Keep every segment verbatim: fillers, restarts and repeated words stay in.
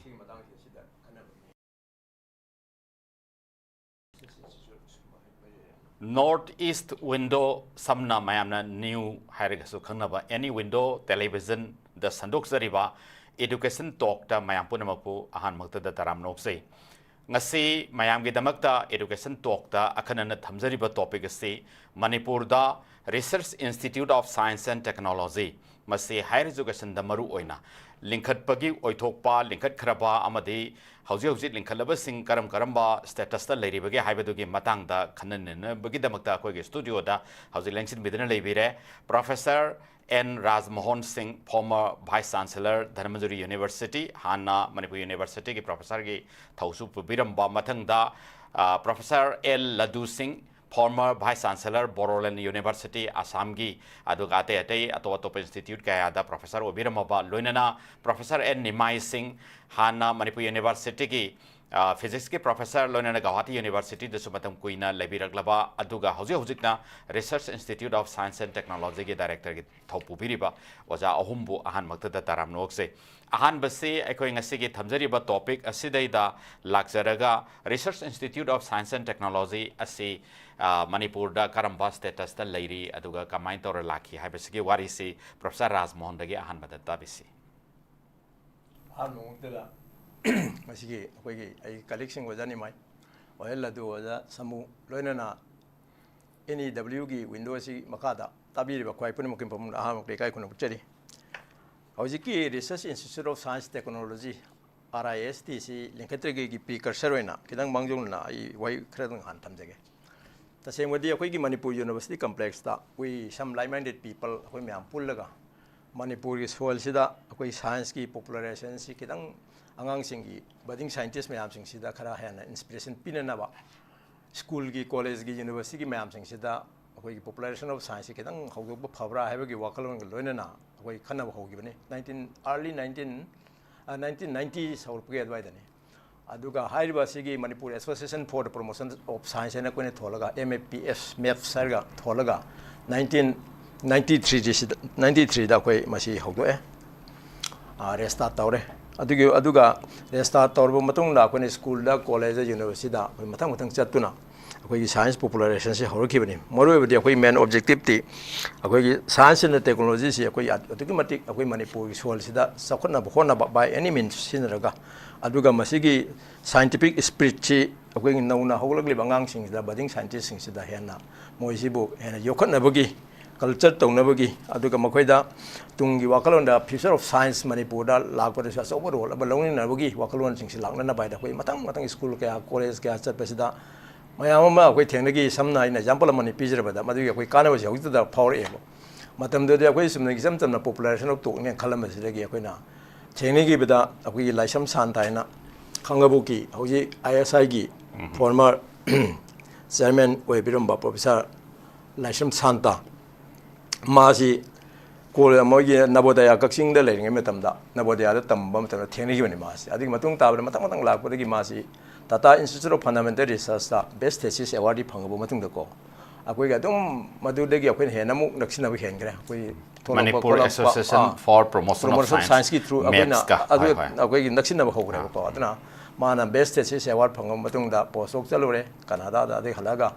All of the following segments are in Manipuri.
ꯁꯤꯒꯤ ꯃꯇꯥꯡꯁꯦ ꯁꯤꯗ ꯈꯟꯅꯕ ꯃꯤ꯫ North East Window, ꯁꯝꯅ ꯃꯌꯥꯝꯅ ꯅ꯭ꯌꯨ ꯍꯥꯏꯔꯒꯁꯨ ꯈꯪꯅꯕ ꯑꯦꯅꯤ ꯋꯤꯟꯗꯣ ꯇꯦꯂꯤꯚꯤꯖꯟꯗ ꯁꯟꯗꯣꯛꯆꯔꯤꯕ ꯏꯗꯨꯀꯦꯁꯟ ꯇꯣꯛꯇ ꯃꯌꯥꯝ ꯄꯨꯝꯅꯃꯛꯄꯨ ꯑꯍꯥꯟꯕꯃꯛꯇꯗ ꯇꯔꯥꯝꯅ ꯑꯣꯛꯆꯩ꯫ ꯉꯁꯤ ꯃꯌꯥꯝꯒꯤꯗꯃꯛꯇ ꯏꯗꯨꯀꯦꯁꯟ ꯇꯣꯛꯇ ꯑꯈꯟꯅꯅ ꯊꯝꯖꯔꯤꯕ ꯇꯣꯄꯤꯛ ꯑꯁꯤ ꯃꯅꯤꯄꯨꯔꯗ Research Institute of Science and Technology, ꯃꯁꯤ ꯍꯥꯌꯔ ꯏꯖꯨꯀꯦꯁꯟꯗ ꯃꯔꯨ ꯑꯣꯏꯅ ꯂꯤꯡꯈꯠꯄꯒꯤ ꯑꯣꯏꯊꯣꯛꯄ, ꯂꯤꯡꯈꯠꯈ꯭ꯔꯕ ꯑꯃꯗꯤ ꯍꯧꯖꯤꯛ ꯍꯧꯖꯤꯛ ꯂꯤꯡꯈꯠꯂꯕꯁꯤꯡ ꯀꯔꯝ ꯀꯔꯝꯕ ꯁ꯭ꯇꯦꯇꯁꯇ ꯂꯩꯔꯤꯕꯒꯦ ꯍꯥꯏꯕꯗꯨꯒꯤ ꯃꯇꯥꯡꯗ ꯈꯟꯅ ꯅꯩꯅꯕꯒꯤꯗꯃꯛꯇ ꯑꯩꯈꯣꯏꯒꯤ ꯁ꯭ꯇꯨꯗꯤꯑꯣꯗ ꯍꯧꯖꯤꯛ ꯂꯦꯡꯁꯤꯟꯕꯤꯗꯨꯅ ꯂꯩꯕꯤꯔꯦ ꯄ꯭ꯔꯣꯐꯦꯁꯔ ꯑꯦꯟ ꯔꯥꯖꯃꯣꯍꯟ ꯁꯤꯡ, former Vice Chancellor, Dhanamanjuri university, ꯍꯥꯟꯅ ꯃꯅꯤꯄꯨꯔ ꯌꯨꯅꯤꯚꯔꯁꯤꯇꯤꯒꯤ ꯄ꯭ꯔꯣꯐꯦꯁꯔꯒꯤ ꯊꯧꯁꯨ ꯄꯨꯕꯤꯔꯝꯕ, ꯃꯊꯪꯗ, ꯑ, ꯄ꯭ꯔꯣꯐꯦꯁꯔ ꯑꯦꯜ ꯂꯗꯨ Singh, former Vice Chancellor, ꯕꯣꯔꯣꯂꯦꯟ university, ꯑꯁꯥꯝꯒꯤ, ꯑꯗꯨꯒ ꯑꯇꯩ ꯑꯇꯩ ꯑꯇꯣꯞ ꯑꯇꯣꯞꯄ ꯏꯟꯁꯇꯤꯇ꯭ꯌꯨꯠ ꯀꯌꯥꯗ ꯄ꯭ꯔꯣꯐꯦꯁꯔ ꯑꯣꯏꯕꯤꯔꯝꯃꯕ, ꯂꯣꯏꯅꯅ ꯄ꯭ꯔꯣꯐꯦꯁꯔ ꯑꯦꯟ ꯅꯤꯃꯥꯏ ꯁꯤꯡ, ꯍꯥꯟꯅ ꯃꯅꯤꯄꯨꯔ ꯌꯨꯅꯤꯚꯔꯁꯤꯇꯤꯒꯤ, ꯑ, ꯐꯤꯖꯤꯛꯁꯀꯤ ꯄ꯭ꯔꯣꯐꯦꯁꯔ, ꯂꯣꯏꯅꯅ ꯒꯧꯍꯥꯇꯤ ꯌꯨꯅꯤꯚꯔꯁꯤꯇꯤꯗꯁꯨ ꯃꯇꯝ ꯀꯨꯏꯅ ꯂꯩꯕꯤꯔꯛꯂꯕ, ꯑꯗꯨꯒ ꯍꯧꯖꯤꯛ ꯍꯧꯖꯤꯛꯅ Research Institute of Science and Technologyꯒꯤ ꯗꯥꯏꯔꯦꯛꯇꯔꯒꯤ ꯊꯧ ꯄꯨꯕꯤꯔꯤꯕ ꯑꯣꯖꯥ ꯑꯍꯨꯝꯕꯨ ꯑꯍꯥꯟꯕꯃꯛꯇꯗ ꯇꯔꯥꯝꯅ ꯑꯣꯛꯆꯩ꯫ ꯑꯍꯥꯟꯕꯁꯤ ꯑꯩꯈꯣꯏ ꯉꯁꯤꯒꯤ ꯊꯝꯖꯔꯤꯕ ꯇꯣꯄꯤꯛ ꯑꯁꯤꯗꯩꯗ ꯂꯥꯛꯆꯔꯒ, Research Institute of Science and Technology ꯑꯁꯤ, ꯑ, ꯃꯅꯤꯄꯨꯔꯗ ꯀꯔꯝꯕ ꯁ꯭ꯇꯦꯇꯁꯇ ꯂꯩꯔꯤ, ꯑꯗꯨꯒ ꯀꯃꯥꯏꯅ ꯇꯧꯔ ꯂꯥꯛꯈꯤ ꯍꯥꯏꯕꯁꯤꯒꯤ ꯋꯥꯔꯤꯁꯤ ꯄ꯭ꯔꯣꯐꯦꯁꯔ ꯔꯥꯖꯃꯣꯍꯟꯗꯒꯤ ꯑꯍꯥꯟꯕꯗ ꯇꯥꯕꯤꯁꯤ꯫ ꯑꯍꯥꯟꯕꯃꯛꯇꯗ ꯉꯁꯤꯒꯤ ꯑꯩꯈꯣꯏꯒꯤ ꯑꯩꯒꯤ ꯀꯂꯤꯛꯁꯤꯡ ꯑꯣꯖꯥ ꯅꯤꯃꯥꯏ, ꯑꯣꯍꯦꯜ ꯑꯗꯨ ꯑꯣꯖꯥ ꯁꯥꯃꯨ, ꯂꯣꯏꯅꯅ ꯑꯦꯟ ꯏ ꯗꯕ꯭ꯂꯤꯌꯨꯒꯤ ꯋꯤꯟꯗꯣ ꯑꯁꯤ ꯃꯈꯥꯗ ꯇꯥꯕꯤꯔꯤꯕ ꯈ꯭ꯋꯥꯏ ꯄꯨꯝꯅꯃꯛꯀꯤ ꯃꯐꯝꯗ ꯑꯍꯥꯟꯕꯃꯛꯇ ꯏꯀꯥꯏ ꯈꯨꯝꯅꯕ ꯎꯠꯆꯔꯤ꯫ ꯍꯧꯖꯤꯛꯀꯤ Research Institute of Science Technology, R I S ꯇꯤꯁꯤ ꯂꯤꯡꯈꯠꯇ꯭ꯔꯤꯉꯩꯒꯤ precursor ꯑꯣꯏꯅ ꯈꯤꯇꯪ ꯃꯥꯡꯖꯧꯅꯅ ꯑꯩ ꯋꯥꯍꯩ ꯈꯔꯗꯪ ꯍꯥꯟꯅ ꯊꯝꯖꯒꯦ꯫ ꯇꯁꯦꯡꯕꯗꯤ ꯑꯩꯈꯣꯏꯒꯤ ꯃꯅꯤꯄꯨꯔ ꯌꯨꯅꯤꯚꯔꯁꯤꯇꯤ ꯀꯝꯄ꯭ꯂꯦꯛꯁꯇ we some like-minded people, ꯑꯩꯈꯣꯏ ꯃꯌꯥꯝ ꯄꯨꯜꯂꯒ ꯃꯅꯤꯄꯨꯔꯒꯤ ꯁꯣꯏꯜꯁꯤꯗ ꯑꯩꯈꯣꯏ ꯁꯥꯏꯟꯁꯀꯤ ꯄꯣꯄꯨꯂꯔꯥꯏꯖꯦꯁꯟꯁꯤ ꯈꯤꯇꯪ ꯑꯉꯥꯡꯁꯤꯡꯒꯤ budding scientist ꯃꯌꯥꯝꯁꯤꯡꯁꯤꯗ ꯈꯔ ꯍꯦꯟꯅ ꯏꯟꯁꯄꯤꯔꯦꯁꯟ ꯄꯤꯅꯅꯕ ꯁ꯭ꯀꯨꯜꯒꯤ, ꯀꯣꯂꯦꯖꯒꯤ, ꯌꯨꯅꯤꯚꯔꯁꯤꯇꯤꯒꯤ ꯃꯌꯥꯝꯁꯤꯡꯁꯤꯗ ꯑꯩꯈꯣꯏꯒꯤ ꯄꯣꯄꯨꯂꯥꯏꯖꯦꯁꯟ ꯑꯣꯐ ꯁꯥꯏꯟꯁꯁꯤ ꯈꯤꯇꯪ ꯍꯧꯗꯣꯛꯄ ꯐꯕ꯭ꯔꯥ ꯍꯥꯏꯕꯒꯤ ꯋꯥꯈꯜꯂꯣꯟꯒ ꯂꯣꯏꯅꯅ ꯑꯩꯈꯣꯏ ꯈꯟꯅꯕ ꯍꯧꯈꯤꯕꯅꯤ꯫ Nineteen, early nineteen, nineteen nineties ꯍꯧꯔꯛꯄꯒꯤ ꯑꯗꯨꯋꯥꯏꯗꯅꯤ꯫ ꯑꯗꯨꯒ ꯍꯥꯏꯔꯤꯕ ꯑꯁꯤꯒꯤ Manipur Association for the Promotion of Science ꯍꯥꯏꯅ ꯑꯩꯈꯣꯏꯅ ꯊꯣꯜꯂꯒ, M A P S, maps ꯍꯥꯏꯔꯒ ꯊꯣꯜꯂꯒ, nineteen ninety-three ꯁꯤꯗ, ninety-three ꯗ ꯑꯩꯈꯣꯏ ꯃꯁꯤ ꯍꯧꯗꯣꯛꯑꯦ, ꯔꯦꯖꯤꯁꯇꯥꯔ ꯇꯧꯔꯦ꯫ ꯑꯗꯨꯒꯤ, ꯑꯗꯨꯒ ꯔꯦꯖꯤꯁꯇꯥꯔ ꯇꯧꯔꯕ ꯃꯇꯨꯡꯗ ꯑꯩꯈꯣꯏꯅ ꯁ꯭ꯀꯨꯜꯗ, ꯀꯣꯂꯦꯖꯇ, ꯌꯨꯅꯤꯚꯔꯁꯤꯇꯤꯗ ꯑꯩꯈꯣꯏ ꯃꯊꯪ ꯃꯊꯪ ꯆꯠꯇꯨꯅ ꯑꯩꯈꯣꯏꯒꯤ ꯁꯥꯏꯟꯁ ꯄꯣꯄꯨꯂꯔꯥꯏꯖꯦꯁꯟꯁꯦ ꯍꯧꯔꯛꯈꯤꯕꯅꯤ꯫ ꯃꯔꯨꯑꯣꯏꯕꯗꯤ ꯑꯩꯈꯣꯏ ꯃꯦꯟ ꯑꯣꯕꯖꯦꯛꯇꯤꯞꯇꯤ ꯑꯩꯈꯣꯏꯒꯤ ꯁꯥꯏꯟꯁ ꯑꯦꯟ ꯇꯦꯛꯅꯣꯂꯣꯖꯤꯁꯤ ꯑꯩꯈꯣꯏ ꯑꯗꯨꯛꯀꯤ ꯃꯇꯤꯛ ꯑꯩꯈꯣꯏ ꯃꯅꯤꯄꯨꯔꯒꯤ ꯁꯣꯏꯜꯁꯤꯗ ꯆꯥꯎꯈꯠꯅꯕ ꯍꯣꯠꯅꯕ, by any means ꯁꯤꯖꯤꯟꯅꯔꯒ, ꯑꯗꯨꯒ ꯃꯁꯤꯒꯤ ꯁꯥꯏꯟꯇꯤꯐꯤꯛ ꯁ꯭ꯄꯤꯔꯤꯠꯁꯤ ꯑꯩꯈꯣꯏꯒꯤ ꯅꯧꯅ ꯍꯧꯒꯠꯂꯛꯂꯤꯕ ꯑꯉꯥꯡꯁꯤꯡꯁꯤꯗ, budding scientistꯁꯤꯡꯁꯤꯗ ꯍꯦꯟꯅ ꯃꯣꯏꯁꯤꯕꯨ ꯍꯦꯟꯅ ꯌꯣꯛꯈꯠꯅꯕꯒꯤ, ꯀꯜꯆꯔ ꯇꯧꯅꯕꯒꯤ, ꯑꯗꯨꯒ ꯃꯈꯣꯏꯗ ꯇꯨꯡꯒꯤ ꯋꯥꯈꯜꯂꯣꯟꯗ future of science ꯃꯅꯤꯄꯨꯔꯗ ꯂꯥꯛꯄꯗꯁꯨ ꯑꯆꯧꯕ ꯔꯣꯜ ꯑꯃ ꯂꯧꯃꯤꯟꯅꯕꯒꯤ ꯋꯥꯈꯜꯂꯣꯟꯁꯤꯡꯁꯤ ꯂꯥꯛꯅꯅꯕ ꯍꯥꯏꯗ ꯑꯩꯈꯣꯏ ꯃꯊꯪ ꯃꯊꯪ ꯁ꯭ꯀꯨꯜ ꯀꯌꯥ, ꯀꯣꯂꯦꯖ ꯀꯌꯥ ꯆꯠꯄꯁꯤꯗ ꯃꯌꯥꯝ ꯑꯃ ꯑꯩꯈꯣꯏ ꯊꯦꯡꯅꯈꯤ꯫ ꯁꯝꯅ ꯑꯩꯅ ꯑꯦꯛꯖꯥꯝꯄꯜ ꯑꯃꯅꯤ ꯄꯤꯖꯔꯕꯗ, ꯃꯗꯨꯒꯤ ꯑꯩꯈꯣꯏ ꯀꯥꯟꯅꯕꯁꯤ ꯍꯧꯖꯤꯛꯇꯗ ꯐꯥꯎꯔꯛꯑꯦꯕ꯫ ꯃꯇꯝꯗꯨꯗꯤ ꯑꯩꯈꯣꯏ ꯆꯨꯝꯅꯒꯤ ꯏꯆꯝ ꯆꯝꯅ population of talkꯅꯦ ꯈꯜꯂꯝꯕꯁꯤꯗꯒꯤ ꯑꯩꯈꯣꯏꯅ ꯊꯦꯡꯅꯈꯤꯕꯗ ꯑꯩꯈꯣꯏꯒꯤ ꯂꯥꯏꯁ꯭ꯔꯝ ꯁꯥꯟꯇ ꯍꯥꯏꯅ ꯈꯥꯡꯉꯕꯣꯛꯀꯤ ꯍꯧꯖꯤꯛ ISIꯒꯤ former chairman ꯑꯣꯏꯕꯤꯔꯝꯕ Professor ꯂꯥꯏꯁ꯭ꯔꯝ ꯁꯥꯟꯇ, ꯃꯥꯁꯤ ꯀꯣꯜ-, ꯃꯣꯏꯒꯤ ꯅꯕꯣꯗꯌꯥ, ꯀꯛꯆꯤꯡꯗ ꯂꯩꯔꯤꯉꯩ ꯃꯇꯝꯗ, ꯅꯕꯣꯗꯌꯥꯗ ꯇꯝꯕ ꯃꯇꯝꯗ ꯊꯦꯡꯅꯈꯤꯕꯅꯤ ꯃꯥꯁꯤ꯫ ꯑꯗꯨꯒꯤ ꯃꯇꯨꯡ ꯇꯥꯕꯗ ꯃꯊꯪ ꯃꯊꯪ ꯂꯥꯛꯄꯗꯒꯤ ꯃꯥꯁꯤ Tata Institute of Fundamental Researchꯇ best thesis awardꯗꯤ ꯐꯪꯉꯕ ꯃꯇꯨꯡꯗꯀꯣ, ꯑꯩꯈꯣꯏꯒꯤ ꯑꯗꯨꯝ ꯃꯗꯨꯗꯒꯤ ꯑꯩꯈꯣꯏꯅ ꯍꯦꯟꯅ ꯑꯃꯨꯛ ꯅꯛꯁꯤꯟꯅꯕ ꯍꯦꯟꯈ꯭ꯔꯦ꯫ ꯑꯩꯈꯣꯏ ꯊꯣꯛꯂꯛꯄ Manipur ꯈꯣꯠꯂꯛꯄ, Association ah, for Promotion of Promotion of Science, Scienceꯀꯤ through ꯑꯩꯈꯣꯏꯅ MAPSꯀ, ꯑꯗꯨ ꯍꯣꯏ, ꯍꯣꯏ꯫ ꯑꯩꯈꯣꯏꯒꯤ ꯅꯛꯁꯤꯟꯅꯕ ꯍꯧꯈ꯭ꯔꯦꯕꯀꯣ꯫ ꯑꯥ꯫ ꯑꯗꯨꯅ ꯃꯥꯅ best thesis award ꯐꯪꯉꯕ ꯃꯇꯨꯡꯗ post doc ꯆꯠꯂꯨꯔꯦ ꯀꯅꯥꯗꯥꯗ, ꯑꯗꯩ ꯍꯜꯂꯛꯑꯒ,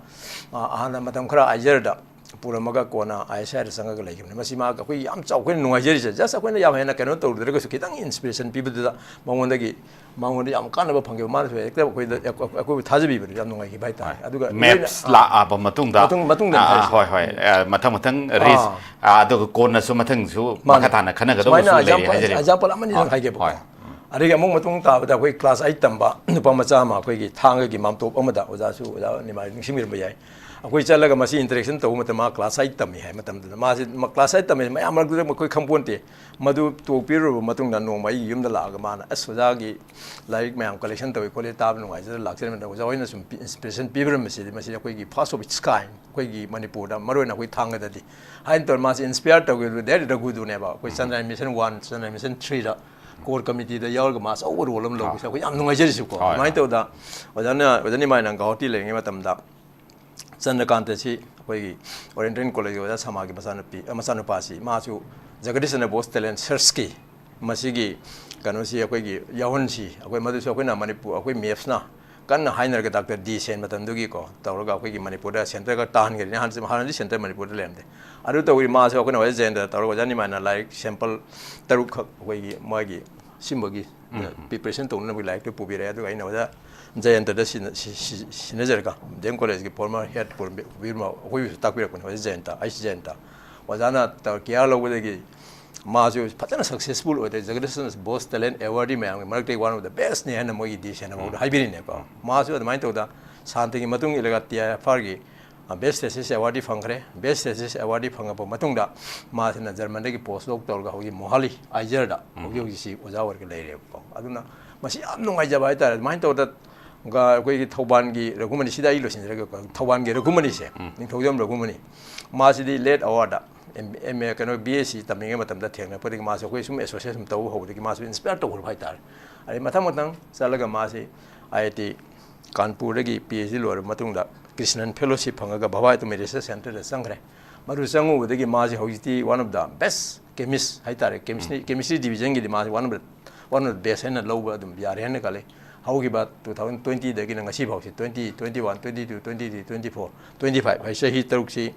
ꯑꯥ, ꯑꯍꯥꯟꯅ ꯃꯇꯝ ꯈꯔ ISERꯗ ꯄꯨꯔꯝꯃꯒ ꯀꯣꯟꯅ ISIꯗ ꯆꯪꯉꯒ ꯂꯩꯈꯤꯕꯅꯤ꯫ ꯃꯁꯤ ꯃꯥ ꯑꯩꯈꯣꯏ ꯌꯥꯝ ꯆꯥꯎ-, ꯑꯩꯈꯣꯏꯅ ꯅꯨꯡꯉꯥꯏꯖꯔꯤꯁꯦ, just ꯑꯩꯈꯣꯏꯅ ꯌꯥꯝ ꯍꯦꯟꯅ ꯀꯩꯅꯣ ꯇꯧꯔꯨꯗ꯭ꯔꯒꯁꯨ ꯈꯤꯇꯪ inspiration ꯄꯤꯕꯗꯨꯗ ꯃꯉꯣꯟꯗꯒꯤ, ꯃꯉꯣꯟꯗ ꯌꯥꯝ ꯀꯥꯟꯅꯕ ꯐꯪꯈꯤꯕ, ꯃꯥꯅꯁꯨ ꯍꯦꯛꯇ ꯑꯩꯈꯣꯏꯗ, ꯑꯩꯈꯣꯏꯕꯨ ꯊꯥꯖꯕꯤꯕꯗꯨ ꯌꯥꯝ ꯅꯨꯡꯉꯥꯏꯈꯤꯕ ꯍꯥꯏꯇꯥꯔꯦ꯫ ꯍꯣꯏ꯫ ꯑꯗꯨꯒ ꯃꯦꯞꯁ ꯂꯣꯏꯅ, ꯑꯥ, ꯂꯥꯛꯑꯕ ꯃꯇꯨꯡꯗ, ꯃꯇꯨꯡ, ꯃꯇꯨꯡꯗ ꯑꯥ, ꯍꯥꯏꯁꯦ꯫ ꯍꯣꯏ, ꯍꯣꯏ꯫ ꯑꯥ, ꯃꯊꯪ ꯃꯊꯪ ꯔꯤꯁ-, ꯑꯥ꯫ ꯑꯥ, ꯑꯗꯨꯒ ꯀꯣꯟꯅꯁꯨ ꯃꯊꯪꯁꯨ ꯃꯥꯅꯦ꯫ ꯃꯈꯥ ꯇꯥꯅ ꯈꯟꯅꯒꯗꯧꯕꯁꯨ ꯁꯨꯃꯥꯏꯅ ꯂꯩꯔꯤ example, ꯍꯥꯏꯖꯔꯤꯕ꯫ Example ꯑꯃꯅꯤꯗꯪ ꯍꯣꯏ, ꯍꯥꯏꯒꯦꯕꯀꯣ꯫ ꯍꯣꯏ꯫ ꯑꯗꯒꯤ ꯑꯃꯨꯛ ꯃꯇꯨꯡ ꯇꯥꯕꯗ ꯑꯩꯈꯣꯏ class eight ꯇꯝꯕ ꯅꯨꯄꯥ ꯃꯆꯥ ꯑꯃ ꯑꯩꯈꯣꯏꯒꯤ ꯊꯥꯡꯒꯒꯤ ꯃꯥꯝꯇꯣꯞ ꯑꯃꯗ ꯑꯣꯖꯥꯁꯨ, ꯑꯣꯖꯥ ꯅꯤꯃꯥꯏ ꯅꯤꯡꯁꯤꯡꯕꯤꯔꯝꯕ ꯌꯥꯏ꯫ ꯑꯩꯈꯣꯏ ꯆꯠꯂꯒ ꯃꯁꯤ interaction ꯇꯧꯕ ꯃꯇꯝꯗ ꯃꯥ class eight ꯇꯝꯃꯤ ꯍꯥꯏ ꯃꯇꯝꯗꯨꯗ ꯃꯥꯁꯤ ꯃ-, class eight ꯇꯝꯃꯤ ꯃꯌꯥꯝ ꯃꯔꯛꯇꯨꯗ ꯑꯩꯈꯣꯏ ꯈꯪꯄꯣꯟꯇꯦ꯫ ꯃꯗꯨ ꯇꯣꯛꯄꯤꯔꯨꯔꯕ ꯃꯇꯨꯡꯗ ꯅꯣꯡꯃ ꯑꯩꯒꯤ ꯌꯨꯝꯗ ꯂꯥꯛꯑꯒ ꯃꯥꯅ, "ꯑꯁ, ꯑꯣꯖꯥꯒꯤ ꯂꯥꯏꯔꯤꯛ ꯃꯌꯥꯝ collection ꯇꯧꯏ ꯈꯣꯠꯂꯤ ꯇꯥꯕ ꯅꯨꯡꯉꯥꯏꯖꯗꯅ ꯂꯥꯛꯆꯔꯝꯕꯅꯤ꯫ ꯑꯣꯖꯥ ꯍꯣꯏꯅ ꯁꯨꯝ ꯄꯤ-, inspiration ꯄꯤꯕꯤꯔꯝꯕꯁꯤꯗꯤ ꯃꯁꯤꯗꯤ ꯑꯩꯈꯣꯏꯒꯤ first of its kind, ꯑꯩꯈꯣꯏꯒꯤ ꯃꯅꯤꯄꯨꯔꯗ, ꯃꯔꯨꯑꯣꯏꯅ ꯑꯩꯈꯣꯏ ꯊꯥꯡꯒꯗꯗꯤ" ꯍꯥꯏꯅ ꯇꯧꯔ ꯃꯥꯁꯤ inspire ꯇꯧꯈꯤꯕꯗꯨ that ꯔꯘꯨꯗꯨꯅꯦꯕ꯫ ꯑꯩꯈꯣꯏ ꯎꯝ꯫ Chandra Mission one, Chandra Mission threeꯗ core committeeꯗ ꯌꯥꯎꯔꯒ ꯃꯥ ꯑꯆꯧꯕ role ꯑꯃ ꯂꯧꯕꯁꯦ ꯑꯥ꯫ ꯑꯩꯈꯣꯏ ꯌꯥꯝ ꯅꯨꯡꯉꯥꯏꯖꯔꯤꯁꯤꯀꯣ꯫ ꯍꯣꯏ, ꯑꯗꯨꯃꯥꯏꯅ ꯍꯣꯏ꯫ ꯇꯧꯗꯅ ꯑꯣꯖꯥꯅ, ꯑꯣꯖꯥ ꯅꯤꯃꯥꯏꯅ ꯒꯧꯍꯥꯇꯤ ꯂꯩꯔꯤꯉꯩ ꯃꯇꯝꯗ ꯆꯟꯗ꯭ꯔꯀꯥꯟꯇꯁꯤ ꯑꯩꯈꯣꯏꯒꯤ Oriental College ꯑꯣꯖꯥ ꯁꯃꯥꯒꯤ ꯃꯆꯥꯅꯨꯄꯤ, ꯑ, ꯃꯆꯥꯅꯨꯄꯥꯁꯤ, ꯃꯥꯁꯨ ꯖꯒꯗꯤꯁ ꯆꯟꯗ꯭ꯔ ꯕꯣꯁ Talent Searchꯀꯤ ꯃꯁꯤꯒꯤ ꯀꯩꯅꯣꯁꯤ ꯑꯩꯈꯣꯏꯒꯤ ꯌꯥꯎꯍꯟꯁꯤ, ꯑꯩꯈꯣꯏ ꯃꯗꯨꯁꯨ ꯑꯩꯈꯣꯏꯅ ꯃꯅꯤꯄꯨꯔ, ꯑꯩꯈꯣꯏ ꯃꯦꯞꯁꯅ ꯀꯟꯅ ꯍꯥꯏꯅꯔꯒ ꯗꯥꯛꯇꯔ ꯗꯤ ꯁꯦꯟ ꯃꯇꯝꯗꯨꯒꯤꯀꯣ ꯇꯧꯔꯒ ꯑꯩꯈꯣꯏꯒꯤ ꯃꯅꯤꯄꯨꯔꯗ ꯁꯦꯟꯇꯔꯒ ꯇꯥꯍꯟꯈ꯭ꯔꯤꯅꯤ꯫ ꯍꯥꯟꯅ, ꯍꯥꯟꯅꯗꯤ ꯁꯦꯟꯇꯔ ꯃꯅꯤꯄꯨꯔꯗ ꯂꯩꯔꯝꯗꯦ꯫ ꯑꯗꯨ ꯇꯧꯔꯤ ꯃꯥꯁꯨ ꯑꯩꯈꯣꯏꯅ ꯑꯣꯖꯥ ꯖꯌꯦꯟꯗ꯭ꯔ ꯇꯧꯔꯒ ꯑꯣꯖꯥ ꯅꯤꯃꯥꯏꯅ ꯂꯥꯏꯔꯤꯛ ꯁꯦꯝꯄꯜ ꯇꯔꯨꯛꯈꯛ ꯑꯩꯈꯣꯏꯒꯤ ꯃꯥꯒꯤ ꯁꯤꯝꯕꯒꯤ ꯎꯝ, ꯎꯝ꯫ ꯄ꯭ꯔꯤꯄꯦꯔꯦꯁꯟ ꯇꯧꯅꯅꯕꯒꯤ ꯂꯥꯏꯔꯤꯛꯇꯨ ꯄꯨꯕꯤꯔꯛꯑꯦ꯫ ꯑꯗꯨꯒ ꯑꯩꯅ ꯑꯣꯖꯥ ꯖꯌꯦꯟꯗ꯭ꯔꯗ ꯁꯤꯟꯅ-, ꯁꯤ-, ꯁꯤ-, ꯁꯤꯟꯅꯖꯔꯒ ꯗꯤ ꯑꯦꯝ ꯀꯣꯂꯦꯖꯀꯤ ꯐꯣꯔꯃꯔ ꯍꯦꯠ ꯄꯨꯔꯝꯕꯤ-, ꯄꯨꯕꯤꯔꯝꯕ ꯑꯩꯈꯣꯏꯕꯨꯁꯨ ꯇꯥꯛꯄꯤꯔꯛꯄꯅꯤ ꯑꯣꯖꯥ ꯖꯌꯦꯟꯇ, ꯑꯩꯁ ꯖꯌꯦꯟꯇ꯫ ꯑꯣꯖꯥꯅ ꯇ-, ꯀꯤꯌꯥꯔ ꯂꯧꯕꯗꯒꯤ ꯃꯥꯁꯨ ꯐꯖꯅ ꯁꯛꯁꯦꯁꯐꯨꯜ ꯑꯣꯏꯔꯦ꯫ ꯖꯒꯗꯤꯁꯟ ꯕꯣꯁ ꯇꯦꯂꯦꯟ ꯑꯦꯋꯥꯔꯗꯤ ꯃꯌꯥꯝꯒꯤ ꯃꯔꯛꯇꯒꯤ one of the bestꯅꯤ ꯍꯥꯏꯅ ꯃꯣꯏꯒꯤ ꯗꯤ ꯁꯦꯟꯅ ꯐꯥꯎꯗ ꯎꯝ꯫ ꯍꯥꯏꯕꯤꯔꯤꯅꯦꯀꯣ꯫ ꯎꯝ꯫ ꯃꯥꯁꯨ ꯑꯗꯨꯃꯥꯏꯅ ꯇꯧꯗ ꯁꯥꯟꯇꯤꯒꯤ ꯃꯇꯨꯡ ꯏꯜꯂꯒ ꯇꯤ ꯑꯥꯏ ꯑꯦꯐ ꯑꯥꯔꯒꯤ, ꯑ, ꯕꯦꯁ ꯊꯦꯁꯤꯁ ꯑꯦꯋꯥꯔꯗꯤ ꯐꯪꯈ꯭ꯔꯦ꯫ ꯕꯦꯁ ꯊꯦꯁꯤꯁ ꯑꯦꯋꯥꯔꯗꯤ ꯐꯪꯉꯛꯄ ꯃꯇꯨꯡꯗ ꯃꯥꯁꯤꯅ ꯖꯔꯃꯟꯗꯒꯤ ꯄꯣꯁ ꯗꯣꯛ ꯇꯧꯔꯒ ꯍꯧꯖꯤꯛ ꯃꯣꯍꯥꯂꯤ ꯑꯥꯏꯖꯔꯗ ꯎꯝ꯫ ꯍꯧꯖꯤꯛ ꯍꯧꯖꯤꯛꯁꯤ ꯑꯣꯖꯥ ꯑꯣꯏꯔꯒ ꯂꯩꯔꯦꯕꯀꯣ꯫ ꯑꯗꯨꯅ ꯃꯁꯤ ꯌꯥꯝ ꯅꯨꯡꯉꯥꯏꯖꯕ ꯍꯥꯏꯇꯥꯔꯦ꯫ ꯑꯗꯨꯃꯥꯏꯅ ꯇꯧꯗ ꯒ-, ꯑꯩꯈꯣꯏꯒꯤ ꯊꯧꯕꯥꯜꯒꯤ ꯔꯘꯨꯃꯅꯤ, ꯁꯤꯗ ꯑꯩ ꯂꯣꯏꯁꯤꯟꯖꯔꯒꯦꯀꯣ꯫ ꯊꯧꯕꯥꯜꯒꯤ ꯔꯘꯨꯃꯅꯤꯁꯦ, ꯎꯝ꯫ ꯅꯤꯡꯊꯧꯖꯝ ꯔꯘꯨꯃꯅꯤ, ꯃꯥꯁꯤꯗꯤ ꯂꯦꯠ ꯑꯋꯥꯔꯗ ꯑꯦꯝ-, ꯑꯦꯝ ꯑꯦ, ꯀꯩꯅꯣ, ꯕꯤ ꯑꯦꯁ ꯁꯤ ꯇꯝꯂꯤꯉꯩ ꯃꯇꯝꯗ ꯊꯦꯡꯅꯔꯛꯄꯗꯒꯤ ꯃꯥꯁꯦ ꯑꯩꯈꯣꯏ ꯁꯨꯝ ꯑꯦꯁꯣꯁꯤꯌꯦꯁꯟ ꯇꯧꯕ ꯍꯧꯕꯗꯒꯤ ꯃꯥꯁꯨ ꯏꯟꯁꯄꯥꯌꯔ ꯇꯧꯈ꯭ꯔꯕ ꯍꯥꯏꯇꯥꯔꯦ꯫ ꯑꯗꯩ ꯃꯊꯪ ꯃꯊꯪ ꯆꯠꯂꯒ ꯃꯥꯁꯤ ꯑꯥꯏ ꯑꯥꯏ ꯇꯤ ꯀꯥꯟꯄꯨꯔꯗꯒꯤ ꯄꯤ ꯑꯩꯆ ꯗꯤ ꯂꯣꯏꯔꯕ ꯃꯇꯨꯡꯗ ꯀ꯭ꯔꯤꯁꯅꯟ ꯐꯦꯂꯣꯁꯤꯞ ꯐꯪꯉꯒ ꯚꯥꯚꯥ ꯑꯦꯇꯣꯃꯤꯛ ꯔꯤꯁꯔꯁ ꯁꯦꯟꯇꯔꯗ ꯆꯪꯈ꯭ꯔꯦ꯫ ꯃꯗꯨ ꯆꯪꯉꯨꯕꯗꯒꯤ ꯃꯥꯁꯤ ꯍꯧꯖꯤꯛꯇꯤ one of the best chemist ꯍꯥꯏꯇꯥꯔꯦ꯫ ꯀꯦꯃꯤꯁꯇ꯭ꯔꯤ, ꯎꯝ꯫ ꯀꯦꯃꯤꯁꯇ꯭ꯔꯤ ꯗꯤꯕꯤꯖꯟꯒꯤꯗꯤ ꯃꯥꯁꯤ one of the, one of the best ꯍꯥꯏꯅ ꯂꯧꯕ ꯑꯗꯨꯝ ꯌꯥꯔꯦ ꯍꯥꯏꯅ ꯈꯜꯂꯤ꯫ ꯍꯧꯈꯤꯕ two thousand twentyꯗꯒꯤꯅ ꯉꯁꯤ ꯐꯥꯎꯁꯤ, twenty, twenty-one, twenty-two, twenty-three, twenty-four, twenty-five ꯍꯥꯏ ꯆꯍꯤ ꯇꯔꯨꯛꯁꯤ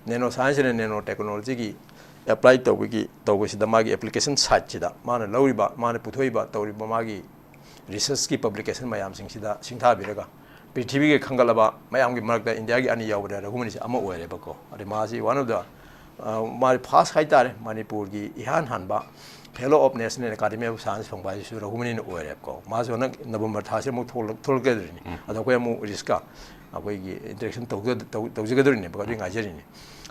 ꯅꯦꯅꯣ ꯁꯥꯏꯟꯁ ꯑꯦꯟ ꯅꯦꯅꯣ ꯇꯦꯛꯅꯣꯂꯣꯖꯤꯒꯤ ꯑꯦꯄ꯭ꯂꯥꯏ ꯇꯧꯕꯒꯤ, ꯇꯧꯕꯁꯤꯗ ꯃꯥꯒꯤ ꯑꯦꯄ꯭ꯂꯤꯀꯦꯁꯟ ꯁꯥꯏꯠꯁꯤꯗ ꯃꯥꯅ ꯂꯧꯔꯤꯕ, ꯃꯥꯅ ꯄꯨꯊꯣꯛꯏꯕ, ꯇꯧꯔꯤꯕ ꯃꯥꯒꯤ ꯔꯤꯁꯔꯁꯀꯤ ꯄꯕ꯭ꯂꯤꯀꯦꯁꯟ ꯃꯌꯥꯝꯁꯤꯡꯁꯤꯗ ꯁꯤꯡꯊꯥꯕꯤꯔꯒ ꯄ꯭ꯔꯤꯊꯤꯕꯤꯒꯤ ꯈꯪꯒꯠꯂꯕ ꯃꯌꯥꯝꯒꯤ ꯃꯔꯛꯇ ꯏꯟꯗꯤꯌꯥꯒꯤ ꯑꯅꯤ ꯌꯥꯎꯕꯗ ꯔꯘꯨꯃꯅꯤꯁꯦ ꯑꯃ ꯑꯣꯏꯔꯦꯕꯀꯣ꯫ ꯑꯗꯩ ꯃꯥꯁꯤ one of the, ꯑ, ꯃꯥꯁꯤ ꯐꯥꯔꯁ ꯍꯥꯏꯇꯥꯔꯦ, ꯃꯅꯤꯄꯨꯔꯒꯤ ꯏꯍꯥꯟ ꯍꯥꯟꯕ Fellow of National Academy of Science ꯐꯪꯕ ꯍꯥꯏꯁꯤꯁꯨ ꯔꯘꯨꯃꯅꯤꯅ ꯑꯣꯏꯔꯦꯕꯀꯣ꯫ ꯃꯥꯁꯨ ꯍꯟꯗꯛ ꯅꯕꯦꯝꯕꯔ ꯊꯥꯁꯤꯃꯨꯛ ꯊꯣꯛꯂꯛ-, ꯊꯣꯛꯂꯛꯀꯗꯣꯏꯅꯤ꯫ ꯎꯝ꯫ ꯑꯗꯣ ꯑꯩꯈꯣꯏ ꯑꯃꯨꯛ ꯔꯤꯁꯀ ꯑꯩꯈꯣꯏꯒꯤ ꯏꯟꯇꯔꯦꯛꯁꯟ ꯇꯧꯖ-, ꯇꯧ-, ꯇꯧꯖꯒꯗꯧꯔꯤꯅꯦꯕꯀꯣ, ꯑꯗꯨꯒꯤ ꯉꯥꯏꯖꯔꯤꯅꯦ꯫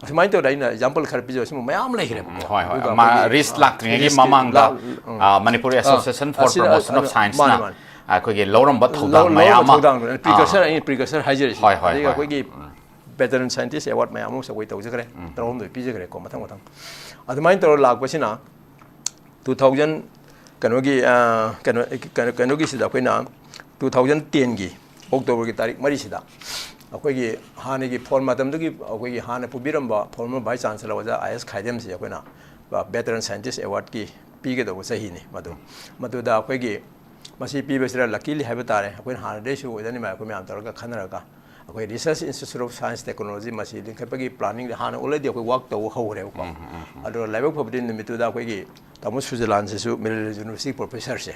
ꯑꯁꯨꯃꯥꯏꯅ ꯇꯧꯗꯅ ꯑꯩꯅ ꯑꯦꯛꯖꯥꯝꯄꯜ ꯈꯔ ꯄꯤꯖꯕ ꯁꯤꯃ ꯃꯌꯥꯝ ꯂꯩꯈ꯭ꯔꯦꯕꯀꯣ꯫ ꯎꯝ, ꯍꯣꯏ, ꯍꯣꯏ꯫ ꯑꯗꯨꯒ ꯃꯥ ꯑꯩꯈꯣꯏꯒꯤ, ꯔꯤꯁ ꯑ, ꯂꯥꯛꯇ꯭ꯔꯤꯉꯩꯒꯤ ꯔꯤꯁꯀꯤ ꯃꯃꯥꯡꯗ, ꯂꯥꯛ-, ꯎꯝ꯫ ꯑ, ꯃꯅꯤꯄꯨꯔ ꯑ, Association for ꯑꯁꯤꯗ, Promotion of ꯑ, Science ꯃꯥꯅꯦ, ꯅ, ꯃꯥꯅꯦ꯫ ꯑꯩꯈꯣꯏꯒꯤ ꯂꯧꯔꯝꯕ ꯊꯧꯗꯥꯡ ꯂꯧ-, ꯃꯌꯥꯝ ꯂꯧꯔꯝꯕ ꯑꯃ, ꯊꯧꯗꯥꯡꯗꯨꯅ ꯑ, precursor, ꯑꯩꯅ precursor ꯍꯥꯏꯖꯔꯤꯁꯦ꯫ ꯍꯣꯏ, ꯍꯣꯏ, ꯑꯗꯒꯤ ꯍꯣꯏ꯫ ꯑꯩꯈꯣꯏꯒꯤ ꯎꯝ꯫ Veteran Scientist Award ꯃꯌꯥꯝ ꯑꯃꯁꯨ ꯑꯩꯈꯣꯏ ꯇꯧꯖꯈ꯭ꯔꯦ, ꯎꯝ꯫ ꯇꯔꯥꯍꯨꯝꯗꯣꯏ ꯄꯤꯖꯈ꯭ꯔꯦꯀꯣ, ꯃꯊꯪ ꯃꯊꯪ꯫ ꯑꯗꯨꯃꯥꯏꯅ ꯇꯧꯔꯒ ꯂꯥꯛꯄꯁꯤꯅ two thousand, ꯀꯩꯅꯣꯒꯤ, ꯑ, ꯀꯩꯅꯣ, ꯀꯩꯅꯣ, ꯀꯩꯅꯣꯒꯤꯁꯤꯗ ꯑꯩꯈꯣꯏꯅ two thousand tenꯒꯤ ꯑꯣꯛꯇꯣꯕꯔꯒꯤ ꯇꯥꯔꯤꯛ ꯃꯔꯤꯁꯤꯗ ꯑꯩꯈꯣꯏꯒꯤ ꯍꯥꯟꯅꯒꯤ ꯐꯣꯔ-, ꯃꯇꯝꯗꯨꯒꯤ ꯑꯩꯈꯣꯏꯒꯤ ꯍꯥꯟꯅ ꯄꯨꯕꯤꯔꯝꯕ former Vice Chancellor ꯑꯣꯖꯥ ꯑꯥꯏ ꯑꯦꯁ ꯈꯥꯏꯗꯦꯝꯁꯤ ꯑꯩꯈꯣꯏꯅ Veteran Scientist Awardꯀꯤ ꯄꯤꯒꯗꯧꯕ ꯆꯍꯤꯅꯤ ꯃꯗꯨ꯫ ꯃꯗꯨꯗ ꯑꯩꯈꯣꯏꯒꯤ ꯃꯁꯤ ꯄꯤꯕꯁꯤꯗ luckily ꯍꯥꯏꯕ ꯇꯥꯔꯦ, ꯑꯩꯈꯣꯏꯅ ꯍꯥꯟꯅꯗꯩꯁꯨ ꯑꯣꯏꯗꯅꯤꯃꯥꯏ ꯑꯩꯈꯣꯏ ꯃꯌꯥꯝ ꯇꯧꯔꯒ ꯈꯟꯅꯔꯒ ꯑꯩꯈꯣꯏ Research Institute of Science Technology ꯃꯁꯤ ꯂꯤꯡꯈꯠꯄꯒꯤ planning ꯍꯥꯟꯅ already ꯑꯩꯈꯣꯏ work ꯇꯧꯕ ꯍꯧꯈ꯭ꯔꯦꯕꯀꯣ꯫ ꯑꯗꯣ ꯂꯥꯏꯕꯛ ꯐꯕꯗꯤ ꯅꯨꯃꯤꯠꯇꯨꯗ ꯑꯩꯈꯣꯏꯒꯤ ꯇꯥꯃꯣ ꯁꯨꯖꯂꯥꯟꯁꯤꯁꯨ Middle East University professorꯁꯦ,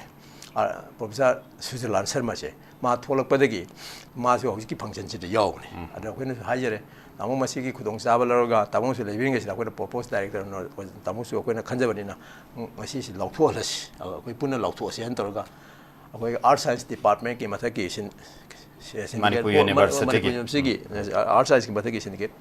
ꯑ, Professor ꯁꯨꯖꯂꯥꯟ ꯁꯔꯃꯁꯦ, ꯃꯥ ꯊꯣꯛꯂꯛꯄꯗꯒꯤ ꯃꯥꯁꯨ ꯍꯧꯖꯤꯛꯀꯤ functionꯁꯤꯗ ꯌꯥꯎꯕꯅꯦ꯫ ꯑꯗꯣ ꯑꯩꯈꯣꯏꯅꯁꯨ ꯍꯥꯏꯖꯔꯦ, ꯇꯥꯃꯣ ꯃꯁꯤꯒꯤ ꯈꯨꯗꯣꯡꯆꯥꯕ ꯂꯧꯔꯒ ꯇꯥꯃꯣꯁꯨ ꯂꯩꯕꯤꯔꯤꯉꯩꯁꯤꯗ ꯑꯩꯈꯣꯏꯅ propose director ꯇꯥꯃꯣꯁꯨ ꯑꯩꯈꯣꯏꯅ ꯈꯟꯖꯕꯅꯤꯅ, ꯎꯝ, ꯉꯁꯤꯁꯤ ꯂꯥꯎꯊꯣꯛꯍꯜꯂꯁꯤ, ꯑ, ꯑꯩꯈꯣꯏ ꯄꯨꯟꯅ ꯂꯥꯎꯊꯣꯛꯑꯁꯤ ꯍꯥꯏꯅ ꯇꯧꯔꯒ ꯑꯩꯈꯣꯏ Earth Science Departmentꯀꯤ ꯃꯊꯛꯀꯤ ꯁꯤꯟ-, ꯁꯤ-, syndicate ꯃꯅꯤꯄꯨꯔ hall, ꯃ-, Universityꯒꯤ꯫ ꯃꯅꯤꯄꯨꯔ Universityꯒꯤ, ꯎꯝ, Earth Scienceꯀꯤ ꯃꯊꯛꯀꯤ syndicate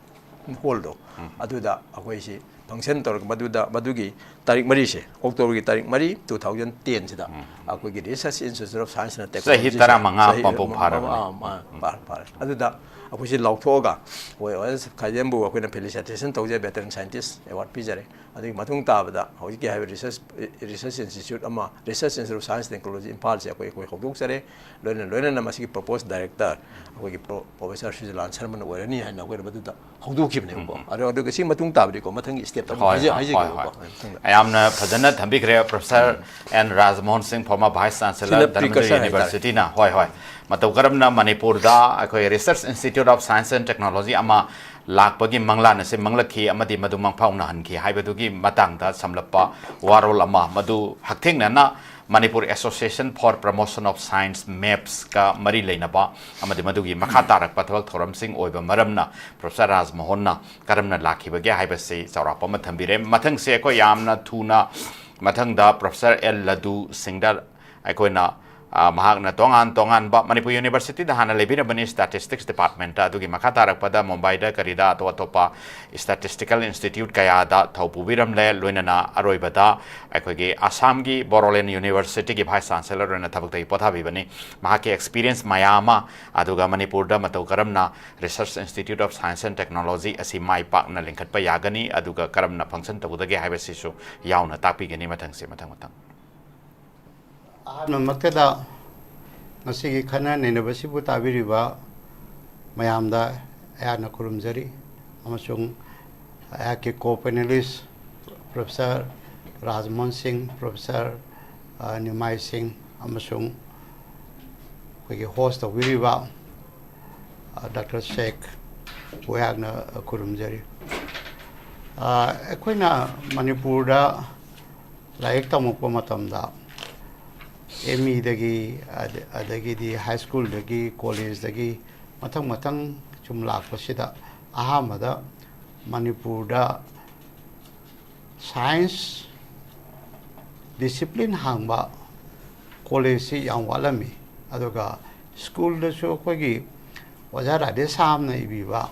hallꯗꯣ, ꯎꯝ, ꯑꯗꯨꯗ ꯑꯩꯈꯣꯏꯁꯤ function ꯇꯧꯔꯒ ꯃꯗꯨꯗ, ꯃꯗꯨꯒꯤ ꯇꯥꯔꯤꯛ ꯃꯔꯤꯁꯦ, Octoberꯒꯤ ꯇꯥꯔꯤꯛ ꯃꯔꯤ, two thousand tenꯁꯤꯗ ꯎꯝ꯫ ꯑꯩꯈꯣꯏꯒꯤ Research Institute of Science and Technologyꯁꯦ ꯆꯍꯤ ꯇꯔꯥꯃꯉꯥ ꯆꯍꯤ ꯃꯄꯨꯡ ꯃ-, ꯐꯥꯔꯕꯅꯤ꯫ ꯑꯥ, ꯑꯥ, ꯎꯝ꯫ ꯐꯥꯔꯦ, ꯐꯥꯔꯦ꯫ ꯑꯗꯨꯗ ꯑꯩꯈꯣꯏꯁꯤ ꯂꯥꯎꯊꯣꯛꯑꯒ ꯑꯩꯈꯣꯏ ꯑꯣ ꯑꯦꯁ ꯈꯥꯏꯗꯦꯝꯕꯨ ꯑꯩꯈꯣꯏꯅ felicitation ꯇꯧꯖꯩ, Veteran Scientist Award ꯄꯤꯖꯔꯦ꯫ ꯑꯗꯨꯒꯤ ꯃꯇꯨꯡ ꯇꯥꯕꯗ ꯍꯧꯖꯤꯛꯀꯤ ꯍꯥꯏꯔꯤꯕ Research, Research Institute ꯑꯃ, Research Institute of Science Technology ꯏꯝꯐꯥꯜꯁꯦ ꯑꯩꯈꯣꯏ, ꯑꯩꯈꯣꯏ ꯍꯧꯗꯣꯛꯆꯔꯦ꯫ ꯂꯣꯏꯅ, ꯂꯣꯏꯅꯅ ꯃꯁꯤꯒꯤ propose director ꯑꯩꯈꯣꯏꯒꯤ Pro-, Professor ꯁꯨꯖꯂꯥꯟ ꯁꯔꯃꯅ ꯑꯣꯏꯔꯅꯤ ꯍꯥꯏꯅ ꯑꯩꯈꯣꯏꯅ ꯃꯗꯨꯗ ꯍꯧꯗꯣꯛꯈꯤꯕꯅꯦꯕꯀꯣ꯫ ꯎꯝ, ꯎꯝ꯫ ꯑꯗꯣ, ꯑꯗꯨꯒ ꯁꯤ ꯃꯇꯨꯡ ꯇꯥꯕꯗꯤꯀꯣ ꯃꯊꯪꯒꯤ stepꯇ ꯑꯃꯨꯛ ꯍꯣꯏ, ꯍꯥꯏꯖ-, ꯍꯣꯏ, ꯍꯥꯏꯖꯒꯦꯕꯀꯣ꯫ ꯍꯣꯏ, ꯍꯣꯏ꯫ ꯃꯊꯪꯗ꯫ ꯌꯥꯝꯅ ꯐꯖꯅ ꯊꯝꯕꯤꯈ꯭ꯔꯦ, Professor ꯎꯝ꯫ N ꯔꯥꯖꯃꯣꯍꯟ ꯁꯤꯡ, former Vice Chancellor, ꯁꯤꯅ Dharmendra precursor ꯍꯥꯏꯇꯥꯔꯦ꯫ Universityꯅ꯫ ꯍꯣꯏ, ꯍꯣꯏ꯫ ꯃꯇꯧ ꯀꯔꯝꯅ ꯃꯅꯤꯄꯨꯔꯗ ꯑꯩꯈꯣꯏ Research Institute of Science and Technology ꯑꯃ ꯂꯥꯛꯄꯒꯤ ꯃꯪꯂꯥꯟ ꯑꯁꯤ ꯃꯪꯂꯛꯈꯤ ꯑꯃꯗꯤ ꯃꯗꯨ ꯃꯪꯐꯥꯎꯅꯍꯟꯈꯤ ꯍꯥꯏꯕꯗꯨꯒꯤ ꯃꯇꯥꯡꯗ ꯁꯝꯂꯞꯄ ꯋꯥꯔꯣꯜ ꯑꯃ, ꯃꯗꯨ ꯍꯛꯊꯦꯡꯅꯅ Manipur Association for Promotion of Science, ꯃꯦꯞꯁꯀ ꯃꯔꯤ ꯂꯩꯅꯕ ꯑꯃꯗꯤ ꯃꯗꯨꯒꯤ ꯃꯈꯥ ꯇꯥꯔꯛꯄ ꯊꯕꯛ ꯊꯧꯔꯝꯁꯤꯡ ꯑꯣꯏꯕ ꯃꯔꯝꯅ Professor ꯔꯥꯖꯃꯣꯍꯟꯅ ꯀꯔꯝꯅ ꯂꯥꯛꯈꯤꯕꯒꯦ ꯍꯥꯏꯕꯁꯤ ꯆꯥꯎꯔꯥꯛꯄ ꯑꯃ ꯊꯝꯕꯤꯔꯦ꯫ ꯃꯊꯪꯁꯦ ꯑꯩꯈꯣꯏ ꯌꯥꯝꯅ ꯊꯨꯅ ꯃꯊꯪꯗ Professor ꯑꯦꯜ ꯂꯗꯨ ꯁꯤꯡꯗ ꯑꯩꯈꯣꯏꯅ, ꯑ, ꯃꯍꯥꯛꯅ ꯇꯣꯉꯥꯟ ꯇꯣꯉꯥꯟꯕ ꯃꯅꯤꯄꯨꯔ Universityꯗ ꯍꯥꯟꯅ ꯂꯩꯕꯤꯔꯝꯕꯅꯤ, Statistics Departmentꯇ, ꯑꯗꯨꯒꯤ ꯃꯈꯥ ꯇꯥꯔꯛꯄꯗ ꯃꯨꯝꯕꯥꯏꯗ ꯀꯔꯤꯗ ꯑꯇꯣꯞ ꯑꯇꯣꯞꯄ statistical institute ꯀꯌꯥꯗ ꯊꯧ ꯄꯨꯕꯤꯔꯝꯂꯦ, ꯂꯣꯏꯅꯅ ꯑꯔꯣꯏꯕꯗ ꯑꯩꯈꯣꯏꯒꯤ ꯑꯁꯥꯝꯒꯤ ꯕꯣꯔꯣꯂꯦꯟ Universityꯒꯤ Vice Chancellor ꯑꯣꯏꯅ ꯊꯕꯛꯇꯒꯤ ꯄꯣꯊꯥꯕꯤꯕꯅꯤ꯫ ꯃꯍꯥꯛꯀꯤ experience ꯃꯌꯥꯝ ꯑꯃ, ꯑꯗꯨꯒ ꯃꯅꯤꯄꯨꯔꯗ ꯃꯇꯧ ꯀꯔꯝꯅ Research Institute of Science and Technology ꯑꯁꯤ ꯃꯥꯏ ꯄꯥꯛꯅ ꯂꯤꯡꯈꯠꯄ ꯌꯥꯒꯅꯤ, ꯑꯗꯨꯒ ꯀꯔꯝꯅ function ꯇꯧꯒꯗꯒꯦ ꯍꯥꯏꯕꯁꯤꯁꯨ ꯌꯥꯎꯅ ꯇꯥꯛꯄꯤꯒꯅꯤ ꯃꯊꯪꯁꯦ, ꯃꯊꯪ ꯃꯊꯪ꯫ ꯑꯍꯥꯟꯕꯃꯛꯇꯗ ꯉꯁꯤꯒꯤ ꯈꯟꯅ ꯅꯩꯅꯕꯁꯤꯕꯨ ꯇꯥꯕꯤꯔꯤꯕ ꯃꯌꯥꯝꯗ ꯑꯩꯍꯥꯛꯅ ꯈꯨꯔꯨꯝꯖꯔꯤ, ꯑꯃꯁꯨꯡ ꯑꯩꯍꯥꯛꯀꯤ co-panelist Professor ꯔꯥꯖꯃꯣꯍꯟ ꯁꯤꯡ, ꯄ꯭ꯔꯣꯐꯦꯁꯔ ꯅꯤꯃꯥꯏ ꯁꯤꯡ ꯑꯃꯁꯨꯡ ꯑꯩꯈꯣꯏꯒꯤ ꯍꯣꯁ ꯇꯧꯕꯤꯔꯤꯕ ꯗꯥꯛꯇꯔ ꯁꯦꯈ ꯑꯩꯍꯥꯛꯅ ꯈꯨꯔꯨꯝꯖꯔꯤ꯫ ꯑꯩꯈꯣꯏꯅ ꯃꯅꯤꯄꯨꯔꯗ ꯂꯥꯏꯔꯤꯛ ꯇꯝꯃꯛꯄ ꯃꯇꯝꯗ ꯑꯦꯝ ꯏꯗꯒꯤ ꯑꯗꯒꯤꯗꯤ ꯍꯥꯏ ꯁ꯭ꯀꯨꯜꯗꯒꯤ ꯀꯣꯂꯦꯖꯇꯒꯤ ꯃꯊꯪ ꯃꯊꯪ ꯁꯨꯝ ꯂꯥꯛꯄꯁꯤꯗ ꯑꯍꯥꯟꯕꯗ ꯃꯅꯤꯄꯨꯔꯗ ꯁꯥꯏꯟꯁ ꯗꯤꯁꯤꯄ꯭ꯂꯤꯟ ꯍꯥꯡꯕ ꯀꯣꯂꯦꯖꯁꯤ ꯌꯥꯝ ꯋꯥꯠꯂꯝꯃꯤ꯫ ꯑꯗꯨꯒ ꯁ꯭ꯀꯨꯜꯗꯁꯨ ꯑꯩꯈꯣꯏꯒꯤ ꯑꯣꯖꯥ ꯔꯥꯙꯦꯁ꯭ꯌꯥꯝꯅ ꯏꯕꯤꯕ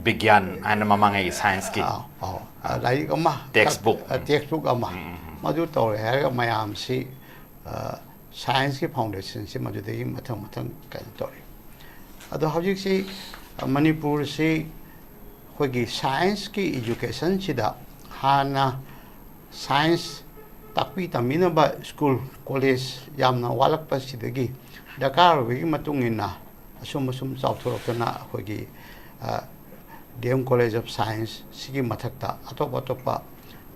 ꯕꯤꯒ꯭ꯌꯥꯟ ꯍꯥꯏꯅ ꯃꯃꯥꯡꯉꯩꯒꯤ ꯁꯥꯏꯟꯁꯀꯤ ꯑꯥ, ꯑꯥꯎ, ꯑꯥ, ꯂꯥꯏꯔꯤꯛ ꯑꯃ Text book. ꯑꯥ, text book ꯑꯃ ꯃꯗꯨ ꯇꯧꯔꯦ ꯍꯥꯏꯔꯒ ꯃꯌꯥꯝꯁꯤ ꯑꯥ, ꯁꯥꯏꯟꯁꯀꯤ ꯐꯥꯎꯟꯗꯦꯁꯟꯁꯤ ꯃꯗꯨꯗꯒꯤ ꯃꯊꯪ ꯃꯊꯪ ꯀꯩꯅꯣ ꯇꯧꯔꯤ꯫ ꯑꯗꯣ ꯍꯧꯖꯤꯛꯁꯤ ꯑꯥ, ꯃꯅꯤꯄꯨꯔꯁꯤ ꯑꯩꯈꯣꯏꯒꯤ ꯁꯥꯏꯟꯁꯀꯤ ꯏꯖꯨꯀꯦꯁꯟꯁꯤꯗ ꯍꯥꯟꯅ ꯁꯥꯏꯟꯁ ꯇꯥꯛꯄꯤ ꯇꯝꯕꯤꯅꯕ ꯁ꯭ꯀꯨꯜ ꯀꯣꯂꯦꯖ ꯌꯥꯝꯅ ꯋꯥꯠꯂꯛꯄꯁꯤꯗꯒꯤ ꯗꯔꯀꯥꯔ ꯑꯣꯏꯕꯒꯤ ꯃꯇꯨꯡ ꯏꯟꯅ ꯑꯁꯨꯝ ꯑꯁꯨꯝ ꯆꯥꯎꯊꯣꯔꯛꯇꯅ ꯑꯩꯈꯣꯏꯒꯤ D M college of science ꯁꯤꯒꯤ ꯃꯊꯛꯇ ꯑꯇꯣꯞ ꯑꯇꯣꯞꯄ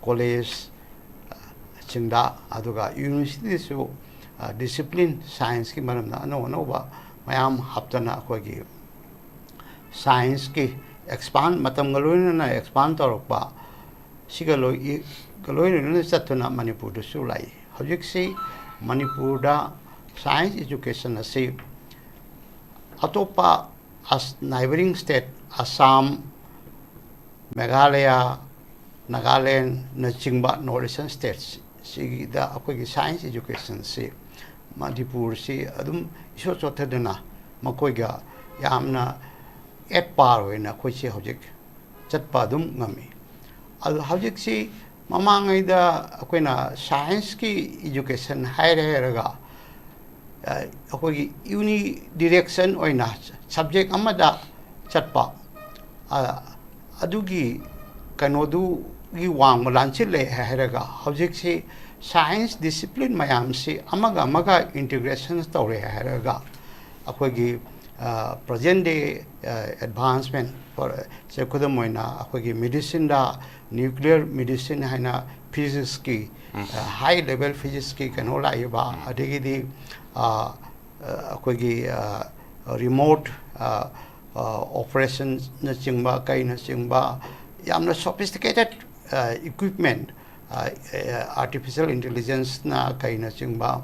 ꯀꯣꯂꯦꯖ ꯁꯤꯡꯗ ꯑꯗꯨꯒ ꯌꯨꯅꯤꯚꯔꯁꯤꯇꯤꯗꯁꯨ ꯗꯤꯁꯤꯄ꯭ꯂꯤꯟ ꯁꯥꯏꯟꯁꯀꯤ ꯃꯔꯝꯗ ꯑꯅꯧ ꯑꯅꯧꯕ ꯃꯌꯥꯝ ꯍꯥꯞꯇꯅ ꯑꯩꯈꯣꯏꯒꯤ ꯁꯥꯏꯟꯁꯀꯤ ꯑꯦꯛꯁꯄꯥꯟ ꯃꯇꯝꯒ ꯂꯣꯏꯅꯅ ꯑꯦꯛꯁꯄꯥꯟ ꯇꯧꯔꯛꯄ ꯁꯤꯒ ꯂꯣꯏ ꯂꯣꯏꯅꯅ ꯆꯠꯇꯨꯅ ꯃꯅꯤꯄꯨꯔꯗꯁꯨ ꯂꯥꯛꯏ꯫ ꯍꯧꯖꯤꯛꯁꯤ ꯃꯅꯤꯄꯨꯔꯗ ꯁꯥꯏꯟꯁ ꯏꯖꯨꯀꯦꯁꯟ ꯑꯁꯤ ꯑꯇꯣꯞꯄ ꯅꯥꯏꯕꯔꯤꯡ ꯁ꯭ꯇꯦꯠ ꯑꯁꯥꯝ, ꯃꯦꯘꯥꯂꯌꯥ, ꯅꯥꯒꯥꯂꯦꯟꯅꯆꯤꯡꯕ ꯅꯣꯔꯠ ꯏꯁꯇꯔꯟ ꯁ꯭ꯇꯦꯠꯁ ꯁꯤꯒꯤꯗ ꯑꯩꯈꯣꯏꯒꯤ ꯁꯥꯏꯟꯁ ꯏꯖꯨꯀꯦꯁꯟꯁꯤ ꯃꯅꯤꯄꯨꯔꯁꯤ ꯑꯗꯨꯝ ꯏꯁꯣꯠ ꯆꯣꯠꯊꯗꯅ ꯃꯈꯣꯏꯒ ꯌꯥꯝꯅ ꯑꯦꯠ ꯄꯥꯔ ꯑꯣꯏꯅ ꯑꯩꯈꯣꯏꯁꯤ ꯍꯧꯖꯤꯛ ꯆꯠꯄ ꯑꯗꯨꯝ ꯉꯝꯃꯤ꯫ ꯑꯗꯨ ꯍꯧꯖꯤꯛꯁꯤ ꯃꯃꯥꯡꯉꯩꯗ ꯑꯩꯈꯣꯏꯅ ꯁꯥꯏꯟꯁꯀꯤ ꯏꯖꯨꯀꯦꯁꯟ ꯍꯥꯏꯔꯦ ꯍꯥꯏꯔꯒ ꯑꯩꯈꯣꯏꯒꯤ ꯌꯨꯅꯤ ꯗꯤꯔꯦꯛꯁꯟ ꯑꯣꯏꯅ ꯁꯕꯖꯦꯛ ꯑꯃꯗ ꯆꯠꯄ ꯑꯗꯨꯒꯤ ꯀꯩꯅꯣꯗꯨꯒꯤ ꯋꯥꯡꯃ ꯂꯥꯟꯁꯤꯜꯂꯦ ꯍꯥꯏꯔꯒ ꯍꯧꯖꯤꯛꯁꯤ ꯁꯥꯏꯟꯁ ꯗꯤꯁꯤꯄ꯭ꯂꯤꯟ ꯃꯌꯥꯝꯁꯤ ꯑꯃꯒ ꯑꯃꯒ ꯏꯟꯇꯤꯒ꯭ꯔꯦꯁꯟ ꯇꯧꯔꯦ ꯍꯥꯏꯔꯒ ꯑꯩꯈꯣꯏꯒꯤ present day advancement, ꯁꯦ ꯈꯨꯗꯝ ꯑꯣꯏꯅ ꯑꯩꯈꯣꯏꯒꯤ ꯃꯦꯗꯤꯁꯤꯟꯗ ꯅ꯭ꯌꯨꯀ꯭ꯂꯤꯌꯔ ꯃꯦꯗꯤꯁꯤꯟ ꯍꯥꯏꯅ ꯐꯤꯖꯤꯛꯁꯀꯤ, ꯍꯥꯏ ꯂꯦꯚꯦꯜ ꯐꯤꯖꯤꯛꯁꯀꯤ ꯀꯩꯅꯣ ꯂꯥꯛꯏꯕ, ꯑꯗꯒꯤꯗꯤ ꯑꯩꯈꯣꯏꯒꯤ ꯔꯤꯃꯣꯠ ꯑꯣꯄꯔꯦꯁꯟꯅꯆꯤꯡꯕ ꯀꯩꯅꯆꯤꯡꯕ ꯌꯥꯝꯅ sophisticated equipment, artificial intelligenceꯅ ꯀꯩꯅꯆꯤꯡꯕ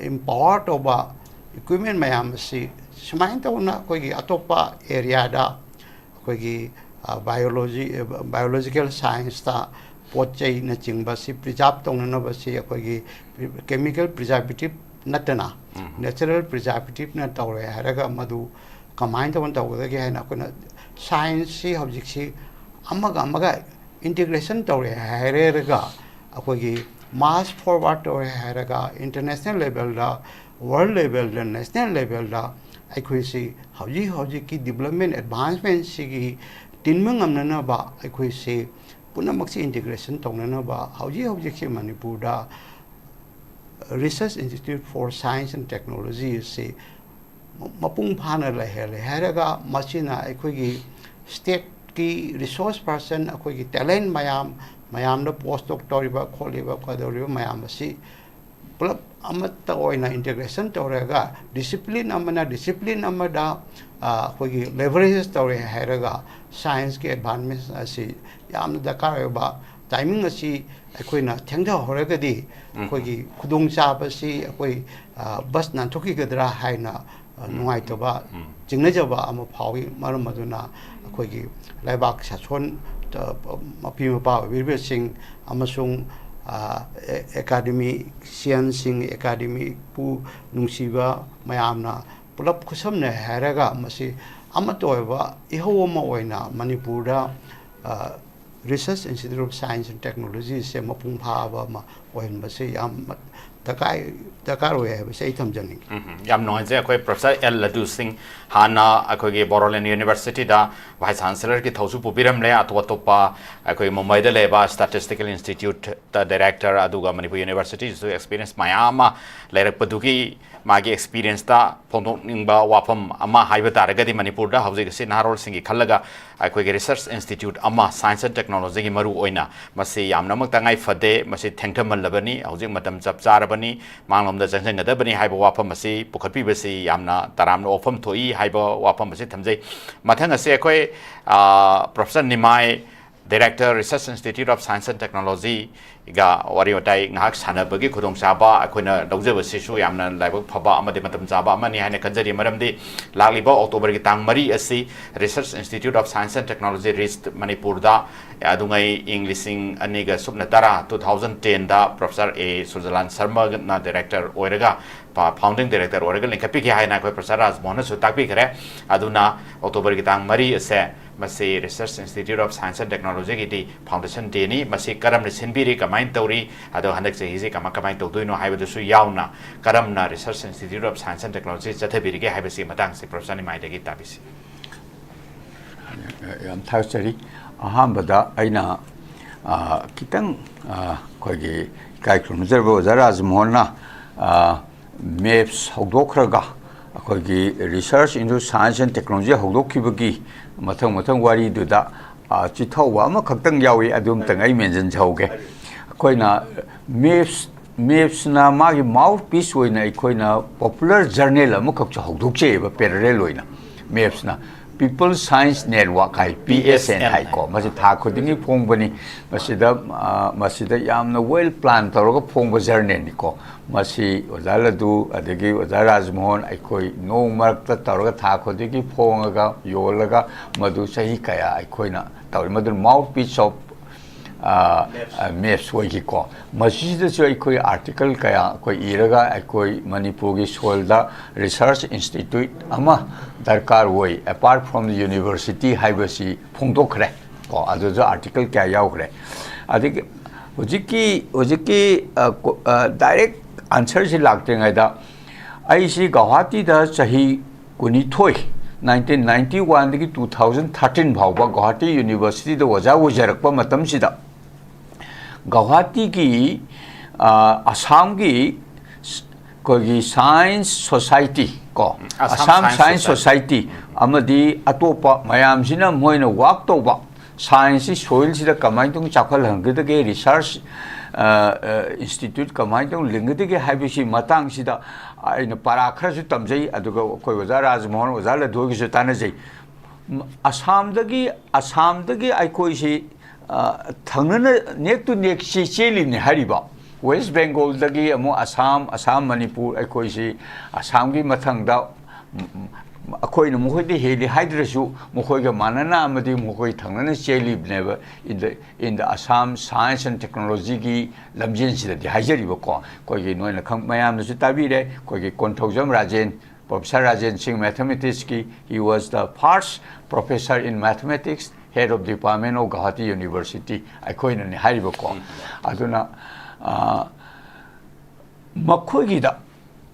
empower ꯇꯧꯕ equipment ꯃꯌꯥꯝ ꯑꯁꯤ ꯁꯨꯃꯥꯏꯅ ꯇꯧꯅ ꯑꯩꯈꯣꯏꯒꯤ ꯑꯇꯣꯞꯄ areaꯗ ꯑꯩꯈꯣꯏꯒꯤ biology, biological scienceꯇ ꯄꯣꯠ ꯆꯩꯅꯆꯤꯡꯕꯁꯤ preserve ꯇꯧꯅꯅꯕꯁꯤ ꯑꯩꯈꯣꯏꯒꯤ chemical preservative ꯅꯠꯇꯅ natural preservativeꯅ ꯇꯧꯔꯦ ꯍꯥꯏꯔꯒ ꯃꯗꯨ ꯀꯃꯥꯏꯅ ꯇꯧꯅ ꯇꯧꯒꯗꯒꯦ ꯍꯥꯏꯅ ꯑꯩꯈꯣꯏꯅ scienceꯁꯤ ꯍꯧꯖꯤꯛꯁꯤ ꯑꯃꯒ ꯑꯃꯒ integration ꯇꯧꯔꯦ ꯍꯥꯏꯔꯒ ꯑꯩꯈꯣꯏꯒꯤ mass forward ꯇꯧꯔꯦ ꯍꯥꯏꯔꯒ international levelꯗ, world levelꯗ, national levelꯗ ꯑꯩꯈꯣꯏꯁꯤ ꯍꯧꯖꯤꯛ ꯍꯧꯖꯤꯛꯀꯤ development advancementꯁꯤꯒꯤ ꯇꯤꯟꯕ ꯉꯝꯅꯅꯕ ꯑꯩꯈꯣꯏꯁꯤ ꯄꯨꯝꯅꯃꯛꯁꯤ integration ꯇꯧꯅꯅꯕ ꯍꯧꯖꯤꯛ ꯍꯧꯖꯤꯛꯁꯤ ꯃꯅꯤꯄꯨꯔꯗ Research Institute for Science and Technology ꯑꯁꯤ ꯃꯄꯨꯡ ꯐꯥꯅ ꯂꯩꯍꯜꯂꯦ ꯍꯥꯏꯔꯒ ꯃꯁꯤꯅ ꯑꯩꯈꯣꯏꯒꯤ stateꯀꯤ resource person, ꯑꯩꯈꯣꯏꯒꯤ talent ꯃꯌꯥꯝ, ꯃꯌꯥꯝꯗ postdoc ꯇꯧꯔꯤꯕ ꯈꯣꯠꯂꯤꯕ ꯀꯩꯗꯧꯔꯤꯕ ꯃꯌꯥꯝ ꯑꯁꯤ ꯄꯨꯂꯞ ꯑꯃꯠꯇ ꯑꯣꯏꯅ integration ꯇꯧꯔꯒ discipline ꯑꯃꯅ discipline ꯑꯃꯗ ꯑꯩꯈꯣꯏꯒꯤ leverage ꯇꯧꯔꯦ ꯍꯥꯏꯔꯒ scienceꯀꯤ advancement ꯑꯁꯤ ꯌꯥꯝꯅ ꯗꯔꯀꯥꯔ ꯑꯣꯏꯕ timing ꯑꯁꯤ ꯑꯩꯈꯣꯏꯅ ꯊꯦꯡꯊꯍꯧꯔꯒꯗꯤ ꯑꯩꯈꯣꯏꯒꯤ ꯈꯨꯗꯣꯡꯆꯥꯕꯁꯤ ꯑꯩꯈꯣꯏ bust ꯅꯥꯟꯊꯣꯛꯈꯤꯒꯗ꯭ꯔꯥ ꯍꯥꯏꯅ ꯅꯨꯡꯉꯥꯏꯇꯕ, ꯆꯤꯡꯅꯖꯕ ꯑꯃ ꯐꯥꯎꯏ꯫ ꯃꯔꯝ ꯑꯗꯨꯅ ꯑꯩꯈꯣꯏꯒꯤ ꯂꯩꯕꯥꯛ ꯁꯥꯁꯣꯟ ꯃꯄꯤ ꯃꯄꯥ ꯑꯣꯏꯕꯤꯔꯤꯕꯁꯤꯡ ꯑꯃꯁꯨꯡ academicianꯁꯤꯡ, academicꯄꯨ ꯅꯨꯡꯁꯤꯕ ꯃꯌꯥꯝꯅ ꯄꯨꯂꯞ ꯈꯨꯠꯁꯝꯅꯩ ꯍꯥꯏꯔꯒ ꯃꯁꯤ ꯑꯃꯠꯇ ꯑꯣꯏꯕ ꯏꯍꯧ ꯑꯃ ꯑꯣꯏꯅ ꯃꯅꯤꯄꯨꯔꯗ Research Institute of Science and Technologyꯁꯦ ꯃꯄꯨꯡ ꯐꯥꯕ ꯑꯃ ꯑꯣꯏꯍꯟꯕꯁꯦ ꯌꯥꯝ ꯗꯔꯀꯥꯔ ꯗꯔꯀꯥꯔ ꯑꯣꯏ ꯍꯥꯏꯕꯁꯦ ꯑꯩ ꯊꯝꯖꯅꯤꯡꯉꯤ꯫ ꯎꯝ, ꯌꯥꯝ ꯅꯨꯡꯉꯥꯏꯖꯩ꯫ ꯑꯩꯈꯣꯏ ꯄ꯭ꯔꯣꯐꯦꯁꯔ ꯑꯦꯜ ꯂꯗꯨ ꯁꯤꯡ ꯍꯥꯟꯅ ꯑꯩꯈꯣꯏꯒꯤ ꯕꯣꯔꯣꯂꯦꯟ ꯌꯨꯅꯤꯚꯔꯁꯤꯇꯤꯗ ꯚꯥꯏꯁ ꯆꯥꯟꯁꯦꯂꯔꯒꯤ ꯊꯧꯁꯨ ꯄꯨꯕꯤꯔꯝꯂꯦ꯫ ꯑꯇꯣꯞ ꯑꯇꯣꯞꯄ ꯑꯩꯈꯣꯏ ꯃꯨꯝꯕꯥꯏꯗ ꯂꯩꯕ ꯁ꯭ꯇꯦꯇꯤꯁꯇꯤꯀꯦꯜ ꯏꯟꯁꯇꯤꯇ꯭ꯌꯨꯠꯇ ꯗꯥꯏꯔꯦꯛꯇꯔ, ꯑꯗꯨꯒ ꯃꯅꯤꯄꯨꯔ ꯌꯨꯅꯤꯚꯔꯁꯤꯇꯤꯁꯨ ꯑꯦꯛꯁꯄꯤꯔꯤꯌꯦꯟꯁ ꯃꯌꯥꯝ ꯑꯃ ꯂꯩꯔꯛꯄꯗꯨꯒꯤ ꯃꯥꯒꯤ ꯑꯦꯛꯁꯄꯤꯔꯤꯌꯦꯟꯁꯇ ꯐꯣꯡꯗꯣꯛꯅꯤꯡꯕ ꯋꯥꯐꯝ ꯑꯃ ꯍꯥꯏꯕ ꯇꯥꯔꯒꯗꯤ, ꯃꯅꯤꯄꯨꯔꯗ ꯍꯧꯖꯤꯛ ꯑꯁꯤ ꯅꯍꯥꯔꯣꯜꯁꯤꯡꯒꯤ ꯈꯜꯂꯒ ꯑꯩꯈꯣꯏꯒꯤ ꯔꯤꯁꯔꯁ ꯏꯟꯁꯇꯤꯇ꯭ꯌꯨꯠ ꯑꯃ, ꯁꯥꯏꯟꯁ ꯑꯦꯟ ꯇꯦꯛꯅꯣꯂꯣꯖꯤꯒꯤ ꯃꯔꯨ ꯑꯣꯏꯅ, ꯃꯁꯤ ꯌꯥꯝꯅꯃꯛ ꯇꯉꯥꯏ ꯐꯗꯦ, ꯃꯁꯤ ꯊꯦꯡꯊꯃꯜꯂꯕꯅꯤ, ꯍꯧꯖꯤꯛ ꯃꯇꯝ ꯆꯞ ꯆꯥꯔꯕꯅꯤ, ꯃꯥꯡꯂꯣꯝꯗ ꯆꯪꯁꯤꯟꯒꯗꯕꯅꯤ ꯍꯥꯏꯕ ꯋꯥꯐꯝ ꯑꯁꯤ ꯄꯨꯈꯠꯄꯤꯕꯁꯤ ꯌꯥꯝꯅ ꯇꯔꯥꯝꯅ ꯋꯥꯐꯝ ꯊꯣꯛꯏ ꯍꯥꯏꯕ ꯋꯥꯐꯝ ꯑꯁꯤ ꯊꯝꯖꯩ꯫ ꯃꯊꯪ ꯑꯁꯤ ꯑꯩꯈꯣꯏ, ꯑ, professor Nimai, director, research institute of science and ꯇꯦꯛꯅꯣꯂꯣꯖꯤꯒ ꯋꯥꯔꯤ ꯋꯥꯇꯥꯏ ꯉꯥꯏꯍꯥꯛ ꯁꯥꯟꯅꯕꯒꯤ ꯈꯨꯗꯣꯡꯆꯥꯕ ꯑꯩꯈꯣꯏꯅ ꯂꯧꯖꯕꯁꯤꯁꯨ ꯌꯥꯝꯅ ꯂꯥꯏꯕꯛ ꯐꯕ ꯑꯃꯗꯤ ꯃꯇꯝ ꯆꯥꯕ ꯑꯃꯅꯤ ꯍꯥꯏꯅ ꯈꯟꯖꯔꯤ꯫ ꯃꯔꯝꯗꯤ ꯂꯥꯛꯂꯤꯕ ꯑꯣꯛꯇꯣꯕꯔꯒꯤ ꯇꯥꯡ ꯃꯔꯤ ꯑꯁꯤ research institute of science and technology, RIST, ꯃꯅꯤꯄꯨꯔꯗ, ꯑꯗꯨꯉꯩ ꯏꯪ ꯂꯤꯁꯤꯡ ꯑꯅꯤꯒ ꯁꯨꯞꯅ ꯇꯔꯥ, two thousand ten ꯗ ꯄ꯭ꯔꯣꯐꯦꯁꯔ ꯑꯦ ꯁꯨꯔꯖꯂꯥꯜ ꯁꯔꯃꯅ ꯗꯥꯏꯔꯦꯛꯇꯔ ꯑꯣꯏꯔꯒ, ꯐꯥꯎꯟꯗꯤꯡ ꯗꯥꯏꯔꯦꯛꯇꯔ ꯑꯣꯏꯔꯒ ꯂꯤꯡꯈꯠꯄꯤꯈꯤ ꯍꯥꯏꯅ ꯑꯩꯈꯣꯏ ꯄ꯭ꯔꯣꯐꯦꯁꯔ ꯔꯥꯖꯃꯣꯍꯟꯅꯁꯨ ꯇꯥꯛꯄꯤꯈ꯭ꯔꯦ꯫ ꯑꯗꯨꯅ ꯑꯣꯛꯇꯣꯕꯔꯒꯤ ꯇꯥꯡ ꯃꯔꯤ ꯑꯁꯦ ꯃꯁꯤ research institute of science and ꯇꯦꯛꯅꯣꯂꯣꯖꯤꯒꯤꯗꯤ ꯐꯥꯎꯟꯗꯦꯁꯟ ꯗꯦꯅꯤ꯫ ꯃꯁꯤ ꯀꯔꯝꯅ ꯁꯤꯟꯕꯤꯔꯤ, ꯀꯃꯥꯏꯅ ꯇꯧꯔꯤ, ꯑꯗꯣ ꯍꯟꯗꯛ ꯆꯍꯤꯁꯤ ꯀꯃꯥꯏ, ꯀꯃꯥꯏꯅ ꯇꯧꯗꯣꯏꯅꯣ ꯍꯥꯏꯕꯗꯨꯁꯨ ꯌꯥꯎꯅ, ꯀꯔꯝꯅ research institute of science and technology ꯆꯠꯊꯕꯤꯔꯤꯒꯦ ꯍꯥꯏꯕꯁꯤ ꯃꯇꯥꯡꯁꯤ ꯄ꯭ꯔꯣꯐꯦꯁꯔ ꯅꯤꯃꯥꯏꯗꯒꯤ ꯇꯥꯕꯤꯁꯤ꯫ ꯌꯥꯝ ꯊꯥꯒꯠꯆꯔꯤ꯫ ꯑꯍꯥꯟꯕꯗ ꯑꯩꯅ, ꯑ, ꯈꯤꯇꯪ, ꯑ, ꯑꯩꯈꯣꯏꯒꯤ ꯏꯀꯥꯏ ꯈꯨꯝꯅꯖꯔꯕ ꯑꯣꯖꯥ ꯔꯥꯖꯃꯣꯍꯟꯅ, ꯑ, ꯃꯦꯞꯁ ꯍꯧꯗꯣꯛꯈ꯭ꯔꯒ, ꯑꯩꯈꯣꯏꯒꯤ research into science and technology ꯍꯧꯗꯣꯛꯈꯤꯕꯒꯤ ꯃꯊꯪ ꯃꯊꯪ ꯋꯥꯔꯤꯗꯨꯗ, ꯑ, ꯆꯤꯊꯧꯕ ꯑꯃꯈꯛꯇꯪ ꯌꯥꯎꯏ, ꯑꯗꯨ ꯑꯝꯇꯪ ꯑꯩ ꯃꯦꯟꯁꯤꯟꯖꯍꯧꯒꯦ꯫ ꯑꯩꯈꯣꯏꯅ ꯃꯦꯞꯁ ꯃꯦꯞꯁꯅ ꯃꯥꯒꯤ ꯃꯥꯎꯠ ꯄꯤꯁ ꯑꯣꯏꯅ ꯑꯩꯈꯣꯏꯅ ꯄꯣꯄꯨꯂꯔ ꯖꯔꯅꯦꯜ ꯑꯃꯈꯛꯁꯨ ꯍꯧꯗꯣꯛꯆꯩꯑꯕ, ꯄꯦꯔꯂꯦꯜ ꯑꯣꯏꯅ꯫ ꯃꯦꯞꯁꯅ People Science Network ꯍꯥꯏ, ꯄꯤ ꯑꯦꯁ ꯑꯦꯟ ꯍꯥꯏꯀꯣ꯫ ꯃꯁꯤ ꯊꯥ ꯈꯨꯗꯤꯡꯒꯤ ꯐꯣꯡꯕꯅꯤ꯫ ꯃꯁꯤꯗ, ꯑ, ꯃꯁꯤꯗ ꯌꯥꯝꯅ ꯋꯦꯜ ꯄ꯭ꯂꯥꯟ ꯇꯧꯔꯒ ꯐꯣꯡꯕ ꯖꯔꯅꯦꯜꯅꯤꯀꯣ꯫ ꯃꯁꯤ ꯑꯣꯖꯥ ꯂꯗꯨ ꯑꯗꯒꯤ ꯑꯣꯖꯥ ꯔꯥꯖꯃꯣꯍꯟ ꯑꯩꯈꯣꯏ ꯅꯣꯡ ꯃꯔꯛꯇ ꯇꯧꯔꯒ ꯊꯥ ꯈꯨꯗꯤꯡꯒꯤ ꯐꯣꯡꯉꯒ ꯌꯣꯜꯂꯒ ꯃꯗꯨ ꯆꯍꯤ ꯀꯌꯥ ꯑꯩꯈꯣꯏꯅ ꯇꯧꯔꯤ꯫ ꯃꯗꯨ ꯃꯥꯎꯠ ꯄꯤꯁ ꯑꯣꯐ ꯃꯦꯞꯁ ꯑꯣꯏꯈꯤꯀꯣ꯫ ꯃꯁꯤꯗꯁꯨ ꯑꯩꯈꯣꯏ ꯑꯥꯔꯇꯤꯀꯜ ꯀꯌꯥ ꯑꯩꯈꯣꯏ ꯏꯔꯒ ꯑꯩꯈꯣꯏ ꯃꯅꯤꯄꯨꯔꯒꯤ ꯁꯣꯏꯜꯗ ꯔꯤꯁꯔꯁ ꯏꯟꯁꯇꯤꯇ꯭ꯌꯨꯠ ꯑꯃ ꯗꯔꯀꯥꯔ ꯑꯣꯏ, apart from the university ꯍꯥꯏꯕꯁꯤ ꯐꯣꯡꯗꯣꯛꯈ꯭ꯔꯦ ꯀꯣ꯫ ꯑꯗꯨꯁꯨ ꯑꯥꯔꯇꯤꯀꯜ ꯀꯌꯥ ꯌꯥꯎꯈ꯭ꯔꯦ꯫ ꯑꯗꯒꯤ ꯍꯧꯖꯤꯛꯀꯤ, ꯍꯧꯖꯤꯛꯀꯤ, ꯑ, ꯀꯣ-, ꯑ, ꯗꯥꯏꯔꯦꯛ ꯑꯟꯁꯔꯁꯤ ꯂꯥꯛꯇ꯭ꯔꯤꯉꯩꯗ, ꯑꯩꯁꯤ ꯒꯧꯍꯥꯇꯤꯗ ꯆꯍꯤ ꯀꯨꯟꯅꯤꯊꯣꯏ, ꯅꯥꯏꯟꯇꯤꯟ ꯅꯥꯏꯟꯇꯤ ꯋꯥꯟꯗꯒꯤ ꯇꯨ ꯊꯥꯎꯖꯟ ꯊꯥꯔꯇꯤꯟ ꯐꯥꯎꯕ ꯒꯧꯍꯥꯇꯤ ꯌꯨꯅꯤꯚꯔꯁꯤꯇꯤꯗ ꯑꯣꯖꯥ ꯑꯣꯏꯖꯔꯛꯄ ꯃꯇꯝꯁꯤꯗ, ꯒꯧꯍꯥꯇꯤꯒꯤ, ꯑ, ꯑꯁꯥꯝꯒꯤ ꯁ-, ꯑꯩꯈꯣꯏꯒꯤ ꯁꯥꯏꯟꯁ ꯁꯣꯁꯥꯏꯇꯤ ꯀꯣ, Assam Assam science science society. Society ꯑꯃꯗꯤ ꯑꯇꯣꯞꯄ ꯃꯌꯥꯝꯁꯤꯅ ꯃꯣꯏꯅ ꯋꯥꯛ ꯇꯧꯕ ꯁꯥꯏꯟꯁꯁꯤ ꯁꯣꯏꯜꯁꯤꯗ ꯀꯃꯥꯏꯅ ꯇꯧꯅ ꯆꯥꯎꯈꯠꯍꯟꯒꯗꯒꯦ, ꯔꯤꯁꯔꯁ, ꯑ, ꯑ, ꯏꯟꯁꯇꯤꯇ꯭ꯌꯨꯠ ꯀꯃꯥꯏꯅ ꯇꯧꯅ ꯂꯤꯡꯒꯗꯒꯦ ꯍꯥꯏꯕꯁꯤ ꯃꯇꯥꯡꯁꯤꯗ ꯑꯩꯅ ꯄꯔꯥ ꯈꯔꯁꯨ ꯇꯝꯖꯩ, ꯑꯗꯨꯒ ꯑꯩꯈꯣꯏ ꯑꯣꯖꯥ ꯔꯥꯖꯃꯣꯍꯟ, ꯑꯣꯖꯥ ꯂꯟꯊꯣꯏꯒꯤꯁꯨ ꯇꯥꯟꯅꯖꯩ꯫ ꯃ-, ꯑꯁꯥꯝꯗꯒꯤ, ꯑꯁꯥꯝꯗꯒꯤ ꯑꯩꯈꯣꯏꯁꯤ, ꯑ, ꯊꯪꯅꯅ neck to neck ꯁꯤ ꯆꯦꯜꯂꯤꯕꯅꯤ ꯍꯥꯏꯔꯤꯕ꯫ ꯋꯦꯁ ꯕꯦꯡꯒꯣꯜꯗꯒꯤ ꯑꯃꯨꯛ ꯑꯁꯥꯝ, ꯑꯁꯥꯝ ꯃꯅꯤꯄꯨꯔ, ꯑꯩꯈꯣꯏꯁꯤ ꯑꯁꯥꯝꯒꯤ ꯃꯊꯪꯗ, ꯎꯝ, ꯎꯝ, ꯑꯩꯈꯣꯏꯅ ꯃꯈꯣꯏꯗ ꯍꯦꯜꯂꯤ ꯍꯥꯏꯗ꯭ꯔꯁꯨ ꯃꯈꯣꯏꯒ ꯃꯥꯟꯅꯅ ꯑꯃꯗꯤ ꯃꯈꯣꯏ ꯊꯪꯅꯅ ꯆꯦꯜꯂꯤꯕꯅꯦꯕ꯫ In the, in the Assam Science and Technology ꯒꯤ ꯂꯝꯖꯦꯟꯁꯤꯗꯗꯤ ꯍꯥꯏꯖꯔꯤꯕꯀꯣ꯫ ꯑꯩꯈꯣꯏꯒꯤ ꯅꯣꯏꯅ ꯈꯪ-, ꯃꯌꯥꯝꯅꯁꯨ ꯇꯥꯕꯤꯔꯦ, ꯑꯩꯈꯣꯏꯒꯤ ꯀꯣꯟꯊꯧꯖꯝ ꯔꯥꯖꯦꯟ, Professor ꯔꯥꯖꯦꯟ ꯁꯤꯡ mathematics ꯀꯤ, he was the first professor in mathematics, head of department of Gauhati University, ꯑꯩꯈꯣꯏꯅꯅꯤ ꯍꯥꯏꯔꯤꯕꯀꯣ꯫ ꯎꯝ꯫ ꯑꯗꯨꯅ, ꯑ, ꯃꯈꯣꯏꯒꯤꯗ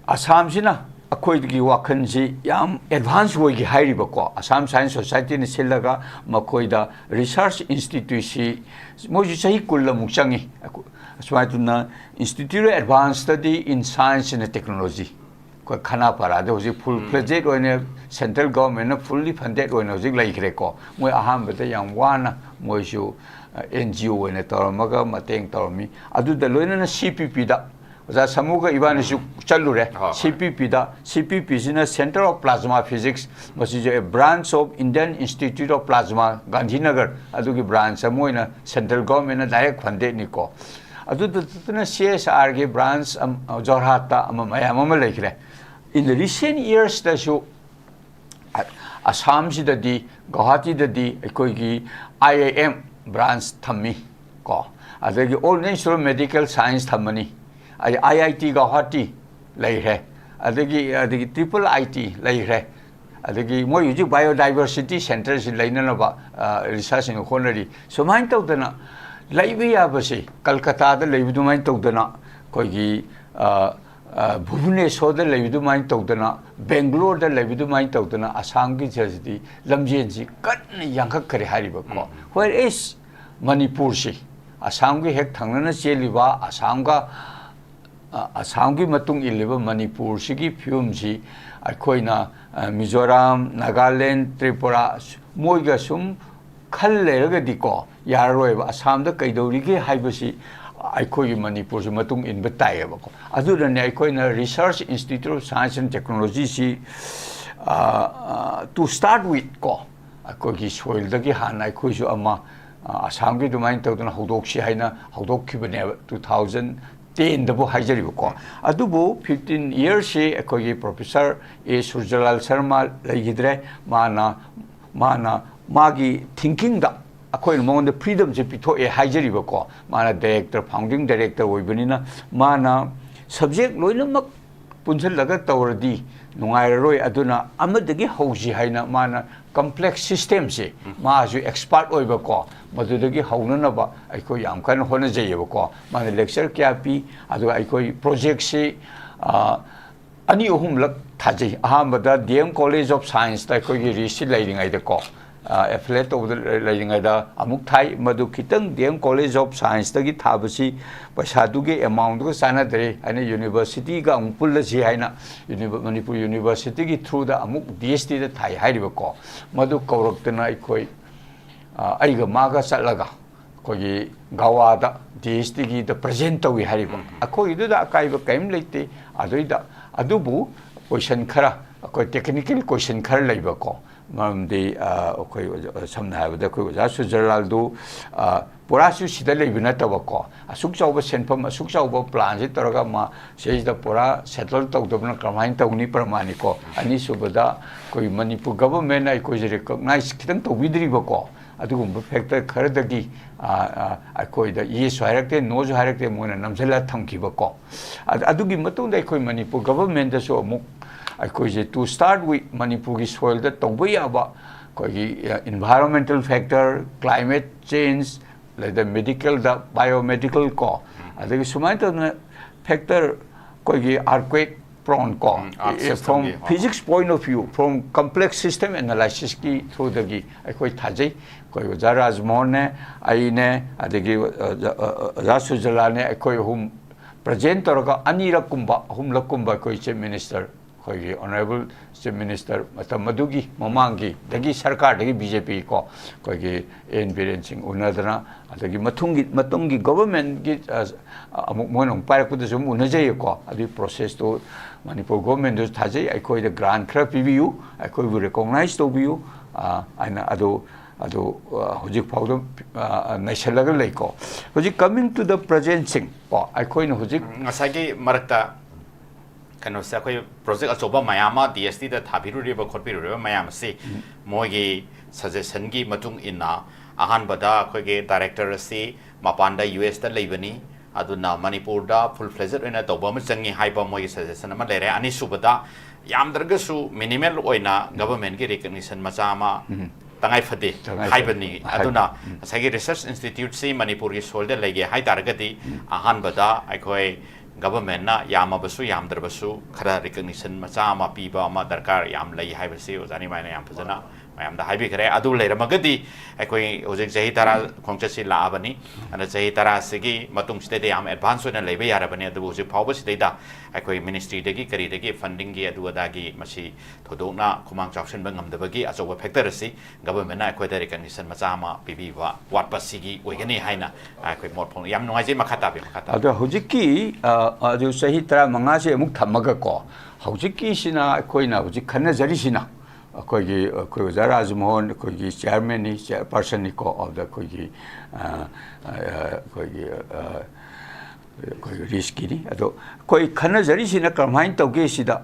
ꯑꯁꯥꯝꯁꯤꯅ ꯑꯩꯈꯣꯏꯒꯤ ꯋꯥꯈꯜꯁꯤ ꯌꯥꯝ advance ꯑꯣꯏꯒꯦ ꯍꯥꯏꯔꯤꯕꯀꯣ꯫ ꯑꯁꯥꯝ ꯁꯥꯏꯟꯁ ꯁꯣꯁꯥꯏꯇꯤꯅ ꯁꯤꯜꯂꯒ ꯃꯈꯣꯏꯗ ꯔꯤꯁꯔꯁ ꯏꯟꯁꯇꯤꯇ꯭ꯌꯨꯠꯁꯤ ꯃꯣꯏꯁꯨ ꯆꯍꯤ ꯀꯨꯟꯃꯨꯛ ꯆꯪꯉꯤ꯫ ꯑꯩꯈꯣꯏ-, ꯁꯨꯃꯥꯏꯅ ꯇꯧꯗꯅ Institute of Advanced Study in Science and Technology, ꯑꯩꯈꯣꯏ ꯈꯅꯥꯄꯥꯔꯥꯗ ꯍꯧꯖꯤꯛ full ꯎꯝ꯫ Fledged ꯑꯣꯏꯅ central government ꯅ fully funded ꯑꯣꯏꯅ ꯍꯧꯖꯤꯛ ꯂꯩꯈ꯭ꯔꯦꯀꯣ꯫ ꯃꯣꯏ ꯑꯍꯥꯟꯕꯗ ꯌꯥꯝ ꯋꯥꯅ ꯃꯣꯏꯁꯨ, ꯑ, N G O ꯑꯣꯏꯅ ꯇꯧꯔꯝꯃꯒ ꯃꯇꯦꯡ ꯇꯧꯔꯝꯃꯤ꯫ ꯑꯗꯨꯗ ꯂꯣꯏꯅꯅ C P P ꯗ ꯑꯣꯖꯥ ꯁꯃꯨꯒ ꯏꯕꯥꯅꯤꯁꯨ ꯎꯝ꯫ ꯆꯠꯂꯨꯔꯦ꯫ ꯍꯣꯏ, ꯍꯣꯏ꯫ C P P ꯗ, C P P ꯁꯤꯅ Center of Plasma Physics, ꯃꯁꯤꯁꯨ a branch of Indian Institute of Plasma, Gandhinagar, ꯑꯗꯨꯒꯤ branch ꯑꯃ ꯑꯣꯏꯅ central government ꯅ direct funded ꯅꯤꯀꯣ꯫ ꯑꯗꯨꯗ ꯅꯠꯇꯅ C S R ꯒꯤ branch ꯑꯝ-, ꯖꯣꯔꯍꯥꯠꯇ ꯑꯃ ꯃꯌꯥꯝ ꯑꯃ ꯂꯩꯈ꯭ꯔꯦ꯫ In the recent years ꯇꯁꯨ ꯑ-, ꯑꯁꯥꯝꯁꯤꯗꯗꯤ, ꯒꯧꯍꯥꯇꯤꯗꯗꯤ ꯑꯩꯈꯣꯏꯒꯤ I I M branch ꯊꯝꯃꯤ ꯀꯣ, ꯑꯗꯒꯤ All National Medical Science ꯊꯝꯃꯅꯤ, ꯑꯗꯩ I I T ꯒꯧꯍꯥꯇꯤ ꯂꯩꯈ꯭ꯔꯦ, ꯑꯗꯒꯤ, ꯑꯗꯒꯤ triple I T ꯂꯩꯈ꯭ꯔꯦ, ꯑꯗꯒꯤ ꯃꯣꯏ ꯍꯧꯖꯤꯛ biodiversity centre ꯁꯤ ꯂꯩꯅꯅꯕ, ꯑ, research ꯁꯤꯡ ꯍꯣꯠꯅꯔꯤ꯫ ꯁꯨꯃꯥꯏꯅ ꯇꯧꯗꯅ ꯂꯩꯕ ꯌꯥꯕꯁꯤ ꯀꯜꯀꯇꯥꯗ ꯂꯩꯕ ꯑꯗꯨꯃꯥꯏꯅ ꯇꯧꯗꯅ ꯑꯩꯈꯣꯏꯒꯤ, ꯚꯨꯕꯅꯦꯁꯣꯔꯗ ꯂꯩꯕꯗꯨꯃꯥꯏꯅ ꯇꯧꯗꯅ, ꯕꯦꯡꯒ꯭ꯂꯣꯔꯗ ꯂꯩꯕꯗꯨꯃꯥꯏꯅ ꯇꯧꯗꯅ ꯑꯁꯥꯝꯒꯤ ꯁꯤꯗꯤ ꯂꯝꯖꯦꯟꯁꯤ ꯀꯟꯅ ꯌꯥꯡꯈꯠꯈ꯭ꯔꯦ ꯍꯥꯏꯔꯤꯕꯀꯣ꯫ Whereas ꯃꯅꯤꯄꯨꯔꯁꯤ, ꯑꯁꯥꯝꯒꯤ ꯍꯦꯛ ꯊꯪꯅꯅ ꯆꯦꯜꯂꯤꯕ ꯑꯁꯥꯝꯒ, ꯑ, ꯑꯁꯥꯝꯒꯤ ꯃꯇꯨꯡ ꯏꯜꯂꯤꯕ ꯃꯅꯤꯄꯨꯔꯁꯤꯒꯤ ꯐꯤꯕꯝꯁꯤ ꯑꯩꯈꯣꯏꯅ, ꯑ, ꯃꯤꯖꯣꯔꯥꯝ, ꯅꯥꯒꯥꯂꯦꯟ, ꯇ꯭ꯔꯤꯄꯨꯔꯥ, ꯃꯣꯏꯒ ꯁꯨꯝ ꯈꯜ ꯂꯩꯔꯒꯗꯤꯀꯣ, ꯌꯥꯔꯔꯣꯏꯕ꯫ ꯑꯁꯥꯝꯗ ꯀꯩꯗꯧꯔꯤꯒꯦ ꯍꯥꯏꯕꯁꯤ ꯑꯩꯈꯣꯏꯒꯤ ꯃꯅꯤꯄꯨꯔꯁꯤ ꯃꯇꯨꯡ ꯏꯟꯕ ꯇꯥꯏꯌꯦꯕꯀꯣ꯫ ꯑꯗꯨꯅꯅꯦ ꯑꯩꯈꯣꯏꯅ Research Institute of Science and Technologyꯁꯤ, ꯑ, ꯑ, to start with ꯀꯣ, ꯑꯩꯈꯣꯏꯒꯤ soilꯗꯒꯤ ꯍꯥꯟꯅ ꯑꯩꯈꯣꯏꯁꯨ ꯑꯃ, ꯑ, ꯑꯁꯥꯝꯒꯤ ꯑꯗꯨꯃꯥꯏꯅ ꯇꯧꯗꯅ ꯍꯧꯗꯣꯛꯁꯤ ꯍꯥꯏꯅ ꯍꯧꯗꯣꯛꯈꯤꯕꯅꯦꯕ, two thousand tenꯗꯕꯨ ꯍꯥꯏꯖꯔꯤꯕꯀꯣ꯫ ꯑꯗꯨꯕꯨ fifteen yearsꯁꯤ ꯑꯩꯈꯣꯏꯒꯤ Professor A ꯁꯨꯔꯖꯂꯥꯜ ꯁꯔꯃ ꯂꯩꯈꯤꯗ꯭ꯔꯦ꯫ ꯃꯥꯅ, ꯃꯥꯅ ꯃꯥꯒꯤ thinkingꯗ ꯑꯩꯈꯣꯏꯅ ꯃꯉꯣꯟꯗ freedomꯁꯦ ꯄꯤꯊꯣꯛꯑꯦ ꯍꯥꯏꯖꯔꯤꯕꯀꯣ꯫ ꯃꯥꯅ director, founding director ꯑꯣꯏꯕꯅꯤꯅ ꯃꯥꯅ subject ꯂꯣꯏꯅꯃꯛ ꯄꯨꯟꯁꯤꯜꯂꯒ ꯇꯧꯔꯗꯤ ꯅꯨꯡꯉꯥꯏꯔꯔꯣꯏ, ꯑꯗꯨꯅ ꯑꯃꯗꯒꯤ ꯍꯧꯁꯤ ꯍꯥꯏꯅ ꯃꯥꯅ complex systemꯁꯦ ꯃꯥꯁꯨ expert ꯑꯣꯏꯕꯀꯣ, ꯃꯗꯨꯗꯒꯤ ꯍꯧꯅꯅꯕ ꯑꯩꯈꯣꯏ ꯌꯥꯝ ꯀꯟꯅ ꯍꯣꯠꯅꯖꯩꯌꯦꯕꯀꯣ꯫ ꯃꯥꯅ lecture ꯀꯌꯥ ꯄꯤ, ꯑꯗꯨꯒ ꯑꯩꯈꯣꯏ projectꯁꯤ, ꯑ, ꯑꯅꯤ ꯑꯍꯨꯝꯂꯛ ꯊꯥꯖꯩ꯫ ꯑꯍꯥꯟꯕꯗ D M College of Scienceꯇ ꯑꯩꯈꯣꯏꯒꯤ RISC ꯂꯩꯔꯤꯉꯩꯗꯀꯣ, ꯑ, affiliate ꯇꯧꯕꯗ ꯂꯩ-, ꯂꯩꯔꯤꯉꯩꯗ ꯑꯃꯨꯛ ꯊꯥꯏ꯫ ꯃꯗꯨ ꯈꯤꯇꯪ D M College of Scienceꯇꯒꯤ ꯊꯥꯕꯁꯤ ꯄꯩꯁꯥꯗꯨꯒꯤ amountꯗꯨꯒ ꯆꯥꯟꯅꯗ꯭ꯔꯦ ꯍꯥꯏꯅ universityꯒ ꯑꯃꯨꯛ ꯄꯨꯜꯂꯁꯤ ꯍꯥꯏꯅ uni-, ꯃꯅꯤꯄꯨꯔ Universityꯒꯤ throughꯗ ꯑꯃꯨꯛ D S Tꯗ ꯊꯥꯏ ꯍꯥꯏꯔꯤꯕꯀꯣ꯫ ꯃꯗꯨ ꯀꯧꯔꯛꯇꯅ ꯑꯩꯈꯣꯏ, ꯑ, ꯑꯩꯒ ꯃꯥꯒ ꯆꯠꯂꯒ ꯑꯩꯈꯣꯏꯒꯤ ꯒꯋꯥꯗ D S Tꯒꯤꯗ present ꯇꯧꯏ ꯍꯥꯏꯔꯤꯕ꯫ ꯑꯩꯈꯣꯏꯒꯤꯗꯨꯗ ꯑꯀꯥꯏꯕ ꯀꯔꯤꯝ ꯂꯩꯇꯦ꯫ ꯑꯗꯨꯏꯗ, ꯑꯗꯨꯕꯨ question ꯈꯔ, ꯑꯩꯈꯣꯏ technical question ꯈꯔ ꯂꯩꯕꯀꯣ꯫ ꯃꯔꯝꯗꯤ, ꯑ, ꯑꯩꯈꯣꯏ ꯑꯣꯖꯥ, ꯁꯝꯅ ꯍꯥꯏꯔꯕꯗ ꯑꯩꯈꯣꯏ ꯑꯣꯖꯥ ꯁꯨꯔꯖꯂꯥꯜꯗꯨ, ꯑ, ꯄꯨꯔꯥꯁꯨ ꯁꯤꯗ ꯂꯩꯕ ꯅꯠꯇꯕꯀꯣ꯫ ꯑꯁꯨꯛ ꯆꯥꯎꯕ ꯁꯦꯟꯐꯝ, ꯑꯁꯨꯛ ꯆꯥꯎꯕ planꯁꯤ ꯇꯧꯔꯒ ꯃꯥ ꯁꯤꯗꯩꯁꯤꯗ ꯄꯨꯔꯥ settle ꯇꯧꯗꯕꯅ ꯀꯔꯝꯍꯥꯏꯅ ꯇꯧꯅꯤ? ꯄ꯭ꯔꯃꯥꯅꯤꯀꯣ꯫ ꯑꯅꯤꯁꯨꯕꯗ ꯑꯩꯈꯣꯏ ꯃꯅꯤꯄꯨꯔ governmentꯅ ꯑꯩꯈꯣꯏꯁꯦ recognize ꯈꯤꯇꯪ ꯇꯧꯕꯤꯗ꯭ꯔꯤꯕꯀꯣ꯫ ꯑꯗꯨꯒꯨꯝꯕ factor ꯈꯔꯗꯒꯤ, ꯑ, ꯑ, ꯑꯩꯈꯣꯏꯗ yesꯁꯨ ꯍꯥꯏꯔꯛꯇꯦ, noꯁꯨ ꯍꯥꯏꯔꯛꯇꯦ, ꯃꯣꯏꯅ ꯅꯝꯁꯤꯜꯂ ꯊꯝꯈꯤꯕꯀꯣ꯫ ꯑꯗ-, ꯑꯗꯨꯒꯤ ꯃꯇꯨꯡꯗ ꯑꯩꯈꯣꯏ ꯃꯅꯤꯄꯨꯔ governmentꯇꯁꯨ ꯑꯃꯨꯛ ꯑꯩꯈꯣꯏꯁꯦ to start with ꯃꯅꯤꯄꯨꯔꯒꯤ soilꯗ ꯇꯧꯕ ꯌꯥꯕ ꯑꯩꯈꯣꯏꯒꯤ, ꯑ, environmental factor, climate change, ꯂꯩꯗ medicalꯗ, biomedical ꯀꯣ, ꯑꯗꯒꯤ ꯁꯨꯃꯥꯏꯅ ꯇꯧꯗꯅ factor ꯑꯩꯈꯣꯏꯒꯤ earthquake prone ꯀꯣ, ꯎꯝ, earth from system ꯒꯤ, ꯍꯣꯏ, physics point of view, from complex system analysis ꯀꯤ through ꯗꯒꯤ ꯑꯩꯈꯣꯏ ꯊꯥꯖꯩ꯫ ꯑꯩꯈꯣꯏ ꯑꯣꯖꯥ ꯔꯥꯖꯃꯣꯍꯟꯅꯦ, ꯑꯩꯅꯦ, ꯑꯗꯒꯤ ꯑ, ꯑ, ꯑ, ꯑꯣꯖꯥ ꯁꯨꯖꯂꯥꯅꯦ, ꯑꯩꯈꯣꯏ ꯑꯍꯨꯝ present ꯇꯧꯔꯒ ꯑꯅꯤꯔꯛꯀꯨꯝꯕ ꯑꯍꯨꯝꯂꯛꯀꯨꯝꯕ ꯑꯩꯈꯣꯏ Chief Minister, ꯑꯩꯈꯣꯏꯒꯤ Honourable Chief Minister ꯃꯇꯝ ꯑꯗꯨꯒꯤ ꯃꯃꯥꯡꯒꯤꯗꯒꯤ ꯁꯔꯀꯥꯔꯗꯒꯤ ꯕꯤ ꯖꯦ ꯄꯤ ꯀꯣ, ꯑꯩꯈꯣꯏꯒꯤ ꯑꯦꯟ ꯕꯤꯔꯦꯟ ꯁꯤꯡ ꯎꯅꯗꯅ, ꯑꯗꯒꯤ ꯃꯊꯪꯒꯤ, ꯃꯇꯨꯡꯒꯤ government ꯀꯤ, ꯑ, ꯑꯃꯨꯛ ꯃꯣꯏꯅ ꯑꯃꯨꯛ ꯄꯥꯏꯔꯛꯄꯗꯁꯨ ꯑꯗꯨꯝ ꯎꯅꯖꯩꯌꯦꯀꯣ꯫ ꯑꯗꯨꯒꯤ process ꯇꯣ ꯃꯅꯤꯄꯨꯔ government ꯇꯁꯨ ꯊꯥꯖꯩ, ꯑꯩꯈꯣꯏꯗ grant ꯈꯔ ꯄꯤꯕꯤꯌꯨ, ꯑꯩꯈꯣꯏꯕꯨ recognize ꯇꯧꯕꯤꯌꯨ, ꯑ, ꯍꯥꯏꯅ꯫ ꯑꯗꯨ, ꯑꯗꯨ, ꯑ, ꯍꯧꯖꯤꯛ ꯐꯥꯎꯗ, ꯑ, ꯅꯩꯁꯜꯂꯒ ꯂꯩꯀꯣ꯫ ꯍꯧꯖꯤꯛ coming to the present thing ꯀꯣ, ꯑꯩꯈꯣꯏꯅ ꯍꯧꯖꯤꯛ ꯉꯁꯥꯏꯒꯤ ꯃꯔꯛꯇ ꯀꯩꯅꯣꯁꯦ, ꯑꯩꯈꯣꯏ project ꯑꯆꯧꯕ ꯃꯌꯥꯝ ꯑꯃ ꯗꯤ ꯑꯦꯁ ꯇꯤꯗ ꯊꯥꯕꯤꯔꯨꯔꯤꯕ ꯈꯣꯠꯄꯤꯔꯨꯔꯤꯕ ꯃꯌꯥꯝ ꯑꯁꯤ ꯃꯣꯏꯒꯤ suggestion ꯒꯤ ꯃꯇꯨꯡ ꯏꯟꯅ ꯑꯍꯥꯟꯕꯗ ꯑꯩꯈꯣꯏꯒꯤ director ꯑꯁꯤ ꯃꯄꯥꯟꯗ ꯌꯨ ꯑꯦꯁꯇ ꯂꯩꯕꯅꯤ, ꯑꯗꯨꯅ ꯃꯅꯤꯄꯨꯔꯗ full fledged ꯑꯣꯏꯅ ꯇꯧꯕ ꯑꯃ ꯆꯪꯉꯤ ꯍꯥꯏꯕ ꯃꯣꯏꯒꯤ suggestion ꯑꯃ ꯂꯩꯔꯦ꯫ ꯑꯅꯤꯁꯨꯕꯗ, ꯌꯥꯝꯗ꯭ꯔꯒꯁꯨ minimal ꯑꯣꯏꯅ government ꯀꯤ recognition ꯃꯆꯥ ꯑꯃ ꯇꯉꯥꯏ ꯐꯗꯦ ꯇꯉꯥꯏ ꯐꯗꯦ꯫ ꯍꯥꯏꯕꯅꯤ꯫ ꯍꯥꯏ-, ꯑꯗꯨꯅ ꯎꯝ꯫ ꯉꯁꯥꯏꯒꯤ research institute ꯁꯤ ꯃꯅꯤꯄꯨꯔꯒꯤ soil ꯗ ꯂꯩꯒꯦ ꯍꯥꯏ ꯇꯥꯔꯒꯗꯤ, ꯑꯍꯥꯟꯕꯗ ꯑꯩꯈꯣꯏ government ꯅ ꯌꯥꯝꯃꯕꯁꯨ ꯌꯥꯝꯗ꯭ꯔꯕꯁꯨ ꯈꯔ recognition ꯃꯆꯥ ꯑꯃ ꯄꯤꯕ ꯑꯃ ꯗꯔꯀꯥꯔ ꯌꯥꯝ ꯂꯩ ꯍꯥꯏꯕꯁꯤ ꯑꯣꯖꯥ ꯅꯤꯃꯥꯏꯅ ꯌꯥꯝ ꯐꯖꯅ ꯃꯌꯥꯝꯗ ꯍꯥꯏꯕꯤꯈ꯭ꯔꯦ꯫ ꯑꯗꯨ ꯂꯩꯔꯝꯃꯒꯗꯤ ꯑꯩꯈꯣꯏ ꯍꯧꯖꯤꯛ ꯆꯍꯤ ꯇꯔꯥ ꯈꯣꯡꯆꯠꯁꯤ ꯂꯥꯛꯑꯕꯅꯤ꯫ ꯑꯗꯨꯅ ꯆꯍꯤ ꯇꯔꯥꯁꯤꯒꯤ ꯃꯇꯨꯡꯁꯤꯗꯩꯗ ꯌꯥꯝ advance ꯑꯣꯏꯅ ꯂꯩꯕ ꯌꯥꯔꯕꯅꯤ꯫ ꯑꯗꯨꯕꯨ ꯍꯧꯖꯤꯛ ꯐꯥꯎꯕꯁꯤꯗꯩꯗ ꯑꯩꯈꯣꯏ ministry ꯗꯒꯤ ꯀꯔꯤꯗꯒꯤ funding ꯒꯤ ꯑꯗꯨ ꯑꯗꯥꯒꯤ ꯃꯁꯤ ꯊꯣꯏꯗꯣꯛꯅ ꯈꯨꯃꯥꯡ ꯆꯥꯎꯁꯤꯟꯕ ꯉꯝꯗꯕꯒꯤ ꯑꯆꯧꯕ factor ꯑꯁꯤ government ꯅ ꯑꯩꯈꯣꯏꯗ recognition ꯃꯆꯥ ꯑꯃ ꯄꯤꯕꯤꯕ ꯋꯥꯠꯄ ꯁꯤꯒꯤ ꯑꯣꯏꯒꯅꯤ ꯍꯥꯏꯅ ꯑꯩꯈꯣꯏ ꯃꯣꯠ ꯐꯣꯡ-, ꯌꯥꯝ ꯅꯨꯡꯉꯥꯏꯖꯩ꯫ ꯃꯈꯥ ꯇꯥꯕꯤꯌꯨ, ꯃꯈꯥ ꯇꯥꯕꯤꯌꯨ꯫ ꯑꯗꯣ ꯍꯧꯖꯤꯛꯀꯤ, ꯑ, ꯑꯗꯨ ꯆꯍꯤ ꯇꯔꯥꯃꯉꯥꯁꯦ ꯑꯃꯨꯛ ꯊꯝꯃꯒꯀꯣ, ꯍꯧꯖꯤꯛꯀꯤꯁꯤꯅ ꯑꯩꯈꯣꯏꯅ ꯍꯧꯖꯤꯛ ꯈꯟꯅꯖꯔꯤꯁꯤꯅ, ꯑꯩꯈꯣꯏꯒꯤ, ꯑꯩꯈꯣꯏ ꯑꯣꯖꯥ ꯔꯥꯖꯃꯣꯍꯟ, ꯑꯩꯈꯣꯏꯒꯤ chairman ꯅꯤ, chairperson ꯅꯤꯀꯣ, of the ꯑꯩꯈꯣꯏꯒꯤ, ꯑ, ꯑ, ꯑꯩꯈꯣꯏꯒꯤ, ꯑ, ꯑꯩꯈꯣꯏꯒꯤ RIISC ꯀꯤꯅꯤ꯫ ꯑꯗꯣ ꯑꯩꯈꯣꯏ ꯈꯟꯅꯖꯔꯤꯁꯤꯅ ꯀꯔꯝꯍꯥꯏꯅ ꯇꯧꯒꯦ ꯁꯤꯗ,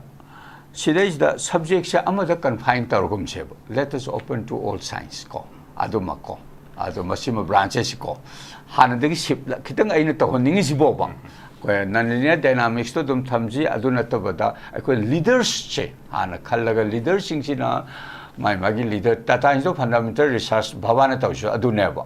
ꯁꯤꯗꯩꯁꯤꯗ subject ꯁꯦ ꯑꯃꯗ confine ꯇꯧꯔꯒꯨꯝꯁꯦꯕ, let us open to all science ꯀꯣ, ꯑꯗꯨꯃꯛ ꯀꯣ, ꯑꯗꯣ ꯃꯁꯤꯃ branches ꯀꯣ, ꯍꯥꯟꯅꯗꯒꯤ shift ꯈꯤꯇꯪ ꯑꯩꯅ ꯇꯧꯍꯟꯅꯤꯡꯉꯤꯁꯤꯕꯣꯕ, ꯑꯩꯈꯣꯏ non linear dynamics ꯇꯣ ꯑꯗꯨꯝ ꯊꯝꯁꯤ꯫ ꯑꯗꯨ ꯅꯠꯇꯕꯗ ꯑꯩꯈꯣꯏ leaders ꯁꯦ ꯍꯥꯟꯅ ꯈꯜꯂꯒ, leaders ꯁꯤꯡꯁꯤꯅ ꯃꯥꯏ ꯃꯥꯒꯤ leader, Tata Institute of Fundamental Research ꯚꯕꯥꯅ ꯇꯧꯔꯤꯁꯨ ꯑꯗꯨꯅꯦꯕ,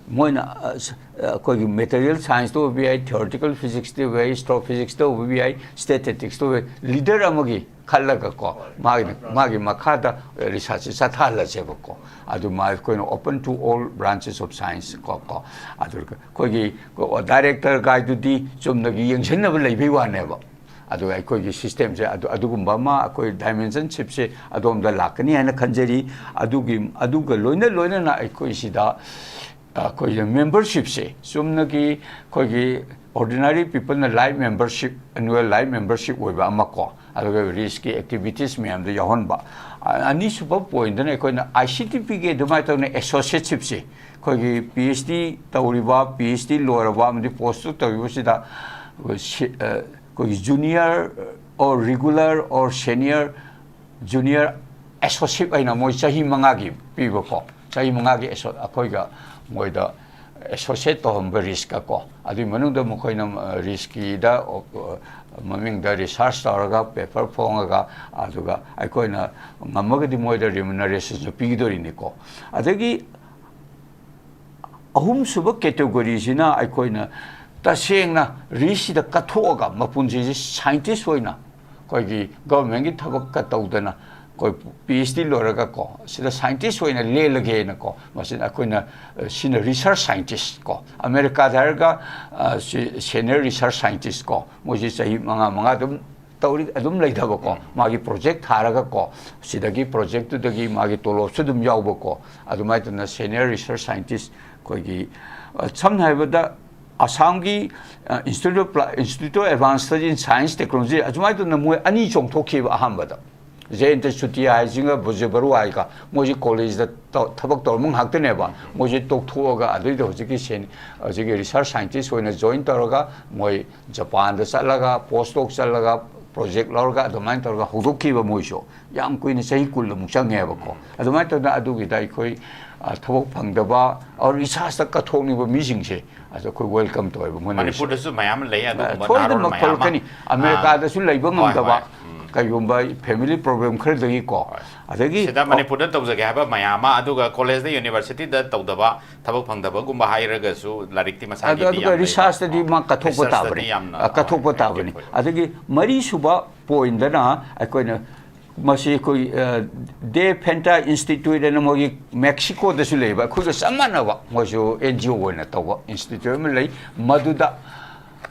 ꯃꯣꯏꯅ ꯑ, ꯁ-, ꯑ, ꯑꯩꯈꯣꯏꯒꯤ ꯃꯦꯇꯔꯤꯌꯦꯜ ꯁꯥꯏꯟꯁꯇ ꯑꯣꯏꯕ ꯌꯥꯏ, ꯊꯤꯑꯣꯔꯤꯇꯤꯀꯦꯜ ꯐꯤꯖꯤꯛꯁꯇ ꯑꯣꯏꯕ ꯌꯥꯏ, ꯑꯦꯁꯇ꯭ꯔꯣꯐꯤꯖꯤꯛꯁꯇ ꯑꯣꯏꯕ ꯌꯥꯏ, ꯁ꯭ꯇꯦꯇꯤꯁꯇꯤꯛꯁꯇ ꯑꯣꯏꯕ ꯌꯥꯏ, ꯂꯤꯗꯔ ꯑꯃꯒꯤ ꯈꯜꯂꯒꯀꯣ, ꯃꯥꯒꯤ ꯃꯥꯒꯤ ꯃꯈꯥꯗ ꯔꯤꯁꯥꯔꯁꯁꯦ ꯆꯠꯊꯍꯜꯂꯁꯦꯕꯀꯣ꯫ ꯑꯗꯨ ꯃꯥ ꯑꯩꯈꯣꯏꯅ open to all branches of science ꯀꯣ ꯀꯣ ꯑꯗꯨꯒ ꯑꯩꯈꯣꯏꯒꯤ ꯗꯥꯏꯔꯦꯛꯇꯔ ꯒꯥꯏꯗꯨꯗꯤ ꯆꯨꯝꯅꯒꯤ ꯌꯦꯡꯁꯤꯟꯅꯕ ꯂꯩꯕꯩ ꯋꯥꯅꯦꯕ꯫ ꯑꯗꯨꯒ ꯑꯩꯈꯣꯏꯒꯤ ꯁꯤꯁꯇꯦꯝꯁꯦ ꯑꯗꯨ ꯑꯗꯨꯒꯨꯝꯕ ꯑꯃ ꯑꯩꯈꯣꯏ ꯗꯥꯏꯃꯦꯟꯁꯟꯁꯤꯞꯁꯦ ꯑꯗꯣꯝꯗ ꯂꯥꯛꯀꯅꯤ ꯍꯥꯏꯅ ꯈꯟꯖꯔꯤ꯫ ꯑꯗꯨꯒꯤ ꯑꯗꯨꯒ ꯂꯣꯏꯅ ꯂꯣꯏꯅꯅ ꯑꯩꯈꯣꯏ ꯁꯤꯗ ꯑꯩꯈꯣꯏꯒꯤ ꯃꯦꯝꯕꯔꯁꯤꯞꯁꯦ ꯆꯨꯝꯅꯒꯤ ꯑꯩꯈꯣꯏꯒꯤ ꯑꯣꯔꯗꯤꯅꯔꯤ ꯄꯤꯄꯜꯅ life membership, annual life membership ꯑꯣꯏꯕ ꯑꯃ ꯀꯣ, ꯑꯗꯨꯒ ꯔꯤꯁꯀꯤ ꯑꯦꯛꯇꯤꯚꯤꯇꯤꯁ ꯃꯌꯥꯝꯗ ꯌꯥꯎꯍꯟꯕ꯫ ꯑ-, ꯑꯅꯤꯁꯨꯕ ꯄꯣꯏꯟꯗꯅ ꯑꯩꯈꯣꯏꯅ ꯑꯥꯏ ꯁꯤ ꯇꯤ ꯄꯤꯒꯤ ꯑꯗꯨꯃꯥꯏꯅ ꯇꯧꯅ ꯑꯦꯁꯣꯁꯤꯌꯦꯠꯁꯤꯞꯁꯦ ꯑꯩꯈꯣꯏꯒꯤ ꯄꯤ ꯑꯩꯆ ꯗꯤ ꯇꯧꯔꯤꯕ, ꯄꯤ ꯑꯩꯆ ꯗꯤ ꯂꯣꯏꯔꯕ ꯑꯃꯗꯤ ꯄꯣꯁ ꯗꯣꯛ ꯇꯧꯔꯤꯕꯁꯤꯗ ꯑꯩꯈꯣꯏ ꯁꯤ-, ꯑ, ꯑꯩꯈꯣꯏꯒꯤ junior or regular or senior, junior associate ꯍꯥꯏꯅ ꯃꯣꯏ ꯆꯍꯤ ꯃꯉꯥꯒꯤ ꯄꯤꯕꯀꯣ, ꯆꯍꯤ ꯃꯉꯥꯒꯤ ꯑꯦꯁꯣ-, ꯑꯩꯈꯣꯏꯒ ꯃꯣꯏꯗ ꯑꯦꯁꯣꯁꯤꯌꯦꯠ ꯇꯧꯍꯟꯕ ꯔꯤꯁꯀ ꯀꯣ, ꯑꯗꯨꯒꯤ ꯃꯅꯨꯡꯗ ꯃꯈꯣꯏꯅ, ꯑ, ꯔꯤꯁꯀꯤꯗ, ꯑ, ꯃꯃꯤꯡꯗ ꯔꯤꯁꯥꯔꯁ ꯇꯧꯔꯒ ꯄꯦꯄꯔ ꯐꯣꯡꯉꯒ, ꯑꯗꯨꯒ ꯑꯩꯈꯣꯏꯅ ꯉꯝꯃꯒꯗꯤ ꯃꯣꯏꯗ ꯔꯤꯃꯨꯅꯔꯦꯁꯟꯁꯨ ꯄꯤꯒꯗꯣꯔꯤꯅꯤꯀꯣ꯫ ꯑꯗꯒꯤ ꯑꯍꯨꯝꯁꯨꯕ ꯀꯦꯇꯦꯒꯣꯔꯤꯁꯤꯅ ꯑꯩꯈꯣꯏꯅ ꯇꯁꯦꯡꯅ ꯔꯤꯁꯁꯤꯗ ꯀꯠꯊꯣꯛꯑꯒ ꯃꯄꯨꯟꯁꯤꯁꯤ ꯁꯥꯏꯟꯇꯤꯁ ꯑꯣꯏꯅ ꯑꯩꯈꯣꯏꯒꯤ ꯒꯚꯔꯟꯃꯦꯟꯒꯤ ꯊꯕꯛꯀ ꯇꯧꯗꯅ ꯑꯩꯈꯣꯏ ꯄꯤ ꯑꯩꯆ ꯗꯤ ꯂꯣꯏꯔꯒ ꯀꯣ, ꯁꯤꯗ ꯁꯥꯏꯟꯇꯤꯁ ꯑꯣꯏꯅ ꯂꯦꯜꯂꯒꯦꯅ ꯀꯣ, ꯃꯁꯤꯗ ꯑꯩꯈꯣꯏꯅ, ꯑ, ꯁꯤꯅ ꯔꯤꯁꯔꯁ ꯁꯥꯏꯟꯇꯤꯁ ꯀꯣ, ꯑꯃꯦꯔꯤꯀꯥꯗ ꯍꯥꯏꯔꯒ, ꯑ, ꯁꯤ ꯁꯦꯅꯤꯌꯔ ꯔꯤꯁꯔꯁ ꯁꯥꯏꯟꯇꯤꯁ ꯀꯣ, ꯃꯣꯏꯁꯤ ꯆꯍꯤ ꯃꯉꯥ ꯃꯉꯥ ꯑꯗꯨꯝ ꯇꯧꯔꯤ, ꯑꯗꯨꯝ ꯂꯩꯊꯕꯀꯣ, ꯃꯥꯒꯤ ꯄ꯭ꯔꯣꯖꯦꯛ ꯊꯥꯔꯒꯀꯣ, ꯁꯤꯗꯒꯤ ꯄ꯭ꯔꯣꯖꯦꯛꯇꯨꯗꯒꯤ ꯃꯥꯒꯤ ꯇꯣꯂꯣꯞꯁꯨ ꯑꯗꯨꯝ ꯌꯥꯎꯕꯀꯣ, ꯑꯗꯨꯃꯥꯏꯅ ꯇꯧꯗꯅ ꯁꯦꯅꯤꯌꯔ ꯔꯤꯁꯔꯁ ꯁꯥꯏꯟꯇꯤꯁ ꯑꯩꯈꯣꯏꯒꯤ, ꯑ, ꯁꯝꯅ ꯍꯥꯏꯔꯕꯗ ꯑꯁꯥꯝꯒꯤ, ꯑ, Institute of Pla-, Institute of Advanced Study in Science Technology, ꯑꯁꯨꯃꯥꯏꯅ ꯇꯧꯗꯅ ꯃꯣꯏ ꯑꯅꯤ ꯆꯣꯡꯊꯣꯛꯈꯤꯕ ꯑꯍꯥꯟꯕꯗ꯫ ꯖꯌꯟꯇ ꯆꯨꯇꯤꯌꯥ ꯍꯥꯏꯁꯤꯒ ꯕꯨꯖ ꯕꯔꯨꯋꯥꯒ ꯃꯣꯏꯁꯤ ꯀꯣꯂꯦꯖꯇ ꯇꯧ-, ꯊꯕꯛ ꯇꯧꯔꯝꯕ ꯉꯥꯛꯇꯅꯦꯕ꯫ ꯃꯣꯏꯁꯤ ꯇꯣꯛꯊꯣꯛꯑꯒ ꯑꯗꯨꯏꯗ ꯍꯧꯖꯤꯛꯀꯤ ꯁꯦꯟ-, ꯍꯧꯖꯤꯛꯀꯤ ꯔꯤꯁꯔꯁ ꯁꯥꯏꯟꯇꯤꯁ ꯑꯣꯏꯅ ꯖꯣꯏꯟ ꯇꯧꯔꯒ ꯃꯣꯏ ꯖꯄꯥꯟꯗ ꯆꯠꯂꯒ ꯄꯣꯁ ꯗꯣꯛ ꯆꯠꯂꯒ ꯄ꯭ꯔꯣꯖꯦꯛ ꯂꯧꯔꯒ ꯑꯗꯨꯃꯥꯏꯅ ꯇꯧꯔꯒ ꯍꯧꯗꯣꯛꯈꯤꯕ ꯃꯣꯏꯁꯨ꯫ ꯌꯥꯝ ꯀꯨꯏꯅ ꯆꯍꯤ ꯀꯨꯟꯃꯨꯛ ꯆꯪꯉꯦꯕꯀꯣ꯫ ꯑꯗꯨꯃꯥꯏꯅ ꯇꯧꯗꯅ ꯑꯗꯨꯒꯤꯗ ꯑꯩꯈꯣꯏ, ꯑ, ꯊꯕꯛ ꯐꯪꯗꯕ ꯑꯣꯔ ꯔꯤꯁꯥꯔꯁꯇ ꯀꯠꯊꯣꯛꯅꯤꯡꯕ ꯃꯤꯁꯤꯡꯁꯦ ꯑꯗ ꯑꯩꯈꯣꯏ ꯋꯦꯜꯀꯝ ꯇꯧꯋꯦꯕ ꯃꯣꯏꯅ ꯃꯅꯤꯄꯨꯔꯗꯁꯨ ꯃꯌꯥꯝ ꯂꯩ ꯑꯗꯨꯒꯨꯝꯕ ꯅꯍꯥꯔꯣꯜ ꯁꯣꯏꯗꯅꯃꯛ ꯃꯌꯥꯝ ꯑꯃ꯫ ꯊꯣꯛꯂꯛꯀꯅꯤ꯫ ꯑꯃꯦꯔꯤꯀꯥꯗꯁꯨ ꯂꯩꯕ ꯍꯣꯏ, ꯉꯝꯗꯕ, ꯍꯣꯏ꯫ ꯎꯝ꯫ ꯀꯩꯒꯨꯝꯕ family problem ꯈꯔꯗꯒꯤꯀꯣ꯫ ꯑꯗꯒꯤ ꯁꯤꯗ ꯃꯅꯤꯄꯨꯔꯗ ꯇꯧꯖꯒꯦ ꯍꯥꯏꯕ ꯃꯌꯥꯝ ꯑꯃ, ꯑꯗꯨꯒ ꯀꯣꯂꯦꯖꯇ ꯌꯨꯅꯤꯚꯔꯁꯤꯇꯤꯗ ꯇꯧꯗꯕ, ꯊꯕꯛ ꯐꯪꯗꯕꯒꯨꯝꯕ ꯍꯥꯏꯔꯒꯁꯨ ꯂꯥꯏꯔꯤꯛꯇꯤ ꯑꯗꯨ ꯃꯁꯥꯒꯤꯗꯤ ꯑꯗꯨꯒ ꯌꯥꯝ ꯂꯩꯕ꯫ ꯔꯤꯁꯔꯁꯇꯗꯤ ꯃꯥ ꯀꯠꯊꯣꯛꯄ ꯔꯤꯁꯔꯁꯇꯗꯤ ꯇꯥꯕꯅꯤ꯫ ꯌꯥꯝꯅ, ꯑ, ꯀꯠꯊꯣꯛꯄ ꯑ, ꯇꯥꯕꯅꯤ꯫ ꯑꯦꯛꯇꯤꯚ ꯑꯣꯏ꯫ ꯑꯗꯒꯤ ꯃꯔꯤꯁꯨꯕ ꯄꯣꯏꯟꯗꯅ ꯑꯩꯈꯣꯏꯅ ꯃꯁꯤ ꯑꯩꯈꯣꯏ, ꯑ, ꯗꯦ ꯐꯦꯟꯇꯥ ꯏꯟꯁꯇꯤꯇ꯭ꯌꯨꯠ ꯑꯅ ꯃꯣꯏꯒꯤ ꯃꯦꯛꯁꯤꯀꯣꯗꯁꯨ ꯂꯩꯕ, ꯑꯩꯈꯣꯏꯒ ꯆꯞ ꯃꯥꯟꯅꯕ, ꯃꯣꯏꯁꯨ ꯑꯦꯟ ꯖꯤ ꯑꯣ ꯑꯣꯏꯅ ꯇꯧꯕ ꯏꯟꯁꯇꯤꯇ꯭ꯌꯨꯠ ꯑꯃ ꯂꯩ꯫ ꯃꯗꯨꯗ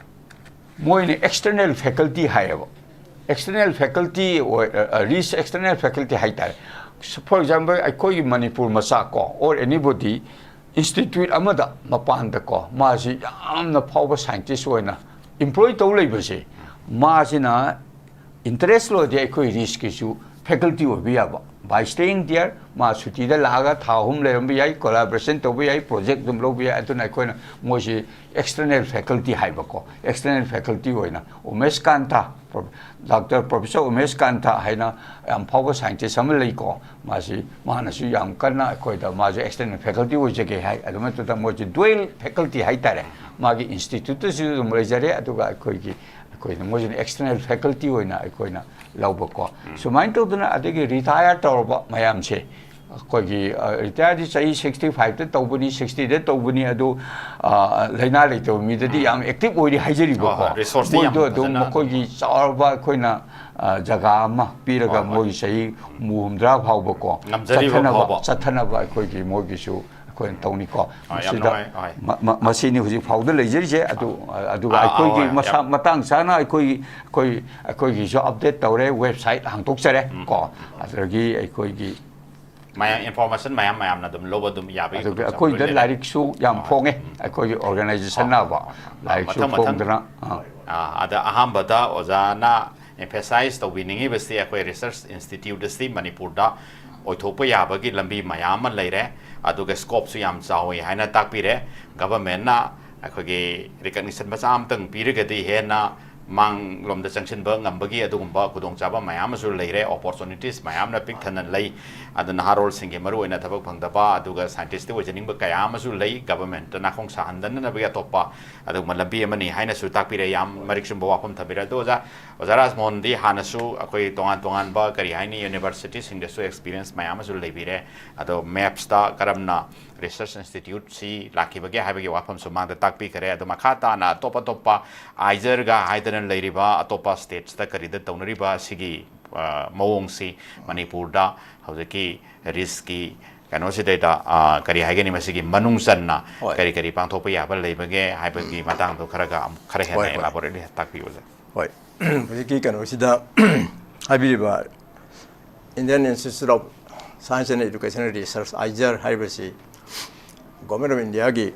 ꯃꯣꯏꯅ external faculty ꯍꯥꯏꯌꯦꯕ꯫ External faculty ꯑꯣꯏ, ꯑ, ꯑ, ꯔꯤꯁ external faculty ꯍꯥꯏꯇꯥꯔꯦ꯫ For example, ꯑꯩꯈꯣꯏꯒꯤ ꯃꯅꯤꯄꯨꯔ ꯃꯆꯥ ꯀꯣ, or anybody, ꯏꯟꯁꯇꯤꯇ꯭ꯌꯨꯠ ꯑꯃꯗ ꯃꯄꯥꯟꯗ ꯀꯣ, ꯃꯥꯁꯤ ꯌꯥꯝꯅ ꯐꯥꯎꯕ ꯁꯥꯏꯟꯇꯤꯁ ꯑꯣꯏꯅ ꯏꯝꯄ꯭ꯂꯣꯏ ꯇꯧ ꯂꯩꯕꯁꯦ, ꯃꯥꯁꯤꯅ ꯏꯟꯇꯔꯦꯁ ꯂꯩꯔꯗꯤ ꯑꯩꯈꯣꯏ ꯔꯤꯁꯀꯤꯁꯨ faculty ꯑꯣꯏꯕ ꯌꯥꯕ꯫ By staying there, ꯃꯥ ꯁꯨꯇꯤꯗ ꯂꯥꯛꯑꯒ ꯊꯥ ꯑꯍꯨꯝ ꯂꯩꯔꯝꯕ ꯌꯥꯏ, ꯀꯣꯂꯥꯕꯣꯔꯦꯁꯟ ꯇꯧꯕ ꯌꯥꯏ, ꯄ꯭ꯔꯣꯖꯦꯛ ꯑꯗꯨꯝ ꯂꯧꯕ ꯌꯥꯏ꯫ ꯑꯗꯨꯅ ꯑꯩꯈꯣꯏꯅ ꯃꯣꯏꯁꯤ external faculty ꯍꯥꯏꯕꯀꯣ, external faculty ꯑꯣꯏꯅ Umesh ꯀꯥꯟꯇ, pro-, doctor professor Umesh ꯀꯥꯟꯇ ꯍꯥꯏꯅ ꯌꯥꯝ ꯐꯥꯎꯕ ꯁꯥꯏꯟꯇꯤꯁ ꯑꯃ ꯂꯩꯀꯣ, ꯃꯥꯁꯤ, ꯃꯥꯅꯁꯨ ꯌꯥꯝ ꯀꯟꯅ ꯑꯩꯈꯣꯏꯗ, ꯃꯥꯁꯨ external faculty ꯑꯣꯏꯖꯒꯦ ꯍꯥꯏ꯫ ꯑꯗꯨ ꯅꯠꯇꯗ ꯃꯣꯏꯁꯤ dual faculty ꯍꯥꯏꯇꯥꯔꯦ, ꯃꯥꯒꯤ ꯏꯟꯁꯇꯤꯇ꯭ꯌꯨꯠꯇꯁꯨ ꯑꯗꯨꯝ ꯂꯩꯖꯔꯦ, ꯑꯗꯨꯒ ꯑꯩꯈꯣꯏꯒꯤ, ꯑꯩꯈꯣꯏꯅ ꯃꯣꯏꯁꯤꯅ external faculty ꯑꯣꯏꯅ ꯑꯩꯈꯣꯏꯅ ꯂꯧꯕꯀꯣ꯫ ꯁꯨꯃꯥꯏꯅ ꯇꯧꯗꯅ ꯑꯗꯒꯤ ꯔꯤꯇꯥꯌꯔ ꯇꯧꯔꯕ ꯃꯌꯥꯝꯁꯦ, ꯑꯩꯈꯣꯏꯒꯤ, ꯑ, ꯔꯤꯇꯥꯌꯔꯗꯤ ꯆꯍꯤ sixty fiveꯇ ꯇꯧꯕꯅꯤ, sixtyꯗ ꯇꯧꯕꯅꯤ, ꯑꯗꯨ, ꯑ, ꯂꯥꯏꯅꯥ ꯂꯩꯇꯕ ꯃꯤꯗꯗꯤ ꯌꯥꯝ ꯑꯦꯛꯇꯤꯚ ꯑꯣꯏꯔꯤ ꯍꯥꯏꯖꯔꯤꯕꯀꯣ꯫ ꯍꯣꯏ, ꯍꯣꯏ, ꯔꯤꯁꯣꯔꯁꯇꯤ ꯌꯥꯝ ꯃꯣꯏꯗꯣ ꯑꯗꯨꯝ ꯐꯖꯅ ꯃꯈꯣꯏꯒꯤ ꯆꯥꯎꯔꯕ ꯑꯩꯈꯣꯏꯅ, ꯑ, ꯖꯒꯥ ꯑꯃ ꯄꯤꯔꯒ ꯍꯣꯏ, ꯍꯣꯏ꯫ ꯃꯣꯏꯒꯤ ꯆꯍꯤ ꯍꯨꯝꯐꯨ ꯍꯨꯝꯗ꯭ꯔꯥ ꯐꯥꯎꯕꯀꯣ ꯉꯝꯖꯔꯤꯕ ꯆꯠꯊꯅꯕ, ꯐꯥꯎꯕ꯫ ꯆꯠꯊꯅꯕ ꯑꯩꯈꯣꯏꯒꯤ ꯃꯣꯏꯒꯤꯁꯨ ꯑꯩꯈꯣꯏꯅ ꯇꯧꯅꯤꯀꯣ꯫ ꯑ, ꯌꯥꯝ ꯃꯁꯤꯗ ꯅꯨꯡꯉꯥꯏ, ꯍꯣꯏ꯫ ꯃ-, ꯃ-, ꯃꯁꯤꯅꯤ ꯍꯧꯖꯤꯛ ꯐꯥꯎꯗ ꯂꯩꯖꯔꯤꯁꯦ꯫ ꯑꯗꯨ, ꯑꯗꯨꯒ ꯑꯥ, ꯑꯩꯈꯣꯏꯒꯤ ꯍꯣꯏ, ꯃꯁꯥ ꯌꯥꯝ ꯃꯇꯥꯡ ꯆꯥꯅ ꯑꯩꯈꯣꯏꯒꯤ, ꯑꯩꯈꯣꯏ, ꯑꯩꯈꯣꯏꯒꯤꯁꯨ ꯑꯞꯗꯦꯠ ꯇꯧꯔꯦ, ꯋꯦꯕꯁꯥꯏꯠ ꯍꯥꯡꯗꯣꯛꯆꯔꯦ ꯀꯣ꯫ ꯑꯗꯒꯤ ꯑꯩꯈꯣꯏꯒꯤ ꯃꯌꯥꯝ ꯏꯟꯐꯣꯔꯃꯦꯁꯟ ꯃꯌꯥꯝ ꯃꯌꯥꯝꯅ ꯑꯗꯨꯝ ꯂꯧꯕ ꯑꯗꯨꯝ ꯌꯥꯕꯒꯤ ꯑꯗꯨꯒ ꯈꯨꯗꯣꯡꯆꯥꯕ ꯑꯩꯈꯣꯏꯗ ꯂꯣꯏ ꯂꯩꯔꯦ꯫ ꯂꯥꯏꯔꯤꯛꯁꯨ ꯌꯥꯝ ꯍꯣꯏ, ꯐꯣꯡꯉꯦ, ꯎꯝ꯫ ꯑꯩꯈꯣꯏꯒꯤ ꯑꯣꯔꯒꯅꯥꯏꯖꯦꯁꯟꯅꯕ ꯍꯣꯏ, ꯍꯣꯏ꯫ ꯂꯥꯏꯔꯤꯛꯁꯨ ꯃꯊꯪ, ꯃꯊꯪ꯫ ꯐꯣꯡꯗꯅ, ꯑꯥ꯫ ꯑꯥ, ꯑꯗ ꯑꯍꯥꯟꯕꯗ ꯑꯣꯖꯥꯅ emphasize ꯇꯧꯕꯤꯅꯤꯡꯉꯤꯕꯁꯤ ꯑꯩꯈꯣꯏ ꯔꯤꯁꯔꯁ ꯏꯟꯁꯇꯤꯇ꯭ꯌꯨꯠ ꯑꯁꯤ ꯃꯅꯤꯄꯨꯔꯗ ꯑꯣꯏꯊꯣꯛꯄ ꯌꯥꯕꯒꯤ ꯂꯝꯕꯤ ꯃꯌꯥꯝ ꯑꯃ ꯂꯩꯔꯦ, ꯑꯗꯨꯒ ꯁ꯭ꯀꯣꯞꯁꯨ ꯌꯥꯝ ꯆꯥꯎꯋꯤ ꯍꯥꯏꯅ ꯇꯥꯛꯄꯤꯔꯦ꯫ ꯒꯚꯔꯟꯃꯦꯟꯠꯅ ꯑꯩꯈꯣꯏꯒꯤ ꯔꯤꯀꯛꯅꯤꯁꯟ ꯃꯆꯥ ꯑꯃꯇꯪ ꯄꯤꯔꯒꯗꯤ ꯍꯦꯟꯅ ꯃꯥꯡꯂꯣꯝꯗ ꯆꯪꯁꯤꯟꯕ ꯉꯝꯕꯒꯤ ꯑꯗꯨꯒꯨꯝꯕ ꯈꯨꯗꯣꯡꯆꯥꯕ ꯃꯌꯥꯝ ꯑꯃꯁꯨ ꯂꯩꯔꯦ, ꯑꯣꯄꯣꯔꯆꯨꯅꯤꯇꯤꯁ ꯃꯌꯥꯝꯅ ꯄꯤꯛ ꯊꯟꯅ ꯂꯩ꯫ ꯑꯗꯨ ꯅꯍꯥꯔꯣꯜꯁꯤꯡꯒꯤ ꯃꯔꯨꯑꯣꯏꯅ ꯊꯕꯛ ꯐꯪꯗꯕ, ꯑꯗꯨꯒ ꯁꯥꯏꯟꯇꯤꯁꯇꯤ ꯑꯣꯏꯖꯅꯤꯡꯕ ꯀꯌꯥ ꯑꯃꯁꯨ ꯂꯩ꯫ ꯒꯚꯔꯟꯃꯦꯟꯠꯇ ꯅꯥꯈꯣꯡ ꯁꯥꯍꯟꯗꯅꯕꯒꯤ ꯑꯇꯣꯞꯄ ꯑꯗꯨꯒꯨꯝꯕ ꯂꯝꯕꯤ ꯑꯃꯅꯤ ꯍꯥꯏꯅꯁꯨ ꯇꯥꯛꯄꯤꯔꯦ꯫ ꯌꯥꯝ ꯃꯔꯤꯛ ꯆꯨꯝꯕ ꯋꯥꯐꯝ ꯊꯝꯕꯤꯔꯦ꯫ ꯑꯗꯣ ꯑꯣꯖꯥ, ꯑꯣꯖꯥ ꯔꯥꯖꯃꯣꯍꯟꯗꯤ ꯍꯥꯟꯅꯁꯨ ꯑꯩꯈꯣꯏ ꯇꯣꯉꯥꯟ ꯇꯣꯉꯥꯟꯕ, ꯀꯔꯤ ꯍꯥꯏꯅꯤ, ꯌꯨꯅꯤꯚꯔꯁꯤꯇꯤꯁꯤꯡꯗꯁꯨ ꯑꯦꯛꯁꯄꯤꯔꯤꯌꯦꯟꯁ ꯃꯌꯥꯝ ꯑꯃꯁꯨ ꯂꯩꯕꯤꯔꯦ꯫ ꯑꯗꯣ ꯃꯦꯞꯁꯇ ꯀꯔꯝꯅ ꯔꯤꯁꯔꯁ ꯏꯟꯁꯇꯤꯇ꯭ꯌꯨꯠꯁꯤ ꯂꯥꯛꯈꯤꯕꯒꯦ ꯍꯥꯏꯕꯒꯤ ꯋꯥꯐꯝꯁꯨ ꯃꯥꯡꯗ ꯇꯥꯛꯄꯤꯈꯔꯦ꯫ ꯑꯗꯣ ꯃꯈꯥ ꯇꯥꯅ ꯑꯇꯣꯞ ꯑꯇꯣꯞꯄ ꯑꯥꯏꯖꯔꯒ ꯍꯥꯏꯗꯅ ꯂꯩꯔꯤꯕ ꯑꯇꯣꯞꯄ ꯁ꯭ꯇꯦꯠꯁꯇ ꯀꯔꯤꯗ ꯇꯧꯅꯔꯤꯕ ꯑꯁꯤꯒꯤ, ꯑ, ꯃꯑꯣꯡꯁꯤ ꯃꯅꯤꯄꯨꯔꯗ ꯍꯧꯖꯤꯛꯀꯤ ꯔꯤꯁꯀꯤ ꯀꯩꯅꯣꯁꯤꯗꯩꯗ, ꯑ, ꯀꯔꯤ ꯍꯥꯏꯒꯅꯤ, ꯃꯁꯤꯒꯤ ꯃꯅꯨꯡ ꯆꯟꯅ ꯍꯣꯏ꯫ ꯀꯔꯤ ꯀꯔꯤ ꯄꯥꯡꯊꯣꯛꯄ ꯌꯥꯕ ꯂꯩꯕꯒꯦ ꯍꯥꯏꯕꯒꯤ ꯃꯇꯥꯡꯗꯣ ꯈꯔꯒ ꯑꯃꯨꯛ ꯈꯔ ꯍꯦꯟꯅ ꯍꯣꯏ, ꯍꯣꯏ꯫ Elaborately ꯇꯥꯛꯄꯤꯌꯨ, ꯑꯣꯖꯥ꯫ ꯍꯣꯏ꯫ ꯍꯧꯖꯤꯛꯀꯤ ꯀꯩꯅꯣꯁꯤꯗ ꯍꯥꯏꯕꯤꯔꯤꯕ Indian Institute of Science and Education Research, ꯑꯥꯏꯖꯔ ꯍꯥꯏꯔꯤꯕꯁꯤ Government of Indiaꯒꯤ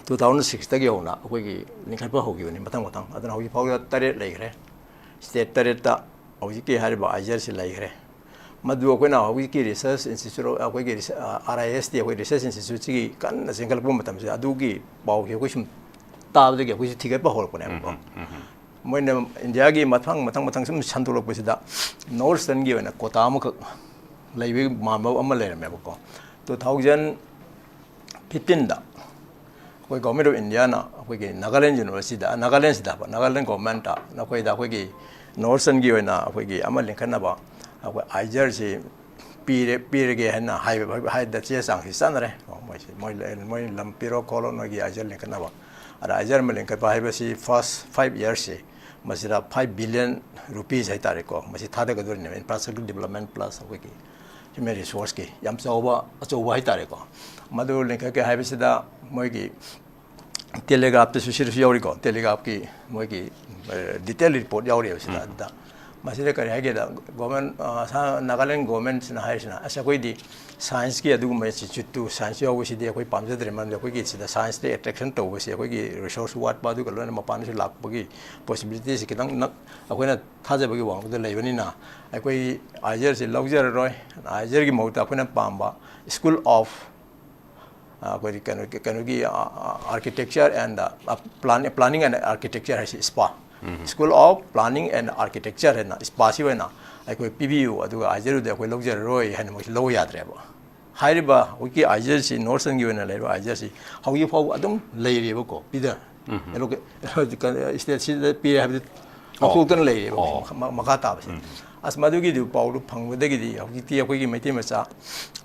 two thousand sixꯇꯒꯤ ꯍꯧꯅ ꯑꯩꯈꯣꯏꯒꯤ ꯂꯤꯡꯈꯠꯄ ꯍꯧꯈꯤꯕꯅꯤ, ꯃꯊꯪ ꯃꯊꯪ꯫ ꯑꯗꯨꯅ ꯍꯧꯖꯤꯛ ꯐꯥꯎꯗ ꯇꯔꯦꯠ ꯂꯩꯈ꯭ꯔꯦ꯫ ꯁ꯭ꯇꯦꯠ ꯇꯔꯦꯠꯇ ꯍꯧꯖꯤꯛꯀꯤ ꯍꯥꯏꯔꯤꯕ ꯑꯥꯏꯖꯔꯁꯤ ꯂꯩꯈ꯭ꯔꯦ꯫ ꯃꯗꯨ ꯑꯩꯈꯣꯏꯅ ꯍꯧꯖꯤꯛꯀꯤ ꯔꯤꯁꯔꯁ ꯏꯟꯁꯇꯤꯇ꯭ꯌꯨꯠ, ꯑꯩꯈꯣꯏꯒꯤ ꯔꯤꯁ-, ꯑ, ꯑꯥꯔ ꯑꯥꯏ ꯑꯦꯁ ꯇꯤ, ꯑꯩꯈꯣꯏ ꯔꯤꯁꯔꯁ ꯏꯟꯁꯇꯤꯇ꯭ꯌꯨꯠꯁꯤꯒꯤ ꯀꯟꯅ ꯆꯦꯟꯈꯠꯂꯛꯄ ꯃꯇꯝꯁꯤꯗ ꯑꯗꯨꯒꯤ ꯄꯥꯎꯁꯦ ꯑꯩꯈꯣꯏ ꯁꯨꯝ ꯇꯥꯕꯗꯒꯤ ꯑꯩꯈꯣꯏꯁꯨ ꯊꯤꯒꯠꯄ ꯍꯧꯔꯛꯄꯅꯦꯕꯀꯣ꯫ ꯎꯝ, ꯎꯝ, ꯎꯝ꯫ ꯃꯣꯏꯅ ꯏꯟꯗꯤꯌꯥꯒꯤ ꯃꯊꯪ, ꯃꯊꯪ, ꯃꯊꯪ ꯁꯨꯝ ꯁꯟꯗꯣꯛꯂꯛꯄꯁꯤꯗ ꯅꯣꯔꯠ ꯏꯁꯇꯔꯟꯒꯤ ꯑꯣꯏꯅ ꯀꯣꯇꯥ ꯑꯃꯈꯛ ꯂꯩꯕꯒꯤ ꯃꯥꯟꯕ ꯑꯃ ꯂꯩꯔꯝꯃꯦꯕꯀꯣ꯫ Two thousand fifteenꯗ ꯑꯩꯈꯣꯏ Government of Indiaꯅ ꯑꯩꯈꯣꯏꯒꯤ ꯅꯥꯒꯥꯂꯦꯟ ꯌꯨꯅꯤꯚꯔꯁꯤꯇꯤꯗ, ꯅꯥꯒꯥꯂꯦꯟꯁꯤꯗ ꯍꯥꯏꯕ, ꯅꯥꯒꯥꯂꯦꯟ ꯒꯣꯚꯔꯟꯃꯦꯟꯠꯇ ꯅꯈꯣꯏꯗ ꯑꯩꯈꯣꯏꯒꯤ ꯅꯣꯔꯠ ꯏꯁꯇꯔꯟꯒꯤ ꯑꯣꯏꯅ ꯑꯩꯈꯣꯏꯒꯤ ꯑꯃ ꯂꯤꯡꯈꯠꯅꯕ ꯑꯩꯈꯣꯏ ꯑꯥꯏꯖꯔꯁꯤ ꯄꯤꯔꯦ, ꯄꯤꯔꯒꯦ ꯍꯥꯏꯅ ꯍꯥꯏꯕ, ꯍꯥꯏꯗ ꯆꯦ ꯆꯥꯡꯁꯤ ꯆꯠꯅꯔꯦ꯫ ꯃꯣꯏꯁꯤ, ꯃꯣꯏ, ꯃꯣꯏ ꯂꯝ ꯄꯤꯔꯣ ꯈꯣꯠꯂꯣ ꯅꯣꯏꯒꯤ ꯑꯥꯏꯖꯔ ꯂꯤꯡꯈꯠꯅꯕ꯫ ꯑꯗ ꯑꯥꯏꯖꯔ ꯑꯃ ꯂꯤꯡꯈꯠꯄ ꯍꯥꯏꯕꯁꯤ first five yearsꯁꯤ ꯃꯁꯤꯗ five billion rupees ꯍꯥꯏꯇꯥꯔꯦꯀꯣ, ꯃꯁꯤ ꯊꯥꯗꯒꯗꯣꯔꯤꯅꯦꯕ, infrastructure development plus ꯑꯩꯈꯣꯏꯒꯤ human resourceꯀꯤ ꯌꯥꯝ ꯆꯥꯎꯕ, ꯑꯆꯧꯕ ꯍꯥꯏꯇꯥꯔꯦꯀꯣ꯫ ꯃꯗꯨ ꯂꯤꯡꯈꯠꯀꯦ ꯍꯥꯏꯕꯁꯤꯗ ꯃꯣꯏꯒꯤ ꯇꯦꯂꯤꯒ꯭ꯔꯥꯐꯇꯁꯨ ꯁꯤꯗꯁꯨ ꯌꯥꯎꯔꯤꯀꯣ, ꯇꯦꯂꯤꯒ꯭ꯔꯥꯐꯀꯤ ꯃꯣꯏꯒꯤ, ꯑ, detail report ꯌꯥꯎꯔꯤꯕ ꯁꯤꯗ꯫ ꯎꯝ꯫ ꯑꯗꯨꯗ ꯃꯁꯤꯗ ꯀꯔꯤ ꯍꯥꯏꯒꯦꯗ, ꯒꯣꯚꯔꯟꯃꯦꯟꯠ, ꯑ, ꯁꯥ-, ꯅꯥꯒꯥꯂꯦꯟ ꯒꯣꯚꯔꯟꯃꯦꯟꯠꯁꯤꯅ ꯍꯥꯏꯔꯤꯁꯤꯅ, "ꯑꯁ, ꯑꯩꯈꯣꯏꯗꯤ ꯁꯥꯏꯟꯁꯀꯤ ꯑꯗꯨꯒꯨꯝꯕ ꯏꯟꯁꯇꯤꯇ꯭ꯌꯨꯠꯇꯨ, ꯁꯥꯏꯟꯁ ꯌꯥꯎꯕꯁꯤꯗꯤ ꯑꯩꯈꯣꯏ ꯄꯥꯝꯖꯗ꯭ꯔꯦ, ꯃꯔꯝꯗꯤ ꯑꯩꯈꯣꯏꯒꯤ ꯁꯤꯗ ꯁꯥꯏꯟꯁꯇ ꯑꯦꯇ꯭ꯔꯦꯛꯁꯟ ꯇꯧꯕꯁꯤ ꯑꯩꯈꯣꯏꯒꯤ ꯔꯤꯁꯣꯔꯁ ꯋꯥꯠꯄ, ꯑꯗꯨꯒ ꯂꯣꯏꯅ ꯃꯄꯥꯟꯗꯁꯨ ꯂꯥꯛꯄꯒꯤ ꯄꯣꯁꯤꯕꯤꯂꯤꯇꯤꯁꯤ ꯈꯤꯇꯪ ꯅꯛ-, ꯑꯩꯈꯣꯏꯅ ꯊꯥꯖꯕꯒꯤ ꯋꯥꯡꯃꯗ ꯂꯩꯕꯅꯤꯅ ꯑꯩꯈꯣꯏ ꯑꯥꯏꯖꯔꯁꯤ ꯂꯧꯖꯔꯔꯣꯏ, ꯑꯥꯏꯖꯔꯒꯤ ꯃꯍꯨꯠꯇ ꯑꯩꯈꯣꯏꯅ ꯄꯥꯝꯕ School of ꯑ, ꯑꯩꯈꯣꯏꯒꯤ ꯀꯩꯅꯣ, ꯀꯩꯅꯣꯒꯤ, ꯑ, ꯑ, Architecture and, ꯑ, Plan-, Planning and Architecture ꯍꯥꯏꯁꯤ, ꯏꯁꯄꯥ, School of Planning and Architecture ꯍꯥꯏꯅ ꯁ꯭ꯄꯥꯁꯤ ꯑꯣꯏꯅ ꯑꯩꯈꯣꯏ ꯄꯤꯕꯤꯌꯨ, ꯑꯗꯨꯒ ꯑꯥꯏꯖꯔꯗꯨꯗꯤ ꯑꯩꯈꯣꯏ ꯂꯧꯖꯔꯔꯣꯏ ꯍꯥꯏꯅ ꯃꯣꯏꯁꯤ ꯂꯧ ꯌꯥꯗ꯭ꯔꯦꯕ꯫ ꯍꯥꯏꯔꯤꯕ ꯍꯧꯖꯤꯛꯀꯤ ꯑꯥꯏꯖꯔꯁꯤ, ꯅꯣꯔꯠ ꯏꯁꯇꯔꯟꯒꯤ ꯑꯣꯏꯅ ꯂꯩꯔꯤꯕ ꯑꯥꯏꯖꯔꯁꯤ ꯍꯧꯖꯤꯛ ꯐꯥꯎꯕ ꯑꯗꯨꯝ ꯂꯩꯔꯤꯕꯀꯣ, ꯄꯤꯗ ꯁ꯭ꯇꯦꯠꯁꯤꯗ ꯄꯤꯔꯦ ꯍꯥꯏꯕꯗꯤ ꯂꯧꯊꯣꯛꯇꯅ ꯂꯩꯔꯦꯕ꯫ ꯃꯈꯥ ꯇꯥꯕꯁꯦ꯫ ꯑꯁ, ꯃꯗꯨꯒꯤꯗꯨ ꯄꯥꯎꯗꯨ ꯐꯪꯕꯗꯒꯤꯗꯤ ꯍꯧꯖꯤꯛꯇꯤ ꯑꯩꯈꯣꯏꯒꯤ ꯃꯩꯇꯩ ꯃꯆꯥ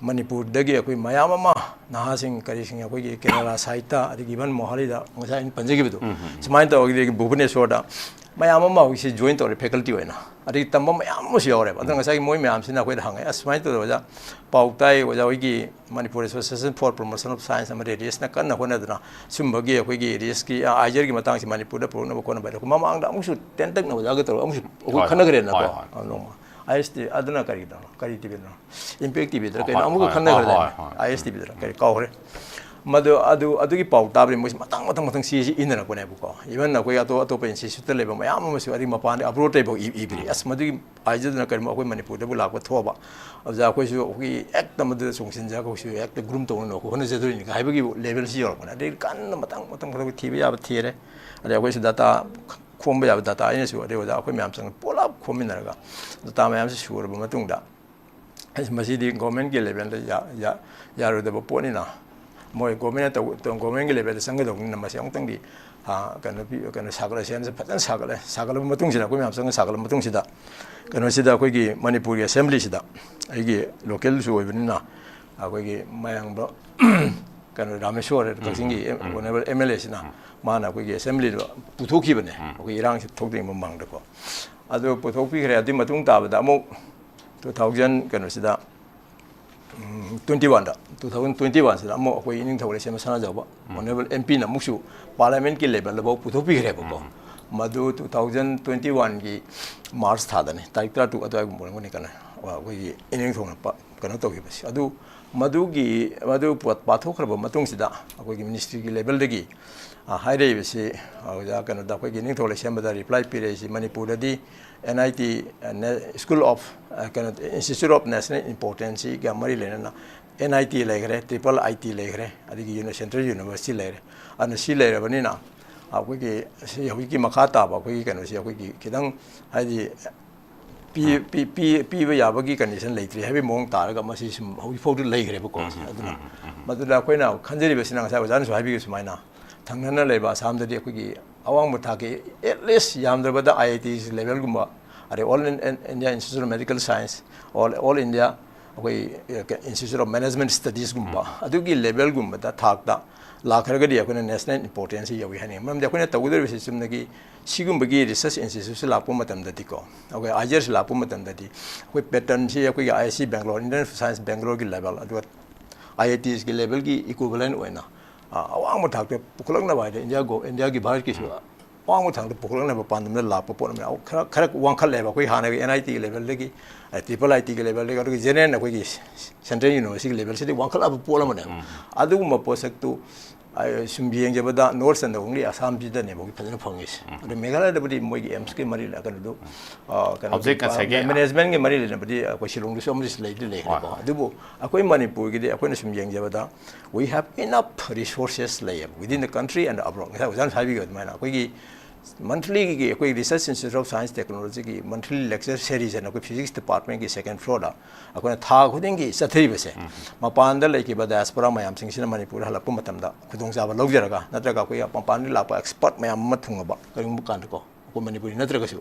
ꯃꯅꯤꯄꯨꯔꯗꯒꯤ ꯑꯩꯈꯣꯏ ꯃꯌꯥꯝ ꯑꯃ, ꯅꯍꯥꯁꯤꯡ ꯀꯔꯤꯁꯤꯡ, ꯑꯩꯈꯣꯏꯒꯤ ꯀꯦꯔꯂꯥ ꯁꯥꯏꯠꯇ, ꯑꯗꯒꯤ ꯏꯚꯟ ꯃꯣꯍꯥꯂꯤꯗ, ꯉꯁꯥꯏ ꯑꯩꯅ ꯄꯟꯖꯈꯤꯕꯗꯣ, ꯁꯨꯃꯥꯏꯅ ꯇꯧꯔꯒꯗꯤ ꯚꯨꯕꯅꯦꯁꯣꯔꯗ ꯃꯌꯥꯝ ꯑꯃ ꯍꯧꯖꯤꯛꯁꯤ ꯖꯣꯏꯟ ꯇꯧꯔꯦ, ꯐꯦꯀꯜꯇꯤ ꯑꯣꯏꯅ꯫ ꯑꯗꯒꯤ ꯇꯝꯕ ꯃꯌꯥꯝ ꯑꯃꯁꯨ ꯌꯥꯎꯔꯦꯕ꯫ ꯑꯗꯨꯅ ꯉꯁꯥꯏꯒꯤ ꯃꯣꯏ ꯃꯌꯥꯝꯁꯤꯅ ꯑꯩꯈꯣꯏꯗ ꯍꯪꯉꯦ, "ꯑꯁ, ꯁꯨꯃꯥꯏꯅ ꯇꯧꯗꯅ ꯑꯣꯖꯥ, ꯄꯥꯎ ꯇꯥꯏ, ꯑꯣꯖꯥ ꯍꯣꯏꯒꯤ Manipur association for promotion of science ꯑꯃꯗꯤ ꯔꯦꯁꯅ ꯀꯟꯅ ꯍꯣꯠꯅꯗꯅ ꯁꯨꯝꯕꯒꯤ ꯑꯩꯈꯣꯏꯒꯤ ꯔꯦꯁꯀꯤ, ꯑ, ꯑꯥꯏꯖꯔꯒꯤ ꯃꯇꯥꯡꯁꯤ ꯃꯅꯤꯄꯨꯔꯗ ꯄꯨꯔꯛꯅꯕ ꯈꯣꯠꯅꯕ ꯍꯥꯏꯗꯅ ꯑꯩꯈꯣꯏ ꯃꯃꯥꯡꯗ ꯑꯃꯨꯛꯁꯨ ꯇꯦꯟꯇꯛꯅ ꯑꯣꯖꯥꯒ ꯇꯧꯔꯒ ꯑꯃꯨꯛꯁꯨ ꯑꯩꯈꯣꯏ ꯈꯟꯅꯈ꯭ꯔꯦꯅꯀꯣ꯫ ꯅꯣꯡꯃ ꯑꯥꯏ ꯑꯦꯁ ꯇꯤ ꯑꯗꯨꯅ ꯀꯔꯤꯗꯅꯣ, ꯀꯔꯤ ꯇꯤꯚꯤꯗꯅꯣ, ꯏꯝꯄꯦꯛ ꯇꯤꯚꯤꯗꯅ ꯀꯩꯅꯣ ꯑꯃꯨꯛꯀ ꯈꯟꯅꯈ꯭ꯔꯗꯥꯏꯅꯦ? ꯑꯥꯏ ꯑꯦꯁ ꯇꯤꯚꯤꯗꯅ ꯀꯔꯤ ꯀꯥꯎꯈ꯭ꯔꯦ꯫ ꯃꯗꯨ, ꯑꯗꯨ, ꯑꯗꯨꯒꯤ ꯄꯥꯎ ꯇꯥꯕꯗꯒꯤ ꯃꯣꯏꯁꯤ ꯃꯊꯪ, ꯃꯊꯪ, ꯃꯊꯪ ꯁꯤꯁꯤ ꯏꯟꯅꯔꯛꯄꯅꯦꯕꯀꯣ꯫ ꯏꯚꯟ ꯑꯩꯈꯣꯏ ꯑꯇꯣꯞ ꯑꯇꯣꯞꯄ ꯏꯟꯁꯇꯤꯇ꯭ꯌꯨꯠꯇ ꯂꯩꯕ ꯃꯌꯥꯝ ꯑꯃꯁꯨ, ꯑꯗꯒꯤ ꯃꯄꯥꯟꯗ ꯑꯕ꯭ꯔꯣꯗꯇꯩꯐꯥꯎ ꯏ-, ꯏꯕꯤꯔꯤ꯫ ꯑꯁ, ꯃꯗꯨꯒꯤ ꯑꯥꯏꯖꯗꯨꯅ ꯀꯔꯤꯒꯨꯝꯕ ꯑꯩꯈꯣꯏ ꯃꯅꯤꯄꯨꯔꯗꯕꯨ ꯂꯥꯛꯄ ꯊꯣꯛꯑꯕ, ꯑꯗꯨꯗ ꯑꯩꯈꯣꯏꯁꯨ ꯑꯩꯈꯣꯏꯒꯤ ꯍꯦꯛꯇ ꯃꯗꯨꯗ ꯆꯣꯡꯁꯤꯟꯖꯔꯒ ꯑꯩꯈꯣꯏꯁꯨ ꯍꯦꯛꯇ ꯒ꯭ꯔꯨꯝ ꯇꯧꯅꯅꯕ ꯑꯩꯈꯣꯏ ꯍꯣꯠꯅꯖꯗꯣꯏꯅꯤ ꯍꯥꯏꯕꯒꯤ ꯂꯦꯚꯦꯜꯁꯤ ꯌꯧꯔꯛꯄꯅꯦ꯫ ꯑꯗꯩ ꯀꯟꯅ ꯃꯊꯪ, ꯃꯊꯪ, ꯃꯊꯪ ꯊꯤꯕ ꯌꯥꯕ ꯊꯤꯔꯦ꯫ ꯑꯗꯩ ꯑꯩꯈꯣꯏꯁꯨ ꯗꯇꯥ ꯈꯣꯝꯕ ꯌꯥꯕ ꯗꯇꯥ ꯑꯩꯅꯁꯨ, ꯑꯗꯩ ꯑꯣꯖꯥ ꯑꯩꯈꯣꯏ ꯃꯌꯥꯝ ꯆꯪꯉ ꯄꯨꯂꯞ ꯈꯣꯝꯃꯤꯟꯅꯔꯒ ꯗꯇꯥ ꯃꯌꯥꯝꯁꯤ ꯁꯨꯔꯕ ꯃꯇꯨꯡꯗ, ꯑꯁ, ꯃꯁꯤꯗꯤ ꯒꯣꯔꯃꯦꯟꯒꯤ ꯂꯦꯚꯦꯜꯗ ꯌꯥ-, ꯌꯥ-, ꯌꯥꯔꯣꯏꯗꯕ ꯄꯣꯠꯅꯤꯅ, ꯃꯣꯏ ꯒꯣꯔꯃꯦꯟꯅ ꯇꯧ-, ꯇꯧ-, ꯒꯣꯔꯃꯦꯟꯒꯤ ꯂꯦꯚꯦꯜꯗ ꯆꯪꯒꯗꯧꯕꯅꯤꯅ ꯃꯁꯤ ꯑꯃꯨꯛꯇꯪꯗꯤ, ꯑ, ꯀꯩꯅꯣ ꯄꯤ-, ꯀꯩꯅꯣ ꯁꯥꯒꯠꯂꯁꯦꯅ ꯐꯖꯅ ꯁꯥꯒꯠꯂꯦ꯫ ꯁꯥꯒꯠꯂꯕ ꯃꯇꯨꯡꯁꯤꯗ, ꯑꯩꯈꯣꯏ ꯃꯌꯥꯝ ꯆꯪꯉ ꯁꯥꯒꯠꯂꯕ ꯃꯇꯨꯡꯁꯤꯗ, ꯀꯩꯅꯣꯁꯤꯗ ꯑꯩꯈꯣꯏꯒꯤ ꯃꯅꯤꯄꯨꯔꯒꯤ ꯑꯦꯁꯦꯝꯕ꯭ꯂꯤꯁꯤꯗ, ꯑꯩꯒꯤ ꯂꯣꯀꯦꯜꯁꯨ ꯑꯣꯏꯕꯅꯤꯅ, ꯑꯩꯈꯣꯏꯒꯤ ꯃꯌꯥꯝꯕ ꯀꯩꯅꯣ ꯔꯥꯃꯦꯁꯣꯔ, ꯀꯛꯆꯤꯡꯒꯤ ꯑꯣꯅꯔꯦꯕꯜ ꯑꯦꯝ ꯑꯦꯜ ꯑꯦꯁꯤꯅ, ꯃꯥꯅ ꯑꯩꯈꯣꯏꯒꯤ ꯑꯦꯁꯦꯝꯕ꯭ꯂꯤꯗ ꯄꯨꯊꯣꯛꯈꯤꯕꯅꯦ, ꯑꯩꯈꯣꯏ ꯏꯔꯥꯡꯁꯤ ꯊꯣꯛꯇ꯭ꯔꯤꯉꯩ ꯃꯃꯥꯡꯗꯀꯣ꯫ ꯑꯗꯨ ꯄꯨꯊꯣꯛꯄꯤꯈ꯭ꯔꯦ꯫ ꯑꯗꯨꯒꯤ ꯃꯇꯨꯡ ꯇꯥꯕꯗ ꯑꯃꯨꯛ ꯇꯨ ꯊꯥꯎꯖꯟ ꯀꯩꯅꯣꯁꯤꯗ, ꯎꯝ, ꯇ꯭ꯋꯦꯟꯇꯤ ꯋꯥꯟꯗ, ꯇꯨ ꯊꯥꯎꯖꯟ ꯇ꯭ꯋꯦꯟꯇꯤ ꯋꯥꯟꯁꯤꯗ ꯑꯃꯨꯛ ꯑꯩꯈꯣꯏ ꯏꯅꯤꯡꯊꯧ ꯂꯩꯁꯦꯝꯕ ꯁꯅꯥꯖꯥꯎꯕ ꯑꯣꯅꯔꯦꯕꯜ ꯑꯦꯝ ꯄꯤꯅ ꯑꯃꯨꯛꯁꯨ ꯄꯥꯔꯂꯤꯌꯥꯃꯦꯟꯠꯀꯤ ꯂꯦꯚꯦꯜꯗꯐꯥꯎ ꯄꯨꯊꯣꯛꯄꯤꯈ꯭ꯔꯦꯕꯀꯣ꯫ ꯃꯗꯨ ꯇꯨ ꯊꯥꯎꯖꯟ ꯇ꯭ꯋꯦꯟꯇꯤ ꯋꯥꯟꯒꯤ ꯃꯥꯔꯆ ꯊꯥꯗꯅꯤ, ꯇꯥꯔꯤꯛ ꯇꯔꯥꯇꯔꯨꯛ ꯑꯗꯨꯋꯥꯏꯒꯨꯝꯕ ꯑꯣꯏꯔꯝꯒꯅꯤ, ꯀꯩꯅꯣ, ꯑꯩꯈꯣꯏꯒꯤ ꯏꯅꯤꯡꯊꯧꯅ ꯄ-, ꯀꯩꯅꯣ ꯇꯧꯈꯤꯕꯁꯦ꯫ ꯑꯗꯨ ꯃꯗꯨꯒꯤ, ꯃꯗꯨ ꯄꯣꯠ ꯄꯥꯊꯣꯛꯈ꯭ꯔꯕ ꯃꯇꯨꯡꯁꯤꯗ ꯑꯩꯈꯣꯏꯒꯤ ꯃꯤꯅꯤꯁꯇ꯭ꯔꯤꯒꯤ ꯂꯦꯚꯦꯜꯗꯒꯤ, ꯑ, ꯍꯥꯏꯔꯛꯏꯕꯁꯤ, ꯑ, ꯑꯣꯖꯥ, ꯀꯩꯅꯣꯗ ꯑꯩꯈꯣꯏꯒꯤ ꯏꯅꯤꯡꯊꯧ ꯂꯩꯁꯦꯝꯕꯗ ꯔꯤꯄ꯭ꯂꯥꯏ ꯄꯤꯔꯛꯏꯁꯤ, ꯃꯅꯤꯄꯨꯔꯗꯗꯤ ꯑꯦꯟ ꯑꯥꯏ ꯇꯤ, ꯑ, ꯅꯦ-, ꯁ꯭ꯀꯨꯜ ꯑꯣꯐ, ꯑ, ꯀꯩꯅꯣ, ꯏꯟꯁꯇꯤꯇ꯭ꯌꯨꯠ ꯑꯣꯐ ꯅꯦꯁꯅꯦꯜ ꯏꯝꯄꯣꯔꯇꯦꯟꯁꯁꯤꯒ ꯃꯔꯤ ꯂꯩꯅꯅ ꯑꯦꯟ ꯑꯥꯏ ꯇꯤ ꯂꯩꯈ꯭ꯔꯦ, ꯇ꯭ꯔꯤꯄꯜ ꯑꯥꯏ ꯇꯤ ꯂꯩꯈ꯭ꯔꯦ, ꯑꯗꯒꯤ ꯌꯨꯅꯤ-, ꯁꯦꯟꯇ꯭ꯔꯦꯜ ꯌꯨꯅꯤꯚꯔꯁꯤꯇꯤ ꯂꯩꯔꯦ꯫ ꯑꯗꯨꯅ ꯁꯤ ꯂꯩꯔꯕꯅꯤꯅ ꯑꯩꯈꯣꯏꯒꯤ ꯁꯤ ꯍꯧꯖꯤꯛꯀꯤ ꯃꯈꯥ ꯇꯥꯕ ꯑꯩꯈꯣꯏꯒꯤ ꯀꯩꯅꯣꯁꯤ ꯑꯩꯈꯣꯏꯒꯤ ꯈꯤꯇꯪ ꯍꯥꯏꯗꯤ ꯄꯤ- ꯄꯤ- ꯄꯤ- ꯄꯤꯕ ꯌꯥꯕꯒꯤ ꯀꯟꯗꯤꯁꯟ ꯂꯩꯇ꯭ꯔꯤ ꯍꯥꯏꯕꯒꯤ ꯃꯑꯣꯡ ꯇꯥꯔꯒ ꯃꯁꯤ ꯁꯨꯝ ꯍꯧꯖꯤꯛ ꯐꯥꯎꯗꯤ ꯂꯩꯈ꯭ꯔꯦꯕꯀꯣ꯫ ꯁꯤ ꯑꯗꯨꯅ ꯃꯗꯨꯗ ꯑꯩꯈꯣꯏꯅ ꯈꯟꯖꯔꯤꯕꯁꯤꯅ ꯉꯁꯥꯏ ꯑꯣꯖꯥꯅꯁꯨ ꯍꯥꯏꯕꯤꯈꯤꯕ ꯁꯨꯃꯥꯏꯅ ꯊꯪꯅꯅ ꯂꯩꯕ ꯑꯁꯥꯝꯗꯗꯤ ꯑꯩꯈꯣꯏꯒꯤ ꯑꯋꯥꯡꯕ ꯊꯥꯛꯀꯤ at least ꯌꯥꯝꯗ꯭ꯔꯕꯗ I I T levelꯒꯨꯝꯕ, ꯑꯗꯩ All India Institute of Medical Science, All All India ꯑꯩꯈꯣꯏ Institute of Management Studiesꯒꯨꯝꯕ ꯑꯗꯨꯒꯤ levelꯒꯨꯝꯕꯗ ꯊꯥꯛꯇ ꯂꯥꯛꯈ꯭ꯔꯒꯗꯤ ꯑꯩꯈꯣꯏꯅ national importance ꯌꯧꯏ ꯍꯥꯏꯅꯤꯡꯉꯤ꯫ ꯃꯔꯝꯗꯤ ꯑꯩꯈꯣꯏꯅ ꯇꯧꯒꯗꯧꯔꯤꯕꯁꯤ ꯆꯨꯝꯅꯒꯤ ꯁꯤꯒꯨꯝꯕꯒꯤ research instituteꯁꯤ ꯂꯥꯛꯄ ꯃꯇꯝꯗꯗꯤꯀꯣ, ꯑꯩꯈꯣꯏ IISERꯁꯤ ꯂꯥꯛꯄ ꯃꯇꯝꯗꯗꯤ ꯑꯩꯈꯣꯏ patternꯁꯤ ꯑꯩꯈꯣꯏꯒꯤ IISc Bangalore, Indian Science Bangaloreꯒꯤ level, ꯑꯗꯨꯒ IITsꯀꯤ levelꯒꯤ equivalent ꯑꯣꯏꯅ ꯑ, ꯑꯋꯥꯡꯕ ꯊꯥꯛꯇ ꯄꯨꯈꯠꯂꯛꯅꯕ ꯍꯥꯏꯗꯤ ꯏꯟꯗꯤꯌꯥ ꯒꯣ- ꯏꯟꯗꯤꯌꯥꯒꯤ ꯚꯥꯔꯠꯀꯤꯁꯨ ꯑꯋꯥꯡꯕ ꯊꯥꯛꯇ ꯄꯨꯈꯠꯂꯛꯅꯕ ꯄꯥꯟꯗꯝꯗ ꯂꯥꯛꯄ ꯄꯣꯠ ꯑꯃꯅꯤ꯫ ꯑꯧ, ꯈꯔ ꯈꯔ ꯋꯥꯡꯈꯠꯂꯦꯕ꯫ ꯑꯩꯈꯣꯏ ꯍꯥꯟꯅꯒꯤ NITꯒꯤ levelꯗꯒꯤ, ꯑ, triple ITꯒꯤ levelꯗꯒꯤ, ꯑꯗꯨꯒ general ꯑꯩꯈꯣꯏꯒꯤ Central Universityꯒꯤ levelꯁꯤꯗꯤ ꯋꯥꯡꯈꯠꯂꯛꯑꯕ ꯄꯣꯠ ꯑꯃꯅꯦꯕ꯫ ꯑꯗꯨꯒꯨꯝꯕ ꯄꯣꯠꯁꯛꯇꯨ ꯑ, ꯁꯨꯝ ꯌꯦꯡꯖꯕꯗ North and only ꯑꯁꯥꯝꯁꯤꯗꯅꯦꯕ ꯍꯧꯖꯤꯛ ꯐꯖꯅ ꯐꯪꯉꯤꯁꯦ꯫ ꯑꯗꯣ ꯃꯦꯘꯥꯂꯌꯗꯕꯨꯗꯤ ꯃꯣꯏꯒꯤ AIIMSꯀꯤ ꯃꯔꯤ ꯂꯩꯅ ꯀꯩꯅꯣꯗꯨ, ꯑ, ꯀꯩꯅꯣꯗꯨ, ꯍꯧꯖꯤꯛ ꯉꯁꯥꯏꯒꯤ managementꯀꯤ ꯃꯔꯤ ꯂꯩꯅꯕꯗꯤ ꯑꯩꯈꯣꯏ ꯁꯤꯂꯣꯡꯗꯁꯨ ꯑꯃꯗꯤ ꯂꯩꯗꯤ ꯂꯩꯈ꯭ꯔꯦꯀꯣ꯫ ꯑꯗꯨꯕꯨ ꯑꯩꯈꯣꯏ ꯃꯅꯤꯄꯨꯔꯒꯤꯗꯤ ꯑꯩꯈꯣꯏꯅ ꯁꯨꯝ ꯌꯦꯡꯖꯕꯗ we have enough resources ꯂꯩꯌꯦꯕ, within the country and abroad꯫ ꯉꯁꯥꯏ ꯑꯣꯖꯥꯅ ꯍꯥꯏꯕꯤꯈꯤꯕ ꯑꯗꯨꯃꯥꯏꯅ ꯑꯩꯈꯣꯏꯒꯤ monthlyꯒꯤ ꯑꯩꯈꯣꯏ Research Institute of Science Technologyꯒꯤ monthly lecture series ꯍꯥꯏꯅ ꯑꯩꯈꯣꯏ Physics Departmentꯀꯤ second floorꯗ ꯑꯩꯈꯣꯏꯅ ꯊꯥ ꯈꯨꯗꯤꯡꯒꯤ ꯆꯠꯊꯔꯤꯕꯁꯦ, ꯃꯄꯥꯟꯗ ꯂꯩꯈꯤꯕ diaspora ꯃꯌꯥꯝꯁꯤꯡꯁꯤꯅ ꯃꯅꯤꯄꯨꯔꯗ ꯍꯜꯂꯛꯄ ꯃꯇꯝꯗ ꯈꯨꯗꯣꯡꯆꯥꯕ ꯂꯧꯖꯔꯒ, ꯅꯠꯇ꯭ꯔꯒ ꯑꯩꯈꯣꯏ ꯃꯄꯥꯟꯗ ꯂꯥꯛꯄ expert ꯃꯌꯥꯝ ꯑꯃ ꯊꯨꯡꯉꯕ ꯀꯔꯤꯒꯨꯝꯕ ꯀꯥꯟꯗꯀꯣ, ꯑꯩꯈꯣꯏ ꯃꯅꯤꯄꯨꯔꯤ ꯅꯠꯇ꯭ꯔꯒꯁꯨ,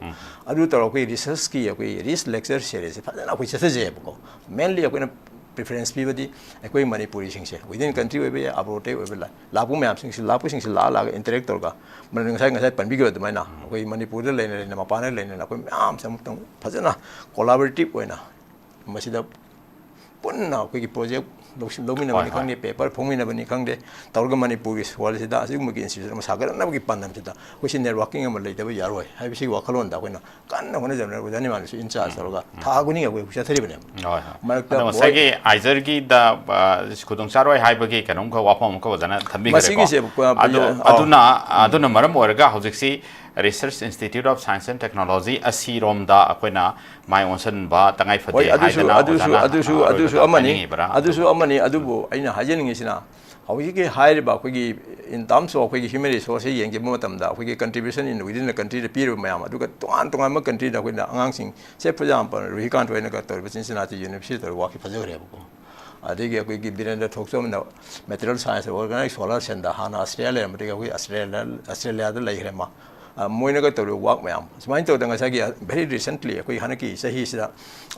ꯑꯗꯨ ꯇꯧꯔꯒ ꯑꯩꯈꯣꯏ researchꯀꯤ ꯑꯩꯈꯣꯏ rich lecture seriesꯁꯦ ꯐꯖꯅ ꯑꯩꯈꯣꯏ ꯆꯠꯊꯖꯩꯑꯕꯀꯣ꯫ Mainly ꯑꯩꯈꯣꯏꯅ preference ꯄꯤꯕꯗꯤ ꯑꯩꯈꯣꯏ ꯃꯅꯤꯄꯨꯔꯤꯁꯤꯡꯁꯦ, within country ꯑꯣꯏꯕ ꯌꯥꯏ, abroadꯇꯩ ꯑꯣꯏꯕ ꯂꯥꯏ, ꯂꯥꯛꯄ ꯃꯌꯥꯝꯁꯤꯡꯁꯤ, ꯂꯥꯛꯄꯁꯤꯡꯁꯤ ꯂꯥꯛꯑ ꯂꯥꯛꯑꯒ interact ꯇꯧꯔꯒ, ꯃꯔꯝꯗꯤ ꯉꯁꯥꯏ ꯉꯁꯥꯏ ꯄꯟꯕꯤꯈꯤꯕ ꯑꯗꯨꯃꯥꯏꯅ ꯑꯩꯈꯣꯏ ꯃꯅꯤꯄꯨꯔꯗ ꯂꯩꯅ ꯂꯩꯅ ꯃꯄꯥꯟꯗ ꯂꯩꯅ ꯂꯩꯅ ꯑꯩꯈꯣꯏ ꯃꯌꯥꯝꯁꯦ ꯑꯃꯨꯛꯇꯪ ꯐꯖꯅ collaborative ꯑꯣꯏꯅ ꯃꯁꯤꯗ ꯄꯨꯟꯅ ꯑꯩꯈꯣꯏꯒꯤ project ꯂꯧꯁꯤꯟ ꯂꯧꯃꯤꯟꯅꯕꯅꯤ ꯈꯪꯗꯦ, paper ꯐꯣꯡꯃꯤꯟꯅꯕꯅꯤ ꯈꯪꯗꯦ, ꯇꯧꯔꯒ ꯃꯅꯤꯄꯨꯔꯒꯤ soilꯁꯤꯗ ꯑꯁꯤꯒꯨꯝꯕꯒꯤ institute ꯑꯃ ꯁꯥꯒꯠꯅꯕꯒꯤ ꯄꯥꯟꯗꯝꯁꯤꯗ ꯑꯩꯈꯣꯏꯁꯤ networking ꯑꯃ ꯂꯩꯇꯕ ꯌꯥꯔꯣꯏ ꯍꯥꯏꯕꯁꯤꯒꯤ ꯋꯥꯈꯜꯂꯣꯟꯗ ꯑꯩꯈꯣꯏꯅ ꯀꯟꯅ ꯍꯣꯠꯅꯖꯕꯅꯦ꯫ ꯑꯣꯖꯥ ꯅꯤꯃꯥꯟꯅꯁꯨ in charge ꯇꯧꯔꯒ ꯊꯥ ꯈꯨꯗꯤꯡꯒꯤ ꯑꯩꯈꯣꯏ ꯆꯠꯊꯔꯤꯕꯅꯦꯕ꯫ ꯍꯣꯏ, ꯍꯣꯏ꯫ ꯃꯔꯛꯇ ꯑꯗꯣ ꯃꯣꯏ- ꯉꯁꯥꯏꯒꯤ IISERꯒꯤꯗ, ꯑ, ꯈꯨꯗꯣꯡꯆꯥꯔꯣꯏ ꯍꯥꯏꯕꯒꯤ ꯀꯩꯅꯣꯝꯈꯛ ꯋꯥꯐꯝ ꯑꯃꯈꯛ ꯑꯣꯖꯥꯅ ꯊꯝꯕꯤꯈ꯭ꯔꯦꯀꯣ꯫ ꯃꯁꯤꯒꯤꯁꯦ, ꯑ, ꯑꯗꯨ, ꯑ, ꯑꯗꯨꯅ, ꯑꯗꯨꯅ ꯃꯔꯝ ꯑꯣꯏꯔꯒ ꯍꯧꯖꯤꯛꯁꯤ Research Institute of Science and Technology ꯑꯁꯤꯔꯣꯝꯗ ꯑꯩꯈꯣꯏꯅ ꯃꯥꯏ ꯑꯣꯟꯁꯤꯟꯕ ꯇꯉꯥꯏ ꯐꯗꯦ ꯍꯣꯏ, ꯑꯗꯨꯁꯨ ꯍꯥꯏꯗꯅ ꯑꯗꯨꯁꯨ ꯑꯣꯖꯥꯅ ꯑꯗꯨꯁꯨ ꯑꯗꯨꯁꯨ ꯑꯔꯣꯏꯕꯗ ꯑꯃꯅꯤ꯫ ꯍꯥꯏꯅꯤꯡꯉꯤꯕ꯭ꯔꯥ? ꯑꯗꯨꯁꯨ ꯑꯃꯅꯤ꯫ ꯑꯗꯨꯕꯨ ꯑꯩꯅ ꯍꯥꯏꯖꯅꯤꯡꯉꯤꯁꯤꯅ, ꯍꯧꯖꯤꯛꯀꯤ ꯍꯥꯏꯔꯤꯕ ꯑꯩꯈꯣꯏꯒꯤ in terms of ꯑꯩꯈꯣꯏꯒꯤ human resource ꯁꯤ ꯌꯦꯡꯖꯤꯟꯕ ꯃꯇꯝꯗ, ꯑꯩꯈꯣꯏꯒꯤ contribution in within the country ꯗ ꯄꯤꯔꯤꯕ ꯃꯌꯥꯝ, ꯑꯗꯨꯒ ꯇꯣꯉꯥꯟ ꯇꯣꯉꯥꯟꯕ country ꯗ ꯑꯩꯈꯣꯏꯅ ꯑꯉꯥꯡꯁꯤꯡ, say for example ꯔꯨꯍꯤꯀꯥꯟꯇ ꯍꯣꯏꯅꯒ ꯇꯧꯔꯤꯕ ꯁꯤꯟꯁꯤꯅꯥꯇꯤ university ꯗ ꯇꯧꯔꯤꯕ work ꯁꯤ ꯐꯖꯈ꯭ꯔꯦꯕꯀꯣ꯫ ꯑꯗꯒꯤ ꯑꯩꯈꯣꯏꯒꯤ Birendra ꯊꯣꯛꯆꯣꯝꯅ material science organic solar ꯁꯦꯟꯗ ꯍꯥꯟꯅ ꯑꯁꯇ꯭ꯔꯦꯂꯤꯌꯥ ꯂꯩꯔꯝꯕꯗꯒꯤ ꯑꯩꯈꯣꯏ ꯑꯁꯇ꯭ꯔꯦꯂꯤꯌꯥ, ꯑꯁꯇ꯭ꯔꯦꯂꯤꯌꯥꯗ ꯂꯩꯈ꯭ꯔꯦ ꯃꯥ꯫ ꯑ, ꯃꯣꯏꯅꯒ ꯇꯧꯔꯤꯕ work ꯃꯌꯥꯝ ꯁꯨꯃꯥꯏꯅ ꯇꯧꯗꯅ ꯉꯁꯥꯏꯒꯤ very recently ꯑꯩꯈꯣꯏ ꯍꯟꯗꯛꯀꯤ ꯆꯍꯤꯁꯤꯗ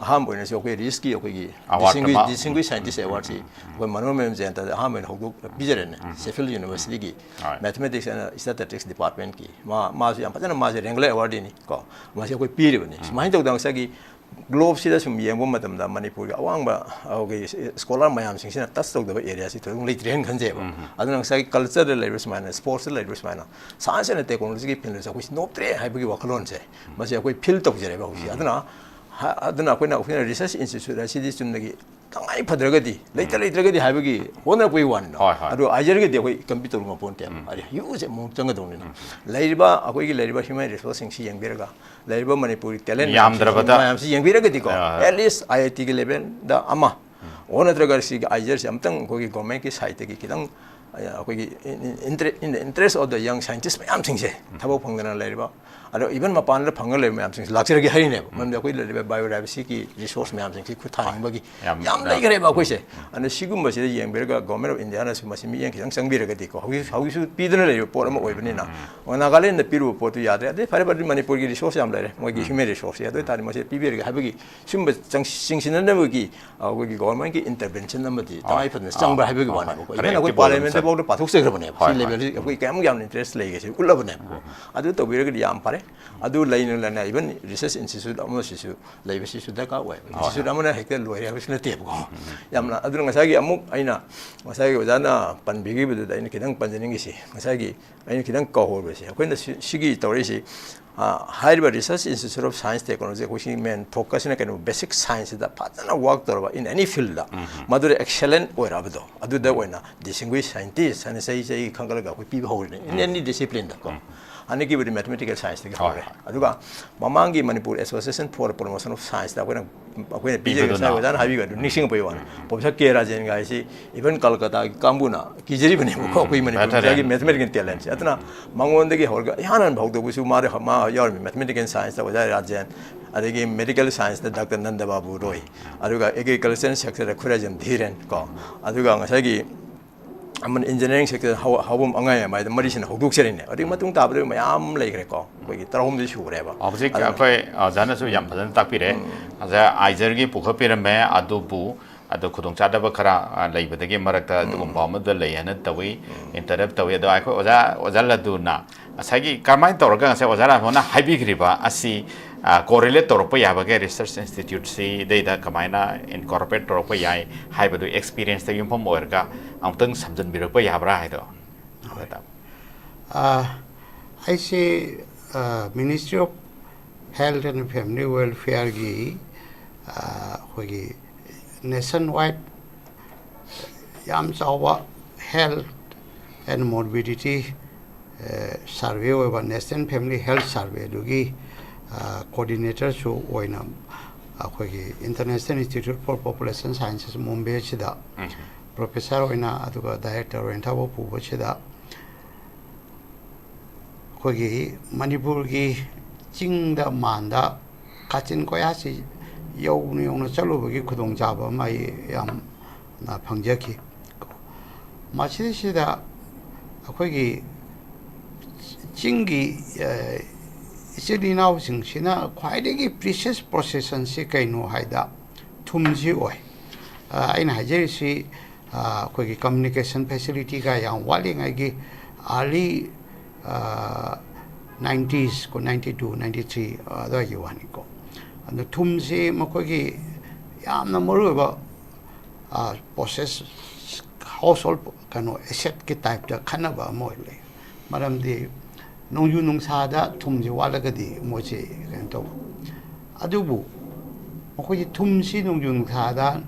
ꯑꯍꯥꯟꯕ ꯑꯣꯏꯅꯁꯨ ꯑꯩꯈꯣꯏ ꯔꯤꯁꯀꯤ ꯑꯩꯈꯣꯏꯒꯤ Award distinguished ꯑꯃ꯫ Distinguished Scientist Award ꯁꯤ ꯑꯩꯈꯣꯏ ꯃꯅꯣꯔꯃ ꯖꯌꯟꯇꯗ ꯑꯍꯥꯟꯕ ꯑꯣꯏꯅ ꯍꯧꯗꯣꯛ ꯄꯤꯖꯔꯦꯅꯦ꯫ ꯁꯦꯐꯤꯜ ꯌꯨꯅꯤꯚꯔꯁꯤꯇꯤꯒꯤ ꯍꯣꯏ꯫ Mathematics and Statistics Department ꯀꯤ꯫ ꯃꯥ, ꯃꯥꯁꯨ ꯌꯥꯝ ꯐꯖꯅ, ꯃꯥꯁꯦ Wrangler Awardee ꯅꯤ ꯀꯣ꯫ ꯃꯥꯁꯦ ꯑꯩꯈꯣꯏ ꯄꯤꯔꯤꯕꯅꯤ꯫ ꯁꯨꯃꯥꯏꯅ ꯇꯧꯗꯅ ꯉꯁꯥꯏꯒꯤ globe ꯁꯤꯗ ꯁꯨꯝ ꯌꯦꯡꯕ ꯃꯇꯝꯗ ꯃꯅꯤꯄꯨꯔꯒꯤ ꯑꯋꯥꯡꯕ ꯑꯩꯈꯣꯏꯒꯤ scholar ꯃꯌꯥꯝꯁꯤꯡꯁꯤꯅ touch ꯇꯧꯗꯕ area ꯁꯤ ꯊꯣꯏꯗꯣꯛ ꯂꯩꯇ꯭ꯔꯦꯅ ꯈꯟꯖꯩꯕ꯫ ꯑꯗꯨꯅ ꯉꯁꯥꯏꯒꯤ culture ꯗ ꯂꯩꯔꯤꯕ ꯁꯨꯃꯥꯏꯅ, sports ꯇ ꯂꯩꯔꯤꯕ ꯁꯨꯃꯥꯏꯅ, science and technology ꯒꯤ field ꯁꯦ ꯑꯩꯈꯣꯏ ꯁꯤ ꯅꯣꯞꯇ꯭ꯔꯦ ꯍꯥꯏꯕꯒꯤ ꯋꯥꯈꯜꯂꯣꯟꯁꯦ ꯃꯁꯤ ꯑꯩꯈꯣꯏ feel ꯇꯧꯖꯔꯦꯕ ꯍꯧꯖꯤꯛ꯫ ꯑꯗꯨꯅ ꯍ-, ꯑꯗꯨꯅ ꯑꯩꯈꯣꯏꯅ, ꯑꯩꯈꯣꯏꯅ research institute ꯑꯁꯤꯗꯤ ꯆꯨꯝꯅꯒꯤ ꯇꯉꯥꯏ ꯐꯗ꯭ꯔꯒꯗꯤ, ꯂꯩꯇ ꯂꯩꯇ꯭ꯔꯒꯗꯤ ꯍꯥꯏꯕꯒꯤ ꯍꯣꯠꯅꯔꯛꯄꯒꯤ ꯋꯥꯅꯤꯗꯣ꯫ ꯍꯣꯏ, ꯍꯣꯏ꯫ ꯑꯗꯣ ꯑꯥꯏꯖꯔꯒꯗꯤ ꯑꯩꯈꯣꯏ compete ꯇꯧꯕ ꯉꯝꯄꯣꯟꯇꯦ꯫ ꯍꯥꯏꯗꯤ huge amount ꯆꯪꯒꯗꯧꯅꯤꯅ꯫ ꯂꯩꯔꯤꯕ, ꯑꯩꯈꯣꯏꯒꯤ ꯂꯩꯔꯤꯕ human resource ꯁꯤꯡꯁꯤ ꯌꯦꯡꯕꯤꯔꯒ, ꯂꯩꯔꯤꯕ ꯃꯅꯤꯄꯨꯔꯒꯤ talent ꯃꯌꯥꯝꯁꯤ, ꯌꯥꯝꯗ꯭ꯔꯕꯗ꯫ ꯃꯌꯥꯝꯁꯤ ꯌꯦꯡꯕꯤꯔꯒꯗꯤꯀꯣ, ꯍꯣꯏ, ꯍꯣꯏ꯫ At least IIT ꯒꯤ level ꯗ ꯑꯃ, ꯑꯣ ꯅꯠꯇ꯭ꯔꯒ ꯁꯤꯒꯤ ꯑꯥꯏꯖꯔꯁꯤ ꯑꯃꯇꯪ ꯑꯩꯈꯣꯏꯒꯤ government ꯀꯤ side ꯇꯒꯤ ꯈꯤꯇꯪ, ꯑ, ꯑꯩꯈꯣꯏꯒꯤ in, in, inter-, in the interest of the young scientist ꯃꯌꯥꯝꯁꯤꯡꯁꯦ, ꯊꯕꯛ ꯐꯪꯗꯅ ꯂꯩꯔꯤꯕ, ꯑꯗꯣ even ꯃꯄꯥꯟꯗ ꯐꯪꯉ ꯂꯩꯕ ꯃꯌꯥꯝꯁꯤꯡꯁꯤ ꯂꯥꯛꯆꯔꯒꯦ ꯍꯥꯏꯔꯤꯅꯦꯕ꯫ ꯃꯔꯝꯗꯤ ꯑꯩꯈꯣꯏ ꯂꯩꯔꯤꯕ biodiversity ꯒꯤ resource ꯃꯌꯥꯝꯁꯤꯡꯁꯤ ꯈꯨꯠ ꯊꯥꯅꯤꯡꯕꯒꯤ ꯌꯥꯝ, ꯌꯥꯝ ꯌꯥꯝ ꯂꯩꯈ꯭ꯔꯦꯕ ꯑꯩꯈꯣꯏꯁꯦ꯫ ꯑꯗꯣ ꯁꯤꯒꯨꯝꯕꯁꯤꯗ ꯌꯦꯡꯕꯤꯔꯒ Government of India ꯅꯁꯨ ꯃꯁꯤ ꯃꯤꯠꯌꯦꯡ ꯈꯤꯇꯪ ꯆꯪꯕꯤꯔꯒꯗꯤꯀꯣ, ꯍꯧꯖꯤꯛ, ꯍꯧꯖꯤꯛꯁꯨ ꯄꯤꯗꯨꯅ ꯂꯩꯔꯤꯕ ꯄꯣꯠ ꯑꯃ ꯑꯣꯏꯕꯅꯤꯅ, ꯅꯥꯒꯥꯂꯦꯟꯗ ꯄꯤꯔꯨꯕ ꯄꯣꯠꯇꯨ ꯌꯥꯗ꯭ꯔꯦ, ꯑꯗꯩ ꯐꯔꯦ ꯐꯔꯦ ꯃꯅꯤꯄꯨꯔꯒꯤ resource ꯌꯥꯝ ꯂꯩꯔꯦ, ꯃꯣꯏꯒꯤ human resource ꯁꯤ, ꯑꯗꯨ ꯑꯣꯏꯇꯥꯔꯗꯤ ꯃꯁꯤ ꯄꯤꯕꯤꯔꯒꯦ ꯍꯥꯏꯕꯒꯤ ꯁꯤꯒꯨꯝꯕ ꯆꯪ-, ꯆꯤꯡꯁꯤꯟꯅꯅꯕꯒꯤ ꯑꯩꯈꯣꯏꯒꯤ government ꯀꯤ intervention ꯑꯃꯗꯤ ꯍꯣꯏ꯫ ꯇꯉꯥꯏ ꯐꯗꯅ ꯑꯥ, ꯆꯪꯕ꯭ꯔꯥ ꯍꯥꯏꯕꯒꯤ ꯍꯣꯏ, ꯋꯥꯅꯦꯕꯀꯣ꯫ ꯍꯣꯏ꯫ Even ꯑꯩꯈꯣꯏ Corrective ꯄꯥꯔꯂꯤꯌꯥꯃꯦꯟꯠꯇ ꯐꯥꯎꯗ ꯄꯥꯊꯣꯛꯆꯈ꯭ꯔꯕꯅꯦꯕ꯫ ꯍꯣꯏ, ꯁꯤ ꯍꯣꯏ꯫ Level ꯁꯤ ꯑꯩꯈꯣꯏ ꯀꯌꯥꯝ ꯌꯥꯝꯅ interest ꯂꯩꯒꯦ ꯁꯤ ꯎꯠꯂꯕꯅꯦꯕꯀꯣ꯫ ꯑꯗꯨ ꯇꯧꯕꯤꯔꯒꯗꯤ ꯌꯥꯝ ꯐꯔꯦ꯫ ꯑꯗꯨ ꯂꯩꯅ ꯂꯩꯅ even research institute ꯑꯃꯁꯤꯁꯨ ꯂꯩꯕꯁꯤꯁꯨ ꯗꯔꯀꯥꯔ ꯑꯣꯏꯌꯦꯕ꯫ ꯍꯣꯏ, Institute ꯍꯣꯏ꯫ ꯑꯃꯅ ꯍꯦꯛꯇ ꯂꯣꯏꯔꯦ ꯍꯥꯏꯕꯁꯨ ꯅꯠꯇꯦꯕꯀꯣ꯫ ꯌꯥꯝꯅ, ꯑꯗꯨꯅ ꯉꯁꯥꯏꯒꯤ ꯑꯃꯨꯛ ꯑꯩꯅ ꯉꯁꯥꯏꯒꯤ ꯑꯣꯖꯥꯅ ꯄꯟꯕꯤꯈꯤꯕꯗꯨꯗ ꯑꯩꯅ ꯈꯤꯇꯪ ꯄꯟꯖꯅꯤꯡꯉꯤꯁꯤ, ꯉꯁꯥꯏꯒꯤ ꯑꯩꯅ ꯈꯤꯇꯪ ꯀꯥꯎꯍꯧꯔꯕꯁꯦ, ꯑꯩꯈꯣꯏꯅ ꯁꯤ-, ꯁꯤꯒꯤ ꯇꯧꯔꯛꯏꯁꯤ, ꯑ, ꯍꯥꯏꯔꯤꯕ Research Institute of Science Technology, ꯑꯩꯈꯣꯏ ꯁꯤ main focus ꯁꯤꯅ ꯀꯩꯅꯣ, basic science ꯁꯤꯗ ꯐꯖꯅ work ꯇꯧꯔꯕ in any field ꯗ, ꯃꯗꯨꯗ excellent ꯑꯣꯏꯔꯛꯑꯕꯗꯣ, ꯑꯗꯨꯗ ꯑꯣꯏꯅ distinguished scientist ꯍꯥꯏꯅ ꯆꯍꯤ ꯆꯍꯤꯒꯤ ꯈꯟꯒꯠꯂꯒ ꯑꯩꯈꯣꯏ ꯄꯤꯕ ꯍꯧꯔꯤꯅꯦ, in any discipline ꯗ ꯀꯣ꯫ ꯍꯟꯗꯛꯀꯤꯕꯨꯗꯤ ꯃꯦꯊꯃꯦꯇꯤꯀꯦꯜ ꯁꯥꯏꯟꯁꯇꯒꯤ ꯍꯣꯏ, ꯍꯧꯔꯦ꯫ ꯍꯣꯏ꯫ ꯑꯗꯨꯒ ꯃꯃꯥꯡꯒꯤ Manipur association for promotion of ꯁꯥꯏꯟꯁꯇ ꯑꯩꯈꯣꯏꯅ, ꯑꯩꯈꯣꯏꯅ ꯄꯤꯖꯔꯤꯕ ꯄꯤꯕꯗꯨꯅ꯫ ꯉꯁꯥꯏ ꯑꯣꯖꯥꯅ ꯍꯥꯏꯕꯤꯕ ꯑꯗꯨ ꯅꯤꯡꯁꯤꯡꯉꯛꯄꯒꯤ ꯋꯥꯅꯤ꯫ ꯎꯝ꯫ ꯄ꯭ꯔꯣꯐꯦꯁꯔ ꯀꯦ ꯔꯥꯖꯦꯟꯒ ꯍꯥꯏꯁꯤ ꯏꯚꯟ ꯀꯜꯀꯇꯥꯒꯤ ꯀꯥꯡꯕꯨꯅ ꯀꯤꯖꯔꯤꯕꯅꯦꯕꯀꯣ, ꯎꯝ, ꯑꯩꯈꯣꯏ ꯃꯅꯤꯄꯨꯔ ꯃꯦꯊꯃꯦꯇꯤꯀꯦꯜ꯫ ꯃꯆꯥꯒꯤ ꯃꯦꯊꯃꯦꯇꯤꯀꯦꯜ ꯇꯦꯂꯦꯟꯁꯦ꯫ ꯑꯗꯨꯅ ꯃꯉꯣꯟꯗꯒꯤ ꯍꯧꯔꯒ ꯏꯍꯥꯟ ꯍꯥꯟꯕ ꯍꯧꯗꯧꯕꯁꯨ ꯃꯥ, ꯃꯥ ꯌꯥꯎꯔꯝꯃꯤ, ꯃꯦꯊꯃꯦꯇꯤꯀꯦꯜ ꯁꯥꯏꯟꯁꯇ ꯑꯣꯖꯥ ꯔꯥꯖꯦꯟ, ꯑꯗꯒꯤ ꯃꯦꯗꯤꯀꯦꯜ ꯁꯥꯏꯟꯁꯇ ꯗꯥꯛꯇꯔ ꯅꯟꯗ ꯕꯥꯕꯨ ꯔꯣꯏ, ꯑꯗꯨꯒ ꯑꯦꯒ꯭ꯔꯤꯀꯜꯆꯔ ꯁꯦꯛꯇꯔꯗ ꯈꯨꯔꯥꯏꯖꯝ ꯙꯤꯔꯦꯟ ꯀꯣ, ꯑꯗꯨꯒ ꯉꯁꯥꯏꯒꯤ ꯑꯃꯅ ꯏꯟꯖꯤꯅꯤꯌꯥꯔꯤꯡ ꯁꯦꯛꯇꯔ ꯍꯥꯎ-, ꯍꯥꯎꯕꯝ ꯑꯉꯥꯏ ꯑꯃ ꯍꯥꯏꯗꯅ ꯃꯔꯤꯁꯤꯅ ꯍꯧꯗꯣꯛꯆꯔꯤꯅꯦ꯫ ꯑꯗꯨꯒꯤ ꯃꯇꯨꯡ ꯇꯥꯕꯗ ꯃꯌꯥꯝ ꯂꯩꯈ꯭ꯔꯦꯀꯣ, ꯑꯩꯈꯣꯏꯒꯤ ꯇꯔꯥꯍꯨꯝꯗꯣꯏ ꯁꯨꯈ꯭ꯔꯦꯕ꯫ ꯍꯧꯖꯤꯛ ꯑꯗꯨꯅ ꯑꯩꯈꯣꯏ ꯑꯣꯖꯥꯅꯁꯨ ꯌꯥꯝ ꯐꯖꯅ ꯇꯥꯛꯄꯤꯔꯦ꯫ ꯎꯝ꯫ ꯑꯣꯖꯥ ꯑꯥꯏꯖꯔꯒꯤ ꯄꯨꯈꯠꯄꯤꯔꯝꯃꯦ, ꯑꯗꯨꯕꯨ ꯑꯗꯣ ꯈꯨꯗꯣꯡꯆꯥꯗꯕ ꯈꯔ, ꯑ, ꯂꯩꯕꯗꯒꯤ ꯃꯔꯛꯇ ꯎꯝ꯫ ꯑꯗꯨꯒꯨꯝꯕ ꯑꯃꯗ ꯂꯩ ꯍꯥꯏꯅ ꯇꯧꯏ, ꯎꯝ꯫ ꯏꯟꯇꯔꯞ ꯇꯧꯏ꯫ ꯑꯗꯣ ꯑꯩꯈꯣꯏ ꯑꯣꯖꯥ, ꯑꯣꯖꯥ ꯂꯗꯨꯅ ꯉꯁꯥꯏꯒꯤ ꯀꯔꯝꯍꯥꯏꯅ ꯇꯧꯔꯒ ꯉꯁꯥꯏ ꯑꯣꯖꯥ ꯔꯥꯃꯣꯅ ꯍꯥꯏꯕꯤꯈ꯭ꯔꯤꯕ ꯑꯁꯤ, ꯑ, ꯀꯣꯔꯤꯂꯦꯠ ꯇꯧꯔꯛꯄ ꯌꯥꯕꯒꯦ ꯔꯤꯁꯔꯁ ꯏꯟꯁꯇꯤꯇ꯭ꯌꯨꯠꯁꯤꯗꯩꯗ ꯀꯃꯥꯏꯅ ꯏꯟꯀꯣꯔꯄꯣꯔꯦꯠ ꯇꯧꯔꯛꯄ ꯌꯥꯏ ꯍꯥꯏꯕꯗꯨ ꯑꯦꯛꯁꯄꯤꯔꯤꯌꯦꯟꯁꯇ ꯌꯨꯝꯐꯝ ꯑꯣꯏꯔꯒ ꯑꯃꯨꯛꯇꯪ ꯁꯝꯖꯤꯟꯕꯤꯔꯛꯄ ꯌꯥꯕ꯭ꯔꯥ ꯍꯥꯏꯗꯣ? ꯍꯣꯏ꯫ ꯑ, ꯑꯩꯁꯦ, ꯑ, Ministry of Health and Family Welfareꯒꯤ, ꯑ, ꯑꯩꯈꯣꯏꯒꯤ nationwide ꯌꯥꯝ ꯆꯥꯎꯕ health and morbidity, ꯑ, survey ꯑꯣꯏꯕ National Family Health Survey ꯑꯗꯨꯒꯤ, ꯑ, coordinatorꯁꯨ ꯑꯣꯏꯅ ꯑꯩꯈꯣꯏꯒꯤ International Institute for Population Sciences ꯃꯨꯝꯕꯩꯁꯤꯗ um. Professor ꯑꯣꯏꯅ ꯑꯗꯨꯒ director ꯑꯣꯏꯅ ꯊꯕꯛ ꯄꯨꯕꯁꯤꯗ ꯑꯩꯈꯣꯏꯒꯤ ꯃꯅꯤꯄꯨꯔꯒꯤ ꯆꯤꯡꯗ ꯃꯥꯟꯗ ꯀꯥꯆꯤꯟ ꯀꯣꯌꯥꯁꯤ ꯌꯧꯅ ꯌꯧꯅ ꯆꯠꯂꯨꯕꯒꯤ ꯈꯨꯗꯣꯡꯆꯥꯕ ꯑꯃ ꯑꯩ ꯌꯥꯝꯅ ꯐꯪꯖꯈꯤ꯫ ꯃꯁꯤꯗꯩꯁꯤꯗ ꯑꯩꯈꯣꯏꯒꯤ ꯆꯤꯡꯒꯤ, ꯑ, ꯏꯆꯤꯜ ꯏꯅꯥꯎꯁꯤꯡꯁꯤꯅ ꯈ꯭ꯋꯥꯏꯗꯒꯤ precious possessionꯁꯤ ꯀꯩꯅꯣ ꯍꯥꯏꯗ ꯊꯨꯝꯁꯤ ꯑꯣꯏ꯫ ꯑ, ꯑꯩꯅ ꯍꯥꯏꯖꯔꯤꯁꯤ, ꯑ, ꯑꯩꯈꯣꯏꯒꯤ communication facilityꯒ ꯌꯥꯝ ꯋꯥꯠꯂꯤꯉꯩꯒꯤ early, ꯑ, nineties ꯀꯣ, ninety two, ninety three ꯑꯗꯨꯋꯥꯏꯒꯤ ꯋꯥꯅꯤꯀꯣ꯫ ꯑꯗꯣ ꯊꯨꯝꯁꯤ ꯃꯈꯣꯏꯒꯤ ꯌꯥꯝꯅ ꯃꯔꯨꯑꯣꯏꯕ, ꯑ, possess-, household ꯀꯩꯅꯣ assetꯀꯤ typeꯇ ꯈꯟꯅꯕ ꯑꯃ ꯑꯣꯏ ꯂꯩ꯫ ꯃꯔꯝꯗꯤ ꯅꯣꯡꯖꯨ ꯅꯨꯡꯁꯥꯗ ꯊꯨꯝꯁꯤ ꯋꯥꯠꯂꯒꯗꯤ ꯃꯣꯏꯁꯤ ꯀꯩꯅꯣ ꯇꯧꯕ꯫ ꯑꯗꯨꯕꯨ ꯃꯈꯣꯏꯁꯤ ꯊꯨꯝꯁꯤ ꯅꯣꯡꯖꯨ ꯅꯨꯡꯁꯥꯗ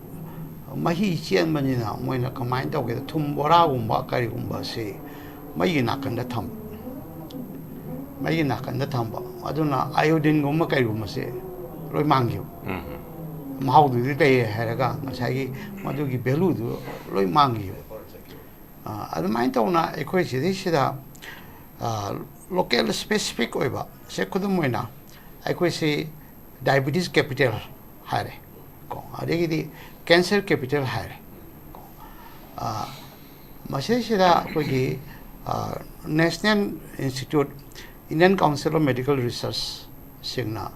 ꯃꯍꯤ ꯆꯦꯟꯕꯅꯤꯅ ꯃꯣꯏꯅ ꯀꯃꯥꯏꯅ ꯇꯧꯒꯦꯗ ꯊꯨꯝ ꯕꯣꯔꯥꯒꯨꯝꯕ ꯀꯔꯤꯒꯨꯝꯕꯁꯤ ꯃꯩꯒꯤ ꯅꯥꯀꯟꯗ ꯊꯝꯕ꯫ ꯃꯩꯒꯤ ꯅꯥꯀꯟꯗ ꯊꯝꯕ, ꯑꯗꯨꯅ ꯑꯥꯏꯑꯣꯗꯤꯟꯒꯨꯝꯕ ꯀꯩꯒꯨꯝꯕꯁꯦ ꯂꯣꯏ ꯃꯥꯡꯈꯤꯕ꯫ ꯃꯍꯥꯎꯗꯨꯗꯤ ꯂꯩꯔꯦ ꯍꯥꯏꯔꯒ ꯉꯁꯥꯏꯒꯤ ꯃꯗꯨꯒꯤ ꯚꯦꯂꯨꯗꯨ ꯂꯣꯏ ꯃꯥꯡꯈꯤꯕ꯫ ꯑꯗꯨꯃꯥꯏꯅ ꯇꯧꯅ ꯑꯩꯈꯣꯏ ꯁꯤꯗꯩꯁꯤꯗ ꯂꯣꯀꯦꯜ ꯁ꯭ꯄꯦꯁꯤꯐꯤꯛ ꯑꯣꯏꯕ, ꯁꯦ ꯈꯨꯗꯝ ꯑꯣꯏꯅ ꯑꯩꯈꯣꯏꯁꯤ ꯗꯥꯏꯕꯤꯇꯤꯁ ꯀꯦꯄꯤꯇꯦꯜ ꯍꯥꯏꯔꯦ ꯀꯣ, ꯑꯗꯒꯤꯗꯤ ꯀꯦꯟꯁꯔ ꯀꯦꯄꯤꯇꯦꯜ ꯍꯥꯏꯔꯦ ꯀꯣ꯫ ꯃꯁꯤꯁꯤꯗ ꯑꯩꯈꯣꯏꯒꯤ national institute, Indian council of medical ꯔꯤꯁꯔꯁꯁꯤꯡꯅ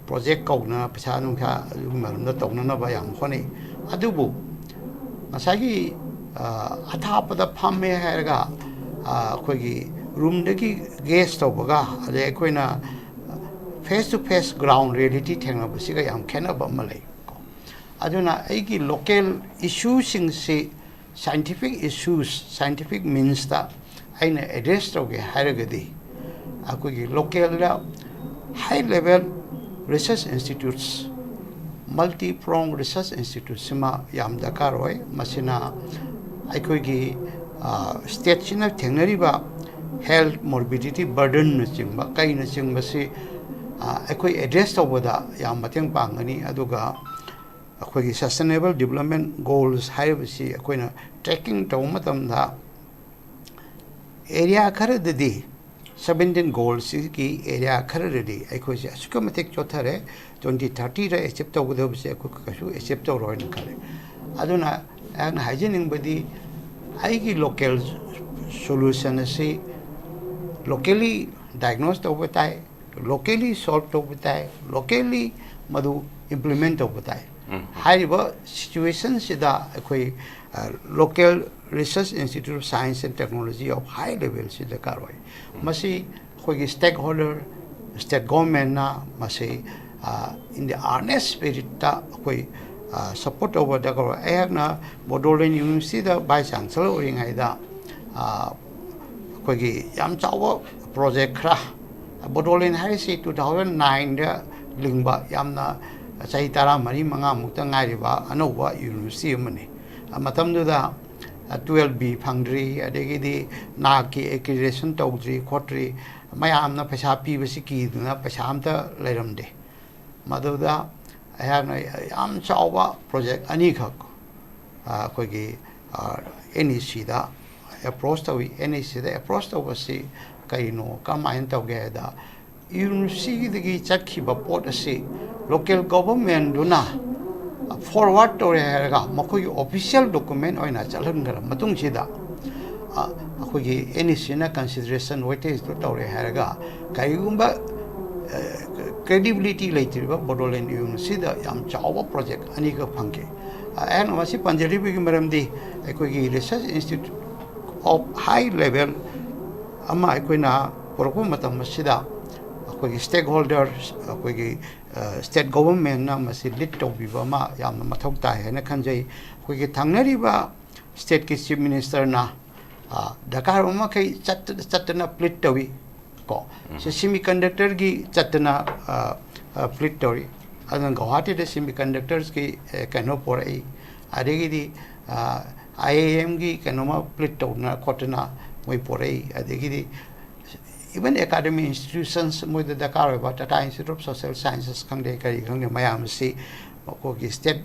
ꯄ꯭ꯔꯣꯖꯦꯛ ꯀꯧꯗꯅ ꯄꯩꯁꯥ ꯅꯨꯡꯁꯥ ꯑꯗꯨꯒꯤ ꯃꯔꯝꯗ ꯇꯧꯅꯅꯕ ꯌꯥꯝ ꯍꯣꯠꯅꯩ꯫ ꯑꯗꯨꯕꯨ ꯉꯁꯥꯏꯒꯤ ꯑꯊꯥꯞꯄꯗ ꯐꯝꯃꯦ ꯍꯥꯏꯔꯒ ꯑꯩꯈꯣꯏꯒꯤ ꯔꯨꯝꯗꯒꯤ ꯒꯦꯁ ꯇꯧꯕꯒ, ꯑꯗꯩ ꯑꯩꯈꯣꯏꯅ face to face ground reality ꯊꯦꯡꯅꯕꯁꯤꯒ ꯌꯥꯝ ꯈꯦꯠꯅꯕ ꯑꯃ ꯂꯩ꯫ ꯑꯗꯨꯅ ꯑꯩꯒꯤ ꯂꯣꯀꯦꯜ ꯏꯁꯨꯁꯤꯡꯁꯤ ꯁꯥꯏꯟꯇꯤꯐꯤꯛ ꯏꯁꯨꯁ, ꯁꯥꯏꯟꯇꯤꯐꯤꯛ ꯃꯤꯟꯁꯇ ꯑꯩꯅ ꯑꯦꯗ꯭ꯔꯦꯁ ꯇꯧꯒꯦ ꯍꯥꯏꯔꯒꯗꯤ ꯑꯩꯈꯣꯏꯒꯤ ꯂꯣꯀꯦꯜꯗ high level research institutes, multi prong research ꯏꯟꯁꯇꯤꯇ꯭ꯌꯨꯠꯁꯤꯃ ꯌꯥꯝ ꯗꯔꯀꯥꯔ ꯑꯣꯏ꯫ ꯃꯁꯤꯅ ꯑꯩꯈꯣꯏꯒꯤ ꯁ꯭ꯇꯦꯠꯁꯤꯅ ꯊꯦꯡꯅꯔꯤꯕ ꯍꯦꯜꯊ ꯃꯣꯔꯕꯤꯗꯤꯇꯤ ꯕꯔꯗꯟꯅꯆꯤꯡꯕ ꯀꯩꯅꯆꯤꯡꯕꯁꯤ ꯑꯩꯈꯣꯏ ꯑꯦꯗ꯭ꯔꯦꯁ ꯇꯧꯕꯗ ꯌꯥꯝ ꯃꯇꯦꯡ ꯄꯥꯡꯒꯅꯤ꯫ ꯑꯗꯨꯒ ꯑꯩꯈꯣꯏꯒꯤ ꯁꯁꯇꯦꯅꯦꯕꯜ ꯗꯤꯕꯂꯞꯃꯦꯟ ꯒꯣꯜꯁ ꯍꯥꯏꯔꯤꯕꯁꯤ ꯑꯩꯈꯣꯏꯅ ꯇ꯭ꯔꯦꯀꯤꯡ ꯇꯧꯕ ꯃꯇꯝꯗ ꯑꯦꯔꯤꯌꯥ ꯈꯔꯗꯗꯤ ꯁꯕꯦꯟꯇꯤꯟ ꯒꯣꯜꯁꯤꯒꯤ ꯑꯦꯔꯤꯌꯥ ꯈꯔꯗꯗꯤ ꯑꯩꯈꯣꯏꯁꯦ ꯑꯁꯨꯛꯀꯤ ꯃꯇꯤꯛ ꯆꯣꯠꯊꯔꯦ, ꯇ꯭ꯋꯦꯟꯇꯤ ꯊꯥꯔꯇꯤꯗ ꯑꯦꯆꯤꯞ ꯇꯧꯒꯗꯕꯁꯦ ꯑꯩꯈꯣꯏ ꯀꯩꯁꯨ ꯑꯦꯆꯤꯞ ꯇꯧꯔꯣꯏꯅ ꯈꯜꯂꯦ꯫ ꯑꯗꯨꯅ ꯑꯩꯍꯥꯛꯅ ꯍꯥꯏꯖꯅꯤꯡꯕꯗꯤ ꯑꯩꯒꯤ ꯂꯣꯀꯦꯜ ꯁꯣꯂꯨꯁꯟ ꯑꯁꯤ ꯂꯣꯀꯦꯜꯂꯤ ꯗꯥꯏꯒꯅꯣꯁ ꯇꯧꯕ ꯇꯥꯏ, ꯂꯣꯀꯦꯜꯂꯤ ꯁꯣꯜꯕ ꯇꯧꯕ ꯇꯥꯏ, ꯂꯣꯀꯦꯜꯂꯤ ꯃꯗꯨ ꯏꯝꯄ꯭ꯂꯤꯃꯦꯟ ꯇꯧꯕ ꯇꯥꯏ꯫ ꯍꯥꯏꯔꯤꯕ ꯁꯤꯆꯨꯋꯦꯁꯟꯁꯤꯗ ꯑꯩꯈꯣꯏ local research institute of science and technology of high ꯂꯦꯚꯦꯜꯁꯤ ꯗꯔꯀꯥꯔ ꯑꯣꯏ꯫ ꯃꯁꯤ ꯑꯩꯈꯣꯏꯒꯤ ꯁ꯭ꯇꯦꯛ ꯍꯣꯜꯗꯔ, ꯁ꯭ꯇꯦꯠ ꯒꯣꯔꯃꯦꯟꯅ ꯃꯁꯤ in the earnest ꯁ꯭ꯄꯤꯔꯤꯠꯇ ꯑꯩꯈꯣꯏ ꯁꯞꯄꯣꯔꯠ ꯇꯧꯕ ꯗꯔꯀꯥꯔ ꯑꯣꯏ꯫ ꯑꯩꯍꯥꯛꯅ ꯕꯣꯗꯣꯂꯦꯟ ꯌꯨꯅꯤꯚꯔꯁꯤꯇꯤꯗ ꯚꯥꯏꯁ ꯆꯥꯟꯁꯦꯂꯔ ꯑꯣꯏꯔꯤꯉꯩꯗ ꯑꯩꯈꯣꯏꯒꯤ ꯌꯥꯝ ꯆꯥꯎꯕ ꯄ꯭ꯔꯣꯖꯦꯛ ꯈꯔ, ꯕꯣꯗꯣꯂꯦꯟ ꯍꯥꯏꯔꯤꯁꯤ ꯇꯨ ꯊꯥꯎꯖꯟ ꯅꯥꯏꯟꯗ ꯂꯤꯡꯕ ꯌꯥꯝꯅ ꯆꯍꯤ ꯇꯔꯥꯃꯔꯤ ꯃꯉꯥꯃꯨꯛꯇ ꯉꯥꯏꯔꯤꯕ ꯑꯅꯧꯕ ꯌꯨꯅꯤꯚꯔꯁꯤꯇꯤ ꯑꯃꯅꯤ꯫ ꯃꯇꯝꯗꯨꯗ ꯇꯨꯋꯦꯜꯐ ꯕꯤ ꯐꯪꯗ꯭ꯔꯤ, ꯑꯗꯒꯤꯗꯤ ꯅꯥꯛꯀꯤ ꯑꯦꯀ꯭ꯔꯤꯗꯦꯁꯟ ꯇꯧꯗ꯭ꯔꯤ ꯈꯣꯠꯇ꯭ꯔꯤ, ꯃꯌꯥꯝꯅ ꯄꯩꯁꯥ ꯄꯤꯕꯁꯤ ꯀꯤꯗꯨꯅ ꯄꯩꯁꯥ ꯑꯝꯇ ꯂꯩꯔꯝꯗꯦ꯫ ꯃꯗꯨꯗ ꯑꯩꯍꯥꯛꯅ ꯌꯥꯝ ꯆꯥꯎꯕ ꯄ꯭ꯔꯣꯖꯦꯛ ꯑꯅꯤꯈꯛ, ꯑ, ꯑꯩꯈꯣꯏꯒꯤ, ꯑ, ꯑꯦꯟ ꯏ ꯁꯤꯗ ꯑꯦꯄ꯭ꯔꯣꯁ ꯇꯧꯏ꯫ ꯑꯦꯟ ꯏ ꯁꯤꯗ ꯑꯦꯄ꯭ꯔꯣꯁ ꯇꯧꯕꯁꯤ ꯀꯔꯤꯅꯣ, ꯀꯔꯝꯍꯥꯏꯅ ꯇꯧꯒꯦ ꯍꯥꯏꯗ, ꯌꯨꯅꯤꯚꯔꯁꯤꯇꯤꯗꯒꯤ ꯆꯠꯈꯤꯕ ꯄꯣꯠ ꯑꯁꯤ ꯂꯣꯀꯦꯜ ꯒꯣꯚꯔꯟꯃꯦꯟꯗꯨꯅ ꯐꯣꯔꯋꯥꯔꯗ ꯇꯧꯔꯦ ꯍꯥꯏꯔꯒ ꯃꯈꯣꯏꯒꯤ ꯑꯣꯐꯤꯁꯤꯌꯦꯜ ꯗꯣꯀꯨꯃꯦꯟ ꯑꯣꯏꯅ ꯆꯠꯍꯟꯈ꯭ꯔ ꯃꯇꯨꯡꯁꯤꯗ, ꯑ, ꯑꯩꯈꯣꯏꯒꯤ ꯑꯦꯟ ꯏ ꯁꯤꯅ ꯀꯟꯁꯤꯗꯔꯦꯁꯟ ꯋꯦꯇꯦꯖꯇꯨ ꯇꯧꯔꯦ ꯍꯥꯏꯔꯒ ꯀꯔꯤꯒꯨꯝꯕ, ꯑ, ꯀ꯭ꯔꯦꯗꯤꯕꯤꯂꯤꯇꯤ ꯂꯩꯇ꯭ꯔꯤꯕ ꯕꯣꯗꯣꯂꯦꯟ ꯌꯨꯅꯤꯚꯔꯁꯤꯇꯤꯗ ꯌꯥꯝ ꯆꯥꯎꯕ ꯄ꯭ꯔꯣꯖꯦꯛ ꯑꯅꯤꯈꯛ ꯐꯪꯈꯤ꯫ ꯑ, ꯑꯩꯍꯥꯛꯅ ꯃꯁꯤ ꯄꯟꯖꯔꯤꯕꯒꯤ ꯃꯔꯝꯗꯤ ꯑꯩꯈꯣꯏꯒꯤ research institute of high level ꯑꯃ ꯑꯩꯈꯣꯏꯅ ꯄꯨꯔꯛꯄ ꯃꯇꯝ ꯑꯁꯤꯗ ꯑꯩꯈꯣꯏꯒꯤ ꯁ꯭ꯇꯦꯛ ꯍꯣꯜꯗꯔ, ꯑꯩꯈꯣꯏꯒꯤ, ꯑ, ꯁ꯭ꯇꯦꯠ ꯒꯣꯚꯔꯟꯃꯦꯟꯅ ꯃꯁꯤ ꯂꯤꯗ ꯇꯧꯕꯤꯕ ꯑꯃ ꯌꯥꯝꯅ ꯃꯊꯧ ꯇꯥꯏ ꯍꯥꯏꯅ ꯈꯟꯖꯩ꯫ ꯑꯩꯈꯣꯏꯒꯤ ꯊꯪꯅꯔꯤꯕ ꯁ꯭ꯇꯦꯠꯀꯤ ꯆꯤꯐ ꯃꯤꯅꯤꯁꯇꯔꯅ, ꯑ, ꯗꯔꯀꯥꯔ ꯑꯣꯏꯕ ꯃꯈꯩ ꯆꯠꯇ-, ꯆꯠꯇꯅ ꯄ꯭ꯂꯤꯠ ꯇꯧꯏ ꯀꯣ꯫ ꯁꯤ ꯁꯤꯃꯤ ꯀꯟꯗꯛꯇꯔꯒꯤ ꯆꯠꯇꯅ, ꯑ, ꯑ, ꯄ꯭ꯂꯤꯠ ꯇꯧꯔꯤ꯫ ꯑꯗꯨꯅ ꯒꯧꯍꯥꯇꯤꯗ ꯁꯤꯃꯤ ꯀꯟꯗꯛꯇꯔꯁꯀꯤ, ꯑ, ꯀꯩꯅꯣ ꯄꯣꯔꯛꯏ꯫ ꯑꯗꯒꯤꯗꯤ, ꯑ, ꯑꯥꯏ ꯑꯥꯏ ꯑꯦꯝꯒꯤ ꯀꯩꯅꯣꯃ ꯄ꯭ꯂꯤꯠ ꯇꯧꯗꯅ ꯈꯣꯠꯇꯅ ꯃꯣꯏ ꯄꯣꯔꯛꯏ꯫ ꯑꯗꯒꯤꯗꯤ even academic institutions ꯃꯣꯏꯗ ꯗꯔꯀꯥꯔ ꯑꯣꯏꯕ Tata Institute of Social Sciences ꯈꯪꯗꯦ, ꯀꯔꯤ ꯈꯪꯗꯦ, ꯃꯌꯥꯝ ꯑꯁꯤ ꯃꯈꯣꯏꯒꯤ ꯁ꯭ꯇꯦꯠ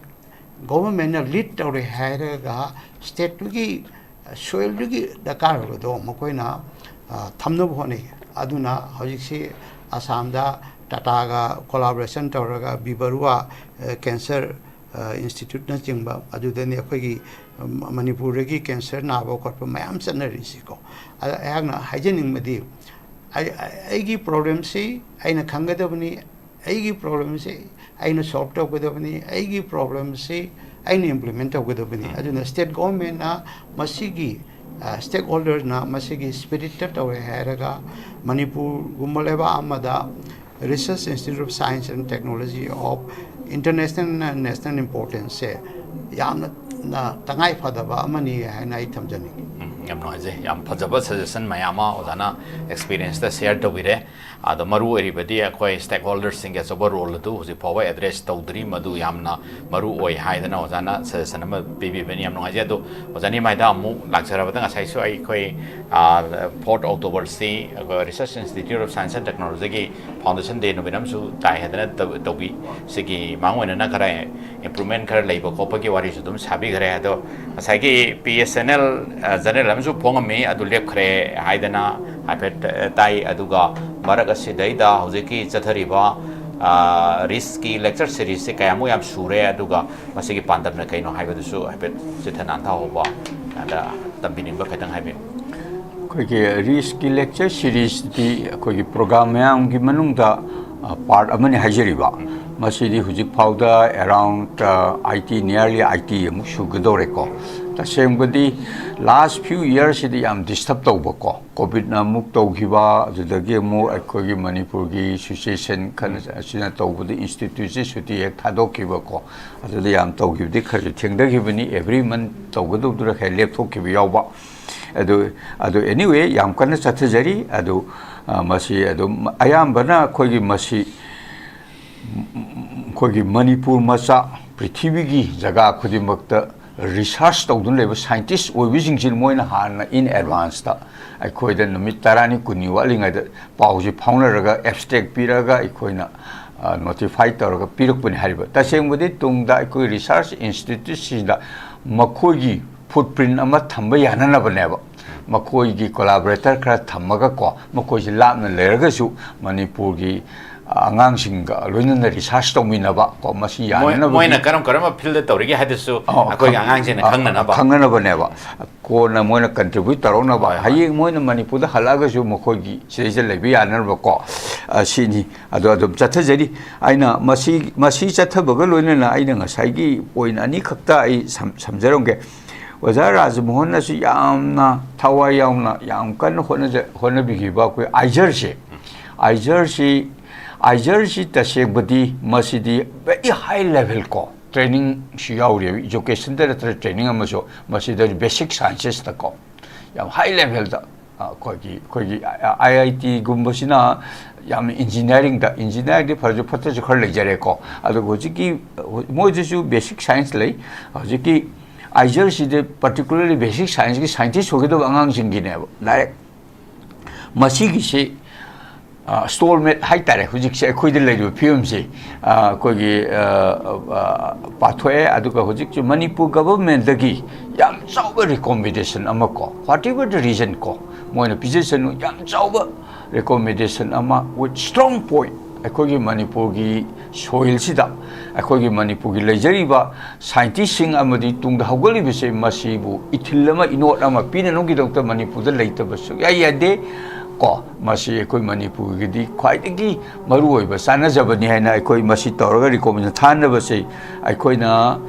ꯒꯣꯚꯔꯟꯃꯦꯟꯅ ꯂꯤꯗ ꯇꯧꯔꯦ ꯍꯥꯏꯔꯒ ꯁ꯭ꯇꯦꯠꯇꯨꯒꯤ ꯁꯣꯏꯜꯗꯨꯒꯤ ꯗꯔꯀꯥꯔ ꯑꯣꯏꯕꯗꯣ ꯃꯈꯣꯏꯅ, ꯑ, ꯊꯝꯅꯕ ꯍꯣꯠꯅꯩ꯫ ꯑꯗꯨꯅ ꯍꯧꯖꯤꯛꯁꯤ ꯑꯁꯥꯝꯗ ꯇꯥꯇꯥꯒ ꯀꯣꯂꯥꯕꯣꯔꯦꯁꯟ ꯇꯧꯔꯒ ꯕꯤ ꯕꯔꯨꯋꯥ, ꯑ, ꯀꯦꯟꯁꯔ, ꯑ, ꯏꯟꯁꯇꯤꯇ꯭ꯌꯨꯠꯅꯆꯤꯡꯕ, ꯑꯗꯨꯗꯅꯤ ꯑꯩꯈꯣꯏꯒꯤ, ꯎꯝ, ꯃꯅꯤꯄꯨꯔꯗꯒꯤ ꯀꯦꯟꯁꯔ ꯅꯥꯕ ꯈꯣꯠꯄ ꯃꯌꯥꯝ ꯆꯠꯅꯔꯤꯁꯤꯀꯣ꯫ ꯑꯗ ꯑꯩꯍꯥꯛꯅ ꯍꯥꯏꯖꯅꯤꯡꯕꯗꯤ, ꯑꯩ, ꯑꯩꯒꯤ ꯄ꯭ꯔꯣꯕ꯭ꯂꯦꯝꯁꯤ ꯑꯩꯅ ꯈꯪꯒꯗꯕꯅꯤ, ꯑꯩꯒꯤ ꯄ꯭ꯔꯣꯕ꯭ꯂꯦꯝꯁꯤ ꯑꯩꯅ ꯁꯣꯜꯕ ꯇꯧꯒꯗꯕꯅꯤ, ꯑꯩꯒꯤ ꯄ꯭ꯔꯣꯕ꯭ꯂꯦꯝꯁꯤ ꯑꯩꯅ ꯏꯝꯄ꯭ꯂꯤꯃꯦꯟ ꯇꯧꯒꯗꯕꯅꯤ꯫ ꯑꯗꯨꯅ ꯁ꯭ꯇꯦꯠ ꯒꯣꯚꯔꯟꯃꯦꯟꯅ ꯃꯁꯤꯒꯤ, ꯑ, ꯁ꯭ꯇꯦꯛ ꯍꯣꯜꯗꯔꯅ ꯃꯁꯤꯒꯤ ꯁ꯭ꯄꯤꯔꯤꯠꯇ ꯇꯧꯔꯦ ꯍꯥꯏꯔꯒ ꯃꯅꯤꯄꯨꯔꯒꯨꯝꯕ ꯂꯩꯕꯥꯛ ꯑꯃꯗ Research Institute of Science and Technology of International and National Importanceꯁꯦ ꯌꯥꯝꯅ, ꯅ, ꯇꯉꯥꯏ ꯐꯗꯕ ꯑꯃꯅꯤ ꯍꯥꯏꯅ ꯑꯩ ꯊꯝꯖꯅꯤꯡꯉꯤ꯫ ꯌꯥꯝ ꯅꯨꯡꯉꯥꯏꯖꯩ꯫ ꯌꯥꯝ ꯐꯖꯕ suggestion ꯃꯌꯥꯝ ꯑꯃ ꯑꯣꯖꯥꯅ experience ꯇ share ꯇꯧꯕꯤꯔꯦ꯫ ꯑꯗꯣ ꯃꯔꯨ ꯑꯣꯏꯔꯤꯕꯗꯤ ꯑꯩꯈꯣꯏ stakeholders ꯁꯤꯡꯒꯤ ꯑꯆꯧꯕ role ꯑꯗꯨ ꯍꯧꯖꯤꯛ ꯐꯥꯎꯕ address ꯇꯧꯗ꯭ꯔꯤ, ꯃꯗꯨ ꯌꯥꯝꯅ ꯃꯔꯨ ꯑꯣꯏ ꯍꯥꯏꯗꯅ ꯑꯣꯖꯥꯅ suggestion ꯑꯃ ꯄꯤꯕꯤꯕꯅꯤ꯫ ꯌꯥꯝ ꯅꯨꯡꯉꯥꯏꯖꯩ꯫ ꯑꯗꯣ ꯑꯣꯖꯥꯅꯤ ꯃꯥꯏꯗ ꯑꯃꯨꯛ ꯂꯥꯛꯆꯔꯕꯗ, ꯉꯁꯥꯏꯁꯨ ꯑꯩꯈꯣꯏ, ꯑ, fourth October ꯁꯤ ꯑꯩꯈꯣꯏ Research Institute of Science and Technology ꯒꯤ Foundation Day ꯅꯨꯃꯤꯠ ꯑꯃꯁꯨ ꯇꯥꯏ ꯍꯥꯏꯗꯅ ꯇꯧ-, ꯇꯧꯕꯤ꯫ ꯁꯤꯒꯤ ꯃꯥꯡ ꯑꯣꯏꯅꯅ ꯈꯔ improvement ꯈꯔ ꯂꯩꯕ ꯈꯣꯠꯄꯒꯤ ꯋꯥꯔꯤꯁꯨ ꯑꯗꯨꯝ ꯁꯥꯕꯤꯈ꯭ꯔꯦ꯫ ꯑꯗꯣ ꯉꯁꯥꯏꯒꯤ P S N L, ꯑ, journal ꯑꯃꯁꯨ ꯐꯣꯡꯉꯝꯃꯤ, ꯑꯗꯨ ꯂꯦꯞꯈ꯭ꯔꯦ ꯍꯥꯏꯗꯅ ꯍꯥꯏꯐꯦꯠ, ꯑ, ꯇꯥꯏ꯫ ꯑꯗꯨꯒ ꯃꯔꯛ ꯑꯁꯤꯗꯩꯗ ꯍꯧꯖꯤꯛꯀꯤ ꯆꯠꯊꯔꯤꯕ, ꯑ, RIISS ꯀꯤ lecture series ꯁꯦ ꯀꯌꯥꯃꯨꯛ ꯌꯥꯝ ꯁꯨꯔꯦ, ꯑꯗꯨꯒ ꯃꯁꯤꯒꯤ ꯄꯥꯟꯗꯝꯅ ꯀꯩꯅꯣ ꯍꯥꯏꯕꯗꯨꯁꯨ ꯍꯥꯏꯐꯦꯠ ꯆꯤꯊ ꯅꯥꯟꯊꯍꯧꯕ ꯑꯗ ꯇꯝꯕꯤꯅꯤꯡꯕ ꯈꯤꯇꯪ ꯍꯥꯏꯕꯤꯌꯨ꯫ ꯑꯩꯈꯣꯏꯒꯤ RIISS ꯀꯤ lecture series ꯇꯤ ꯑꯩꯈꯣꯏꯒꯤ program ꯃꯌꯥꯝꯒꯤ ꯃꯅꯨꯡꯗ, ꯑ, part ꯑꯃꯅꯤ ꯍꯥꯏꯖꯔꯤꯕ꯫ ꯃꯁꯤꯗꯤ ꯍꯧꯖꯤꯛ ꯐꯥꯎꯗ around, ꯑ, eighty, nearly eighty ꯑꯃꯨꯛ ꯁꯨꯒꯗꯧꯔꯦꯀꯣ꯫ ꯇꯁꯦꯡꯕꯗꯤ last few years ꯁꯤꯗꯤ ꯌꯥꯝ disturb ꯇꯧꯕꯀꯣ꯫ COVID ꯅ ꯑꯃꯨꯛ ꯇꯧꯈꯤꯕ, ꯑꯗꯨꯗꯒꯤ ꯑꯃꯨꯛ ꯑꯩꯈꯣꯏꯒꯤ ꯃꯅꯤꯄꯨꯔꯒꯤ situation ꯈꯟ-, ꯑꯁꯤꯅ ꯇꯧꯕꯗ institute ꯁꯤ ꯁꯨꯇꯤ ꯍꯦꯛ ꯊꯥꯗꯣꯛꯈꯤꯕꯀꯣ꯫ ꯑꯗꯨꯗ ꯌꯥꯝ ꯇꯧꯈꯤꯕꯗꯤ ꯈꯔꯁꯨ ꯊꯦꯡꯊꯈꯤꯕꯅꯤ, every month ꯇꯧꯒꯗꯧꯗꯨꯅ ꯈꯔ ꯂꯦꯞꯊꯣꯛꯈꯤꯕ ꯌꯥꯎꯕ꯫ ꯑꯗꯨ, ꯑꯗꯨ anyway, ꯌꯥꯝ ꯀꯟꯅ ꯆꯠꯊꯖꯔꯤ꯫ ꯑꯗꯨ, ꯑ, ꯃꯁꯤ ꯑꯗꯨꯝ ꯑꯌꯥꯝꯕꯅ ꯑꯩꯈꯣꯏꯒꯤ ꯃꯁꯤ, ꯑꯩꯈꯣꯏꯒꯤ ꯃꯅꯤꯄꯨꯔ ꯃꯆꯥ ꯄ꯭ꯔꯤꯊꯤꯕꯤꯒꯤ ꯖꯒꯥ ꯈꯨꯗꯤꯡꯃꯛꯇ research ꯇꯧꯗꯨꯅ ꯂꯩꯕ scientist ꯑꯣꯏꯕꯁꯤꯡꯁꯤꯅ ꯃꯣꯏꯅ ꯍꯥꯟꯅ in advance ꯇ ꯑꯩꯈꯣꯏꯗ ꯅꯨꯃꯤꯠ ꯇꯔꯥꯅꯤ ꯀꯨꯟꯅꯤ ꯋꯥꯠꯂꯤꯉꯩꯗ ꯄꯥꯎꯁꯤ ꯐꯥꯎꯅꯔꯒ abstract ꯄꯤꯔꯒ ꯑꯩꯈꯣꯏꯅ, ꯑ, notify ꯇꯧꯔꯒ ꯄꯤꯔꯛꯄꯅꯤ ꯍꯥꯏꯔꯤꯕ꯫ ꯇꯁꯦꯡꯕꯗꯤ ꯇꯨꯡꯗ ꯑꯩꯈꯣꯏ research institute ꯁꯤꯡꯗ ꯃꯈꯣꯏꯒꯤ footprint ꯑꯃ ꯊꯝꯕ ꯌꯥꯅꯅꯕꯅꯦꯕ꯫ ꯃꯈꯣꯏꯒꯤ collaborator ꯈꯔ ꯊꯝꯃꯒ ꯀꯣ, ꯃꯈꯣꯏꯁꯤ ꯂꯥꯞꯅ ꯂꯩꯔꯒꯁꯨ ꯃꯅꯤꯄꯨꯔꯒꯤ ꯑꯉꯥꯡꯁꯤꯡꯒ ꯂꯣꯏꯅꯅ research ꯇꯧꯃꯤꯟꯅꯕ ꯀꯣ, ꯃꯁꯤ ꯃꯣꯏ-, ꯌꯥꯅꯅꯕꯒꯤ ꯃꯣꯏꯅ ꯀꯔꯝ ꯀꯔꯝꯕ field ꯇꯧꯔꯤꯒꯦ ꯍꯥꯏꯗꯨꯁꯨ ꯑꯣ, ꯑꯩꯈꯣꯏꯒꯤ ꯈꯪ-, ꯑꯉꯥꯡꯁꯤꯡꯅ ꯑ, ꯈꯪꯅꯅꯕ꯫ ꯈꯪꯅꯅꯕꯅꯦꯕ꯫ ꯀꯣꯟꯅ ꯃꯣꯏꯅ contribute ꯇꯧꯔꯛꯅꯕ, ꯍꯣꯏ, ꯍꯣꯏ꯫ ꯍꯌꯦꯡ ꯃꯣꯏꯅ ꯃꯅꯤꯄꯨꯔꯗ ꯍꯜꯂꯛꯑꯒꯁꯨ ꯃꯈꯣꯏꯒꯤ ꯁꯤꯗꯩꯁꯤꯗ ꯂꯩꯕ ꯌꯥꯅꯅꯕꯀꯣ, ꯑ, ꯁꯤꯅꯤ꯫ ꯑꯗꯣ ꯑꯗꯨꯝ ꯆꯠꯊꯖꯔꯤ꯫ ꯑꯩꯅ ꯃꯁꯤ, ꯃꯁꯤ ꯆꯠꯊꯕꯒ ꯂꯣꯏꯅꯅ ꯑꯩꯅ ꯉꯁꯥꯏꯒꯤ point ꯑꯅꯤꯈꯛꯇ ꯑꯩ ꯁꯝ-, ꯁꯝꯖꯔꯝꯒꯦ꯫ ꯑꯣꯖꯥ ꯔꯥꯖꯃꯣꯍꯟꯅꯁꯨ ꯌꯥꯝꯅ ꯊꯋꯥꯏ ꯌꯥꯎꯅ ꯌꯥꯝ ꯀꯟꯅ ꯍꯣꯠꯅꯖ-, ꯍꯣꯠꯅꯕꯤꯈꯤꯕ ꯑꯩꯈꯣꯏ ꯑꯥꯏꯖꯔꯁꯦ, ꯑꯥꯏꯖꯔꯁꯤ, ꯑꯥꯏꯖꯔꯁꯤ ꯇꯁꯦꯡꯕꯗꯤ ꯃꯁꯤꯗꯤ very high level ꯀꯣ, training ꯁꯨ ꯌꯥꯎꯔꯤꯕ, education ꯗ ꯅꯠꯇꯅ training ꯑꯃꯁꯨ, ꯃꯁꯤꯗ basic sciences ꯇ ꯀꯣ꯫ ꯌꯥꯝ ꯍꯥꯏ ꯂꯦꯚꯦꯜꯗ ꯑꯩꯈꯣꯏꯒꯤ ꯑꯩꯈꯣꯏꯒꯤ ꯑꯥꯏ ꯑꯥꯏ ꯇꯤꯒꯨꯝꯕꯁꯤꯅ ꯌꯥꯝ ꯏꯟꯖꯤꯅꯤꯌꯥꯔꯤꯡꯗ, ꯏꯟꯖꯤꯅꯤꯌꯥꯔꯤꯡꯗꯤ ꯐꯔꯁꯨ ꯐꯠꯇ꯭ꯔꯁꯨ ꯈꯔ ꯂꯩꯖꯔꯦꯀꯣ꯫ ꯑꯗꯨꯒ ꯍꯧꯖꯤꯛꯀꯤ ꯃꯣꯏꯗꯁꯨ ꯕꯦꯁꯤꯛ ꯁꯥꯏꯟꯁ ꯂꯩ꯫ ꯍꯧꯖꯤꯛꯀꯤ ꯑꯥꯏꯖꯔꯁꯤꯗꯤ ꯄꯥꯔꯇꯤꯀꯨꯂꯔꯂꯤ ꯕꯦꯁꯤꯛ ꯁꯥꯏꯟꯁꯀꯤ ꯁꯥꯏꯟꯇꯤꯁ ꯑꯣꯏꯒꯗꯕ ꯑꯉꯥꯡꯁꯤꯡꯒꯤꯅꯦꯕ ꯗꯥꯏꯔꯦꯛ꯫ ꯃꯁꯤꯒꯤꯁꯤ ꯁ꯭ꯇꯣꯜꯃꯦꯠ ꯍꯥꯏꯇꯥꯔꯦ꯫ ꯍꯧꯖꯤꯛꯁꯦ ꯑꯩꯈꯣꯏꯗ ꯂꯩꯔꯤꯕ ꯐꯤꯕꯝꯁꯤ ꯑꯩꯈꯣꯏꯒꯤ ꯄꯥꯊꯣꯛꯑꯦ꯫ ꯑꯗꯨꯒ ꯍꯧꯖꯤꯛꯁꯤ ꯃꯅꯤꯄꯨꯔ ꯒꯚꯔꯟꯃꯦꯟꯗꯒꯤ ꯌꯥꯝ ꯆꯥꯎꯕ ꯔꯤꯀꯣꯃꯦꯟꯗꯦꯁꯟ ꯑꯃ ꯀꯣ, whatever the reason ꯀꯣ, ꯃꯣꯏꯅ ꯄꯤꯖꯁꯅꯨ, ꯌꯥꯝ ꯆꯥꯎꯕ ꯔꯤꯀꯣꯃꯦꯟꯗꯦꯁꯟ ꯑꯃ with strong point, ꯑꯩꯈꯣꯏꯒꯤ ꯃꯅꯤꯄꯨꯔꯒꯤ ꯁꯣꯏꯜꯁꯤꯗ, ꯑꯩꯈꯣꯏꯒꯤ ꯃꯅꯤꯄꯨꯔꯒꯤ ꯂꯩꯖꯔꯤꯕ ꯁꯥꯏꯟꯇꯤꯁꯁꯤꯡ ꯑꯃꯗꯤ ꯇꯨꯡꯗ ꯍꯧꯒꯠꯂꯤꯕꯁꯦ, ꯃꯁꯤꯕꯨ ꯏꯊꯤꯜ ꯑꯃ, ꯏꯅꯣꯠ ꯑꯃ ꯄꯤꯅꯅꯕꯒꯤꯗꯃꯛꯇ ꯃꯅꯤꯄꯨꯔꯗ ꯂꯩꯇꯕ ꯁꯨꯛꯌꯥ ꯌꯥꯗꯦ ꯀꯣ꯫ ꯃꯁꯤ ꯑꯩꯈꯣꯏ ꯃꯅꯤꯄꯨꯔꯒꯤꯗꯤ ꯈ꯭ꯋꯥꯏꯗꯒꯤ ꯃꯔꯨꯑꯣꯏꯕ ꯆꯥꯟꯅꯖꯕꯅꯤ ꯍꯥꯏꯅ ꯑꯩꯈꯣꯏ ꯃꯁꯤ ꯇꯧꯔꯒ ꯔꯤꯀꯣꯃꯦꯟꯗꯦꯁꯟ ꯊꯥꯅꯕꯁꯦ, ꯑꯩꯈꯣꯏꯅ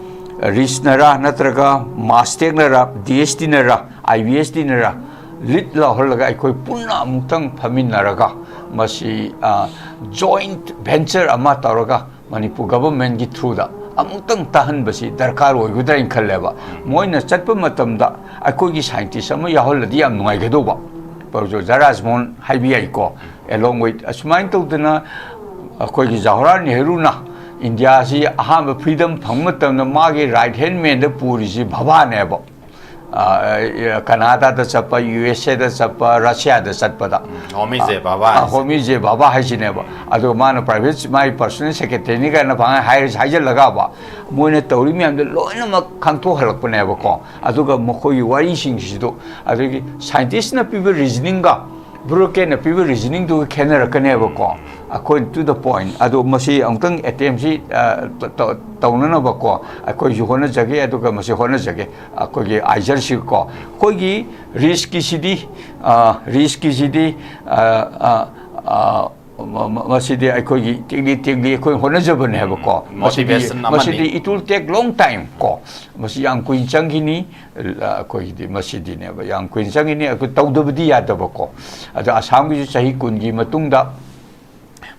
ꯔꯤꯁꯅꯔꯥ ꯅꯠꯇ꯭ꯔꯒ ꯃꯥꯁꯇꯦꯛꯅꯔꯥ, ꯗꯤ ꯑꯦꯁ ꯇꯤꯅꯔꯥ, ꯑꯥꯏ ꯕꯤ ꯑꯦꯁ ꯇꯤꯅꯔꯥ ꯂꯤꯠ ꯂꯧꯍꯜꯂꯒ ꯑꯩꯈꯣꯏ ꯄꯨꯟꯅ ꯑꯃꯨꯛꯇꯪ ꯐꯝꯃꯤꯟꯅꯔꯒ ꯃꯁꯤ ꯖꯣꯏꯟꯠ ꯚꯦꯟꯆꯔ ꯑꯃ ꯇꯧꯔꯒ ꯃꯅꯤꯄꯨꯔ ꯒꯚꯔꯟꯃꯦꯟꯠꯀꯤ ꯊ꯭ꯔꯨꯗ ꯑꯃꯨꯛꯇꯪ ꯇꯥꯍꯟꯕꯁꯤ ꯗꯔꯀꯥꯔ ꯑꯣꯏꯒꯗ꯭ꯔꯥ ꯍꯥꯏꯅ ꯈꯜꯂꯦꯕ꯫ ꯃꯣꯏꯅ ꯆꯠꯄ ꯃꯇꯝꯗ ꯑꯩꯈꯣꯏꯒꯤ ꯁꯥꯏꯟꯇꯤꯁ ꯑꯃ ꯌꯥꯎꯍꯜꯂꯗꯤ ꯌꯥꯝ ꯅꯨꯡꯉꯥꯏꯒꯗꯧꯕ꯫ ꯄ꯭ꯔꯣꯐꯦꯁꯣꯔ ꯖꯥ ꯔꯥꯖꯃꯣꯍꯟ ꯍꯥꯏꯕ ꯌꯥꯏꯀꯣ, along with ꯑꯁꯨꯃꯥꯏꯅ ꯇꯧꯗꯅ ꯑꯩꯈꯣꯏꯒꯤ ꯖꯋꯥꯍꯔꯂꯥꯜ ꯅꯦꯍꯔꯨꯅ ꯏꯟꯗꯤꯌꯥꯁꯤ ꯑꯍꯥꯟꯕ ꯐ꯭ꯔꯤꯗꯝ ꯐꯪꯕ ꯃꯇꯝꯗ ꯃꯥꯒꯤ ꯔꯥꯏꯠ ꯍꯦꯟ ꯃꯦꯟꯗ ꯄꯨꯔꯤꯁꯤ ꯚꯥꯚꯥꯅꯦꯕ꯫ ꯑ, ꯀꯅꯥꯗꯥꯗ ꯆꯠꯄ, ꯌꯨ ꯑꯦꯁ ꯑꯦꯗ ꯆꯠꯄ, ꯔꯁꯤꯌꯥꯗ ꯆꯠꯄꯗ꯫ ꯍꯣꯃꯤ ꯖꯦ ꯚꯥꯚꯥ ꯑ, ꯍꯥꯏꯁꯦ꯫ ꯍꯣꯃꯤ ꯖꯦ ꯚꯥꯚꯥ ꯍꯥꯏꯁꯤꯅꯦꯕ꯫ ꯑꯗꯨꯒ ꯃꯥꯅ ꯄ꯭ꯔꯥꯏꯚꯦꯠ, ꯃꯥꯒꯤ ꯄꯔꯁꯣꯅꯦꯜ ꯁꯦꯀ꯭ꯔꯦꯇꯔꯤꯅꯤ ꯀꯥꯏꯅ ꯄꯪꯍꯥꯏ ꯍꯥꯏꯔ-, ꯍꯥꯏꯖꯜꯂꯒꯕ, ꯃꯣꯏꯅ ꯇꯧꯔꯤ ꯃꯌꯥꯝꯗꯣ ꯂꯣꯏꯅꯃꯛ ꯈꯪꯊꯣꯛꯍꯜꯂꯛꯄꯅꯦꯕꯀꯣ꯫ ꯑꯗꯨꯒ ꯃꯈꯣꯏꯒꯤ ꯋꯥꯔꯤꯁꯤꯡꯁꯤꯁꯨ, ꯑꯗꯒꯤ ꯁꯥꯏꯟꯇꯤꯁꯅ ꯄꯤꯕ ꯔꯤꯖꯅꯤꯡꯒ ꯕ꯭ꯌꯨꯔꯣꯀ꯭ꯔꯦꯠꯅ ꯄꯤꯕ ꯔꯤꯖꯅꯤꯡꯗꯨꯒ ꯈꯦꯠꯅꯔꯛꯀꯅꯦꯕꯀꯣ꯫ ꯑꯩꯈꯣꯏ to the point꯫ ꯑꯗꯣ ꯃꯁꯤ ꯑꯃꯨꯛꯇꯪ ꯑꯦꯇꯦꯝꯁꯤ, ꯑ, ꯇ-, ꯇ-, ꯇꯧꯅꯅꯕꯀꯣ ꯑꯩꯈꯣꯏꯁꯨ ꯍꯣꯠꯅꯖꯒꯦ, ꯑꯗꯨꯒ ꯃꯁꯤ ꯍꯣꯠꯅꯖꯒꯦ꯫ ꯑꯩꯈꯣꯏꯒꯤ ꯑꯥꯏꯖꯔꯁꯤꯀꯣ, ꯑꯩꯈꯣꯏꯒꯤ ꯔꯤꯁꯀꯤꯁꯤꯗꯤ, ꯑ, ꯔꯤꯁꯀꯤꯁꯤꯗꯤ, ꯑ, ꯑ, ꯑ, ꯃ-, ꯃ-, ꯃꯁꯤꯗꯤ ꯑꯩꯈꯣꯏꯒꯤ ꯇꯦꯛꯂꯤ ꯇꯦꯛꯂꯤ ꯑꯩꯈꯣꯏ ꯍꯣꯠꯅꯖꯕꯅꯦ ꯍꯥꯏꯕꯀꯣ꯫ ꯃꯁꯤꯗꯤ, Motivation ꯑꯃꯅꯤ꯫ ꯃꯁꯤꯗꯤ it will take long time ꯀꯣ, ꯃꯁꯤ ꯌꯥꯝ ꯀꯨꯏꯅ ꯆꯪꯈꯤꯅꯤ꯫ ꯑ, ꯑꯩꯈꯣꯏꯒꯤꯗꯤ ꯃꯁꯤꯗꯤꯅꯦꯕ ꯌꯥꯝ ꯀꯨꯏꯅ ꯆꯪꯈꯤꯅꯤ, ꯑꯩꯈꯣꯏ ꯇꯧꯗꯕꯗꯤ ꯌꯥꯗꯕꯀꯣ꯫ ꯑꯗꯣ ꯑꯁꯥꯝꯒꯤꯁꯨ ꯆꯍꯤ ꯀꯨꯟꯒꯤ ꯃꯇꯨꯡꯗ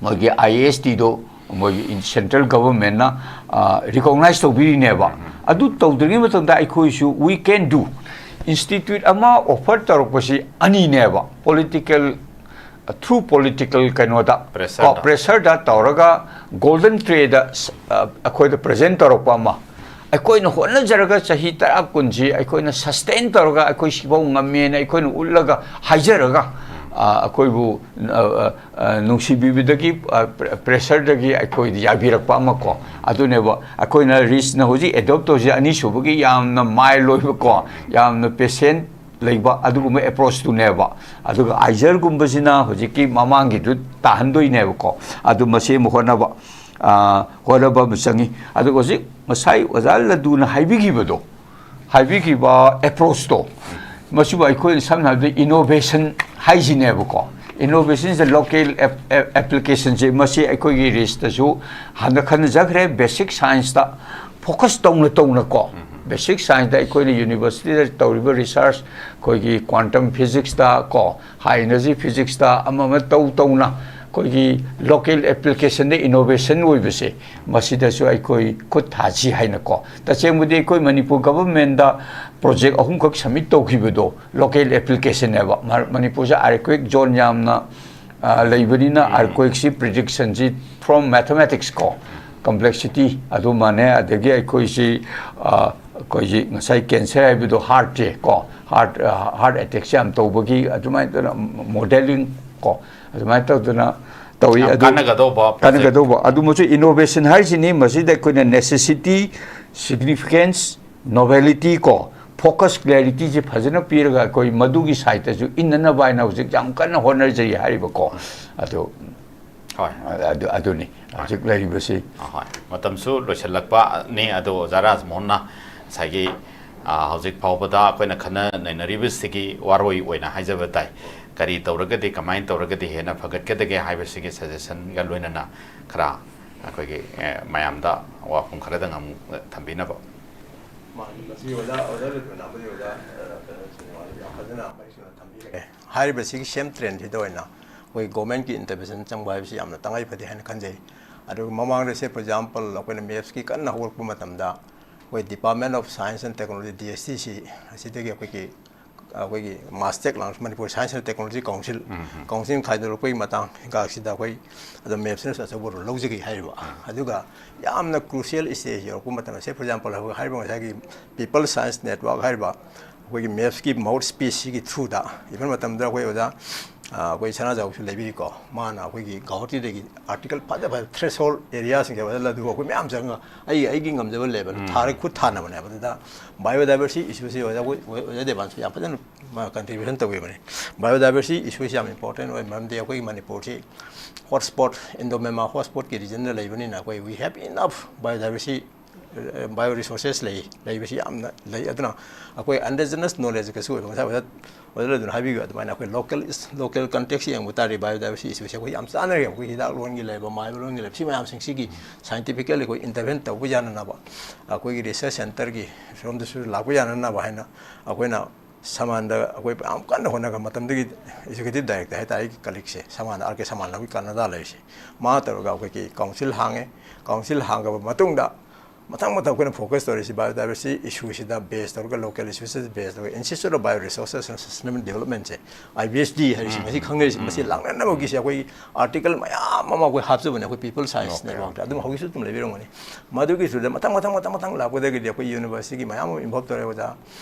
ꯃꯣꯏꯒꯤ ꯑꯥꯏ ꯑꯦ ꯑꯦꯁ ꯇꯤꯗꯣ ꯃꯣꯏꯒꯤ ꯁꯦꯟꯇ꯭ꯔꯦꯜ ꯒꯚꯔꯟꯃꯦꯟꯠꯅ ꯔꯤꯀꯣꯛꯅꯥꯏꯖ ꯇꯧꯕꯤꯔꯤꯅꯦꯕ꯫ ꯑꯗꯨ ꯇꯧꯗ꯭ꯔꯤꯉꯩ ꯃꯇꯝꯗ ꯑꯩꯈꯣꯏꯁꯨ we can do, ꯏꯟꯁꯇꯤꯇ꯭ꯌꯨꯠ ꯑꯃ ꯑꯣꯐꯔ ꯇꯧꯔꯛꯄꯁꯤ ꯑꯅꯤꯅꯦꯕ, ꯄꯣꯂꯤꯇꯤꯀꯦꯜ, ꯊ꯭ꯔꯨ ꯄꯣꯂꯤꯇꯤꯀꯦꯜ ꯀꯩꯅꯣꯗ, ꯄ꯭ꯔꯦꯁꯔꯗ꯫ ꯀꯣ, ꯄ꯭ꯔꯦꯁꯔꯗ ꯇꯧꯔꯒ ꯒꯣꯜꯗꯟ ꯇ꯭ꯔꯦꯗ, ꯑ, ꯑꯩꯈꯣꯏꯗ ꯄ꯭ꯔꯦꯖꯦꯟ ꯇꯧꯔꯛꯄ ꯑꯃ, ꯑꯩꯈꯣꯏꯅ ꯍꯣꯠꯅꯖꯔꯒ ꯆꯍꯤ ꯇꯔꯥ ꯀꯨꯟꯁꯤ ꯑꯩꯈꯣꯏꯅ ꯁꯁꯇꯦꯟ ꯇꯧꯔꯒ ꯑꯩꯈꯣꯏ ꯁꯤꯐꯧ ꯉꯝꯃꯦꯅ ꯑꯩꯈꯣꯏꯅ ꯎꯠꯂꯒ ꯍꯥꯏꯖꯔꯒ, ꯑ, ꯑꯩꯈꯣꯏꯕꯨ, ꯑ, ꯑ, ꯑ, ꯅꯨꯡꯁꯤꯕꯤꯕꯗꯒꯤ, ꯑ, ꯄ꯭ꯔꯦ-, ꯄ꯭ꯔꯦꯁꯔꯗꯒꯤ ꯑꯩꯈꯣꯏꯗ ꯌꯥꯕꯤꯔꯛꯄ ꯑꯃ ꯀꯣ, ꯑꯗꯨꯅꯦꯕ ꯑꯩꯈꯣꯏꯅ ꯔꯤꯁꯅ ꯍꯧꯖꯤꯛ ꯑꯦꯗꯣꯞ ꯇꯧꯔꯤꯁꯦ, ꯑꯅꯤꯁꯨꯕꯒꯤ ꯌꯥꯝꯅ ꯃꯥꯏꯜ ꯑꯣꯏꯕ ꯀꯣ, ꯌꯥꯝꯅ ꯄꯦꯁꯦꯟ ꯂꯩꯕ ꯑꯗꯨꯒꯨꯝꯕ ꯑꯦꯄ꯭ꯔꯣꯆꯇꯨꯅꯦꯕ꯫ ꯑꯗꯨꯒ ꯑꯥꯏꯖꯔꯒꯨꯝꯕꯁꯤꯅ ꯍꯧꯖꯤꯛꯀꯤ ꯃꯃꯥꯡꯒꯤꯗꯨ ꯇꯥꯍꯟꯗꯣꯏꯅꯦꯕꯀꯣ꯫ ꯑꯗꯨ ꯃꯁꯤ ꯑꯃ ꯍꯣꯠꯅꯕ, ꯑ, ꯍꯣꯠꯅꯕ ꯑꯃ ꯆꯪꯉꯤ꯫ ꯑꯗꯨꯒ ꯍꯧꯖꯤꯛ ꯉꯁꯥꯏ ꯑꯣꯖꯥ ꯂꯗꯨꯅ ꯍꯥꯏꯕꯤꯈꯤꯕꯗꯣ, ꯍꯥꯏꯕꯤꯈꯤꯕ ꯑꯦꯄ꯭ꯔꯣꯆꯇꯣ, ꯃꯁꯤꯕꯨ ꯑꯩꯈꯣꯏꯅ ꯁꯝꯅ ꯍꯥꯏꯔꯕꯗ ꯏꯅꯣꯚꯦꯁꯟ ꯍꯥꯏꯁꯤꯅꯦꯕꯀꯣ꯫ Innovation is the local app-, app-, applicationꯁꯦ ꯃꯁꯤ ꯑꯩꯈꯣꯏꯒꯤ ꯔꯤꯁꯇꯁꯨ ꯍꯥꯟꯅ ꯈꯟꯅꯖꯈ꯭ꯔꯦ, ꯕꯦꯁꯤꯛ ꯁꯥꯏꯟꯁꯇ ꯐꯣꯀꯁ ꯇꯧꯅ ꯇꯧꯅꯀꯣ꯫ ꯕꯦꯁꯤꯛ ꯁꯥꯏꯟꯁꯇ ꯑꯩꯈꯣꯏꯅ ꯌꯨꯅꯤꯚꯔꯁꯤꯇꯤꯗ ꯇꯧꯔꯤꯕ ꯔꯤꯁꯔꯁ, ꯑꯩꯈꯣꯏꯒꯤ ꯀ꯭ꯋꯥꯟꯇꯝ ꯐꯤꯖꯤꯛꯁꯇ ꯀꯣ, ꯍꯥꯏ ꯏꯅꯔꯖꯤ ꯐꯤꯖꯤꯛꯁꯇ ꯑꯃ ꯑꯃ ꯇꯧ ꯇꯧꯅ ꯑꯩꯈꯣꯏꯒꯤ ꯂꯣꯀꯦꯜ ꯑꯦꯄ꯭ꯂꯤꯀꯦꯁꯟꯗ ꯏꯅꯣꯚꯦꯁꯟ ꯑꯣꯏꯕꯁꯦ, ꯃꯁꯤꯗꯁꯨ ꯑꯩꯈꯣꯏ ꯈꯨꯠ ꯊꯥꯁꯤ ꯍꯥꯏꯅꯀꯣ꯫ ꯇꯁꯦꯡꯕꯗꯤ ꯑꯩꯈꯣꯏ ꯃꯅꯤꯄꯨꯔ ꯒꯚꯔꯟꯃꯦꯟꯗ ꯄ꯭ꯔꯣꯖꯦꯛ ꯑꯍꯨꯝꯈꯛ ꯁꯕꯃꯤꯠ ꯇꯧꯈꯤꯕꯗꯣ ꯂꯣꯀꯦꯜ ꯑꯦꯄ꯭ꯂꯤꯀꯦꯁꯟꯅꯦꯕ꯫ ꯃ-, ꯃꯅꯤꯄꯨꯔꯁꯦ ꯑꯥꯔꯀ꯭ꯋꯦꯛ ꯖꯣꯟ ꯌꯥꯝꯅ, ꯑ, ꯂꯩꯕꯅꯤꯅ, ꯎꯝ꯫ ꯑꯥꯔꯀ꯭ꯋꯦꯛꯁꯤ ꯄ꯭ꯔꯤꯗꯤꯛꯁꯟꯁꯤ from mathematics ꯀꯣ, ꯀꯝꯄ꯭ꯂꯦꯛꯁꯤꯇꯤ ꯑꯗꯨꯃꯅꯦ, ꯑꯗꯒꯤ ꯑꯩꯈꯣꯏꯁꯤ, ꯑ, ꯑꯩꯈꯣꯏꯁꯤ ꯉꯁꯥꯏ ꯀꯦꯟꯁꯔ ꯍꯥꯏꯕꯗꯣ, ꯍꯥꯔꯠꯁꯦ ꯀꯣ, ꯍꯥꯔꯠ, ꯑ, ꯍꯥꯔꯠ ꯑꯦꯇꯦꯛꯁꯦ ꯌꯥꯝ ꯇꯧꯕꯒꯤ ꯑꯗꯨꯃꯥꯏꯅ ꯇꯧꯗꯅ ꯃꯣꯗꯦꯂꯤꯡ ꯀꯣ, ꯑꯗꯨꯃꯥꯏꯅ ꯇꯧꯗꯅ ꯇꯧꯏ꯫ ꯌꯥꯝ ꯑꯗꯨ ꯀꯥꯟꯅꯒꯗꯧꯕ ꯄ꯭ꯔꯣꯖꯦꯛ꯫ ꯀꯥꯟꯅꯒꯗꯧꯕ꯫ ꯑꯗꯨꯃꯁꯨ ꯏꯅꯣꯚꯦꯁꯟ ꯍꯥꯏꯁꯤꯅꯤ꯫ ꯃꯁꯤꯗ ꯑꯩꯈꯣꯏꯅ ꯅꯦꯁꯦꯁꯤꯇꯤ, ꯁꯤꯒꯅꯤꯐꯤꯀꯦꯟꯁ, ꯅꯣꯕꯦꯂꯤꯇꯤ ꯀꯣ, ꯐꯣꯀꯁ, ꯀ꯭ꯂꯦꯔꯤꯇꯤꯁꯦ ꯐꯖꯅ ꯄꯤꯔꯒ ꯑꯩꯈꯣꯏ ꯃꯗꯨꯒꯤ ꯁꯥꯏꯠꯇꯁꯨ ꯏꯟꯅꯅꯕ ꯍꯥꯏꯅ ꯍꯧꯖꯤꯛ ꯌꯥꯝ ꯀꯟꯅ ꯍꯣꯠꯅꯖꯔꯤ ꯍꯥꯏꯔꯤꯕꯀꯣ꯫ ꯑꯗꯨ, ꯍꯣꯏ꯫ ꯑꯗꯨ, ꯑꯗꯨꯅꯤ ꯍꯣꯏ꯫ ꯍꯧꯖꯤꯛ ꯂꯩꯔꯤꯕꯁꯤ꯫ ꯑꯍꯣꯏ꯫ ꯃꯇꯝꯁꯨ ꯂꯣꯏꯁꯤꯜꯂꯛꯄꯅꯤ꯫ ꯑꯗꯣ ꯑꯣꯖꯥ ꯔꯥꯖꯃꯣꯍꯟꯅ ꯉꯁꯥꯏꯒꯤ, ꯑ, ꯍꯧꯖꯤꯛ ꯐꯥꯎꯕꯗ ꯑꯩꯈꯣꯏꯅ ꯈꯟꯅ ꯅꯩꯅꯔꯤꯕꯁꯤꯒꯤ ꯋꯥꯔꯣꯏ ꯑꯣꯏꯅ ꯍꯥꯏꯖꯕ ꯇꯥꯏ꯫ ꯀꯔꯤ ꯇꯧꯔꯒꯗꯤ, ꯀꯃꯥꯏꯅ ꯇꯧꯔꯒꯗꯤ ꯍꯦꯟꯅ ꯐꯒꯠꯀꯗꯒꯦ ꯍꯥꯏꯕꯁꯤꯒꯤ ꯁꯖꯦꯁꯟꯒ ꯂꯣꯏꯅꯅ ꯈꯔ ꯑꯩꯈꯣꯏꯒꯤ, ꯑꯦ, ꯃꯌꯥꯝꯗ ꯋꯥꯐꯝ ꯈꯔꯗꯪ ꯑꯃꯨꯛ ꯊꯝꯕꯤꯅꯕ꯫ ꯃꯥꯅꯤ, ꯃꯁꯤ ꯑꯣꯖꯥ, ꯑꯣꯖꯥ ꯂꯨꯊꯣꯏꯅꯥꯝꯕꯗꯤ ꯑꯣꯖꯥ, ꯑ, ꯀꯩꯅꯣ, ꯁꯤꯅꯦꯃꯥꯗ ꯌꯥꯝ ꯐꯖꯅ ꯃꯌꯦꯛ ꯁꯦꯡꯅ ꯊꯝꯕꯤꯈ꯭ꯔꯦ꯫ ꯍꯥꯏꯔꯤꯕꯁꯤꯒꯤ ꯁꯦꯝ ꯇ꯭ꯔꯦꯟꯁꯤꯗ ꯑꯣꯏꯅ ꯑꯩꯈꯣꯏ ꯒꯣꯔꯃꯦꯟꯒꯤ ꯏꯟꯇꯔꯚꯦꯟꯁꯟ ꯆꯪꯕ ꯍꯥꯏꯕꯁꯤ ꯌꯥꯝꯅ ꯇꯉꯥꯏ ꯐꯗꯦ ꯍꯥꯏꯅ ꯈꯟꯖꯩ꯫ ꯑꯗꯨꯒ ꯃꯃꯥꯡꯗ, say for example, ꯑꯩꯈꯣꯏꯅ ꯃꯦꯞꯁꯀꯤ ꯀꯟꯅ ꯍꯧꯒꯠꯂꯛꯄ ꯃꯇꯝꯗ, ꯑꯩꯈꯣꯏ Department of Science and Technology, D S T C, ꯑꯁꯤꯗꯒꯤ ꯑꯩꯈꯣꯏꯒꯤ ꯑꯩꯈꯣꯏꯒꯤ ꯃꯥꯁꯇꯦꯛ ꯂꯥꯡ Manipur Science and Technology Council, Council ꯈꯥꯏꯗꯣꯔꯛꯄꯒꯤ ꯃꯇꯥꯡ ꯍꯤꯒꯥꯛꯁꯤꯗ ꯑꯩꯈꯣꯏ ꯑꯗꯨꯝ ꯃꯦꯞꯁꯤꯅꯁꯨ ꯑꯆꯧꯕ ꯔꯣꯜ ꯂꯧꯖꯈꯤ ꯍꯥꯏꯔꯤꯕ꯫ ꯑꯗꯨꯒ ꯌꯥꯝꯅ crucial stage ꯌꯧꯔꯛꯄ ꯃꯇꯝꯗ, say for example, ꯍꯥꯏꯔꯤꯕ ꯉꯁꯥꯏꯒꯤ People Science Network ꯍꯥꯏꯔꯤꯕ ꯑꯩꯈꯣꯏꯒꯤ ꯃꯦꯞꯁꯀꯤ ꯃꯥꯎꯠ ꯁ꯭ꯄꯤꯁꯁꯤꯒꯤ ꯊ꯭ꯔꯨꯗ, even ꯃꯇꯝꯗ ꯑꯩꯈꯣꯏ ꯑꯣꯖꯥ ꯑꯩꯈꯣꯏ ꯁꯅꯥꯖꯥꯎꯁꯨ ꯂꯩꯕꯤꯔꯤꯀꯣ, ꯃꯥꯅ ꯑꯩꯈꯣꯏꯒꯤ ꯒꯧꯍꯥꯇꯤꯗꯒꯤ ꯑꯥꯔꯇꯤꯀꯜ ꯐꯖ ꯐꯖ ꯊ꯭ꯔꯦꯁꯍꯣꯜ ꯑꯦꯔꯤꯌꯥꯁꯤꯡꯁꯦ ꯑꯣꯖꯥ ꯂꯗꯨ ꯑꯩꯈꯣꯏ ꯃꯌꯥꯝ ꯆꯪꯉꯒ ꯑꯩ ꯑꯩꯒꯤ ꯉꯝꯖꯕ ꯂꯦꯕꯦꯜ ꯊꯥꯔ ꯈꯨꯠ ꯊꯥꯅꯕꯅꯦꯕ꯫ ꯑꯗꯨꯗ ꯕꯥꯏꯑꯣꯗꯥꯏꯕꯔꯁꯤꯇꯤ ꯏꯁꯨꯁꯤ ꯑꯣꯖꯥ ꯑꯣꯖꯥ ꯗꯦꯕꯥꯟꯁꯨ ꯌꯥꯝ ꯐꯖꯅ ꯀꯟꯇ꯭ꯔꯤꯕ꯭ꯌꯨꯁꯟ ꯇꯧꯕꯤꯕꯅꯤ꯫ ꯕꯥꯏꯑꯣꯗꯥꯏꯕꯔꯁꯤꯇꯤ ꯏꯁꯨꯁꯤ ꯌꯥꯝ ꯏꯝꯄꯣꯔꯇꯦꯟ ꯑꯣꯏ, ꯃꯔꯝꯗꯤ ꯑꯩꯈꯣꯏꯒꯤ ꯃꯅꯤꯄꯨꯔꯁꯤ ꯍꯣꯠꯁ꯭ꯄꯣꯠ, ꯏꯟꯗꯣ ꯃꯦꯃꯥ ꯍꯣꯠꯁ꯭ꯄꯣꯠꯀꯤ ꯔꯤꯖꯟꯗ ꯂꯩꯕꯅꯤꯅ ꯑꯩꯈꯣꯏ we have enough biodiversity, bio resources ꯂꯩ, ꯂꯩꯕꯁꯤ ꯌꯥꯝꯅ ꯂꯩ꯫ ꯑꯗꯨꯅ ꯑꯩꯈꯣꯏ ꯑꯟꯗꯤꯖꯤꯅꯁ ꯅꯣꯂꯦꯖꯀꯁꯨ ꯑꯣꯏꯕ, ꯉꯁꯥꯏ ꯑꯣꯖꯥ ꯑꯣꯖꯥ ꯂꯗꯨꯅ ꯍꯥꯏꯕꯤꯈꯤꯕ ꯑꯗꯨꯃꯥꯏꯅ ꯑꯩꯈꯣꯏ ꯂꯣꯀꯦꯜ ꯂꯣꯀꯦꯜ ꯀꯟꯇꯦꯛꯁ ꯌꯦꯡꯕ ꯇꯥꯔꯗꯤ ꯕꯥꯏꯑꯣꯗꯥꯏꯕꯔꯁꯤꯇꯤ ꯏꯁꯨꯁꯦ ꯑꯩꯈꯣꯏ ꯌꯥꯝ ꯆꯥꯟꯅꯔꯦ꯫ ꯑꯩꯈꯣꯏ ꯍꯤꯗꯥꯛ ꯂꯣꯟꯒꯤ ꯂꯩꯕ, ꯃꯥꯏꯕ ꯂꯣꯟꯒꯤ ꯂꯩꯕ, ꯁꯤ ꯃꯌꯥꯝꯁꯤꯡꯁꯤꯒꯤ ꯁꯥꯏꯟꯇꯤꯐꯤꯀꯦꯜ ꯑꯩꯈꯣꯏ ꯏꯟꯇꯔꯚꯦꯟ ꯇꯧꯕ ꯌꯥꯅꯅꯕ ꯑꯩꯈꯣꯏꯒꯤ ꯔꯤꯁꯔꯁ ꯁꯦꯟꯇꯔꯒꯤ ꯁꯣꯝꯗꯁꯨ ꯂꯥꯛꯄ ꯌꯥꯅꯅꯕ ꯍꯥꯏꯅ ꯑꯩꯈꯣꯏꯅ ꯁꯃꯥꯟꯗ ꯑꯩꯈꯣꯏ ꯌꯥꯝ ꯀꯟꯅ ꯍꯣꯠꯅꯒ ꯃꯇꯝꯗꯨꯒꯤ ꯑꯦꯛꯖꯤꯀ꯭ꯌꯨꯇꯤꯚ ꯗꯥꯏꯔꯦꯛꯇꯔ ꯍꯥꯏꯇꯥꯔꯦ, ꯑꯩꯒꯤ ꯀꯂꯤꯛꯁꯦ ꯁꯃꯥꯟ, ꯑꯥꯔ ꯀꯦ ꯁꯃꯥꯟ, ꯑꯩꯈꯣꯏ ꯀꯅꯥꯗꯥ ꯂꯩꯔꯤꯁꯦ, ꯃꯥ ꯇꯧꯔꯒ ꯑꯩꯈꯣꯏꯒꯤ ꯀꯥꯎꯟꯁꯤꯜ ꯍꯥꯡꯉꯦ꯫ ꯀꯥꯎꯟꯁꯤꯜ ꯍꯥꯡꯉꯕ ꯃꯇꯨꯡꯗ ꯃꯊꯪ ꯃꯊꯪ ꯑꯩꯈꯣꯏꯅ ꯐꯣꯀꯁ ꯇꯧꯔꯤꯁꯤ ꯕꯥꯏꯑꯣꯗꯥꯏꯕꯔꯁꯤꯇꯤ ꯏꯁꯨꯁꯤꯗ ꯕꯦꯁ ꯇꯧꯔꯒ, ꯂꯣꯀꯦꯜ ꯏꯁꯨꯁꯤꯗ ꯕꯦꯁ ꯇꯧꯔꯒ, Institute of Bioresources and Sustainable Developmentꯁꯦ, I B S D ꯍꯥꯏꯔꯤꯁꯤ ꯉꯁꯤ ꯈꯪꯅꯔꯤꯁꯤ, ꯃꯁꯤ ꯂꯥꯛꯅꯅꯕꯒꯤꯁꯦ ꯑꯩꯈꯣꯏ ꯑꯥꯔꯇꯤꯀꯜ ꯃꯌꯥꯝ ꯑꯃ ꯑꯩꯈꯣꯏ ꯍꯥꯞꯆꯕꯅꯦ ꯑꯩꯈꯣꯏ People Science Networkꯇ꯫ ꯑꯗꯨꯝ ꯍꯧꯖꯤꯛꯁꯨ ꯑꯗꯨꯝ ꯂꯩꯕꯤꯔꯝꯒꯅꯤ꯫ ꯃꯗꯨꯒꯤ ꯊ꯭ꯔꯨꯗ ꯃꯊꯪ ꯃꯊꯪ ꯃꯊꯪ ꯃꯊꯪ ꯂꯥꯛꯄꯗꯒꯤꯗꯤ ꯑꯩꯈꯣꯏ ꯌꯨꯅꯤꯚꯔꯁꯤꯇꯤꯒꯤ ꯃꯌꯥꯝ ꯑꯃ ꯏꯟꯚꯣꯜꯕ ꯇꯧꯔꯦ꯫ ꯑꯣꯖꯥ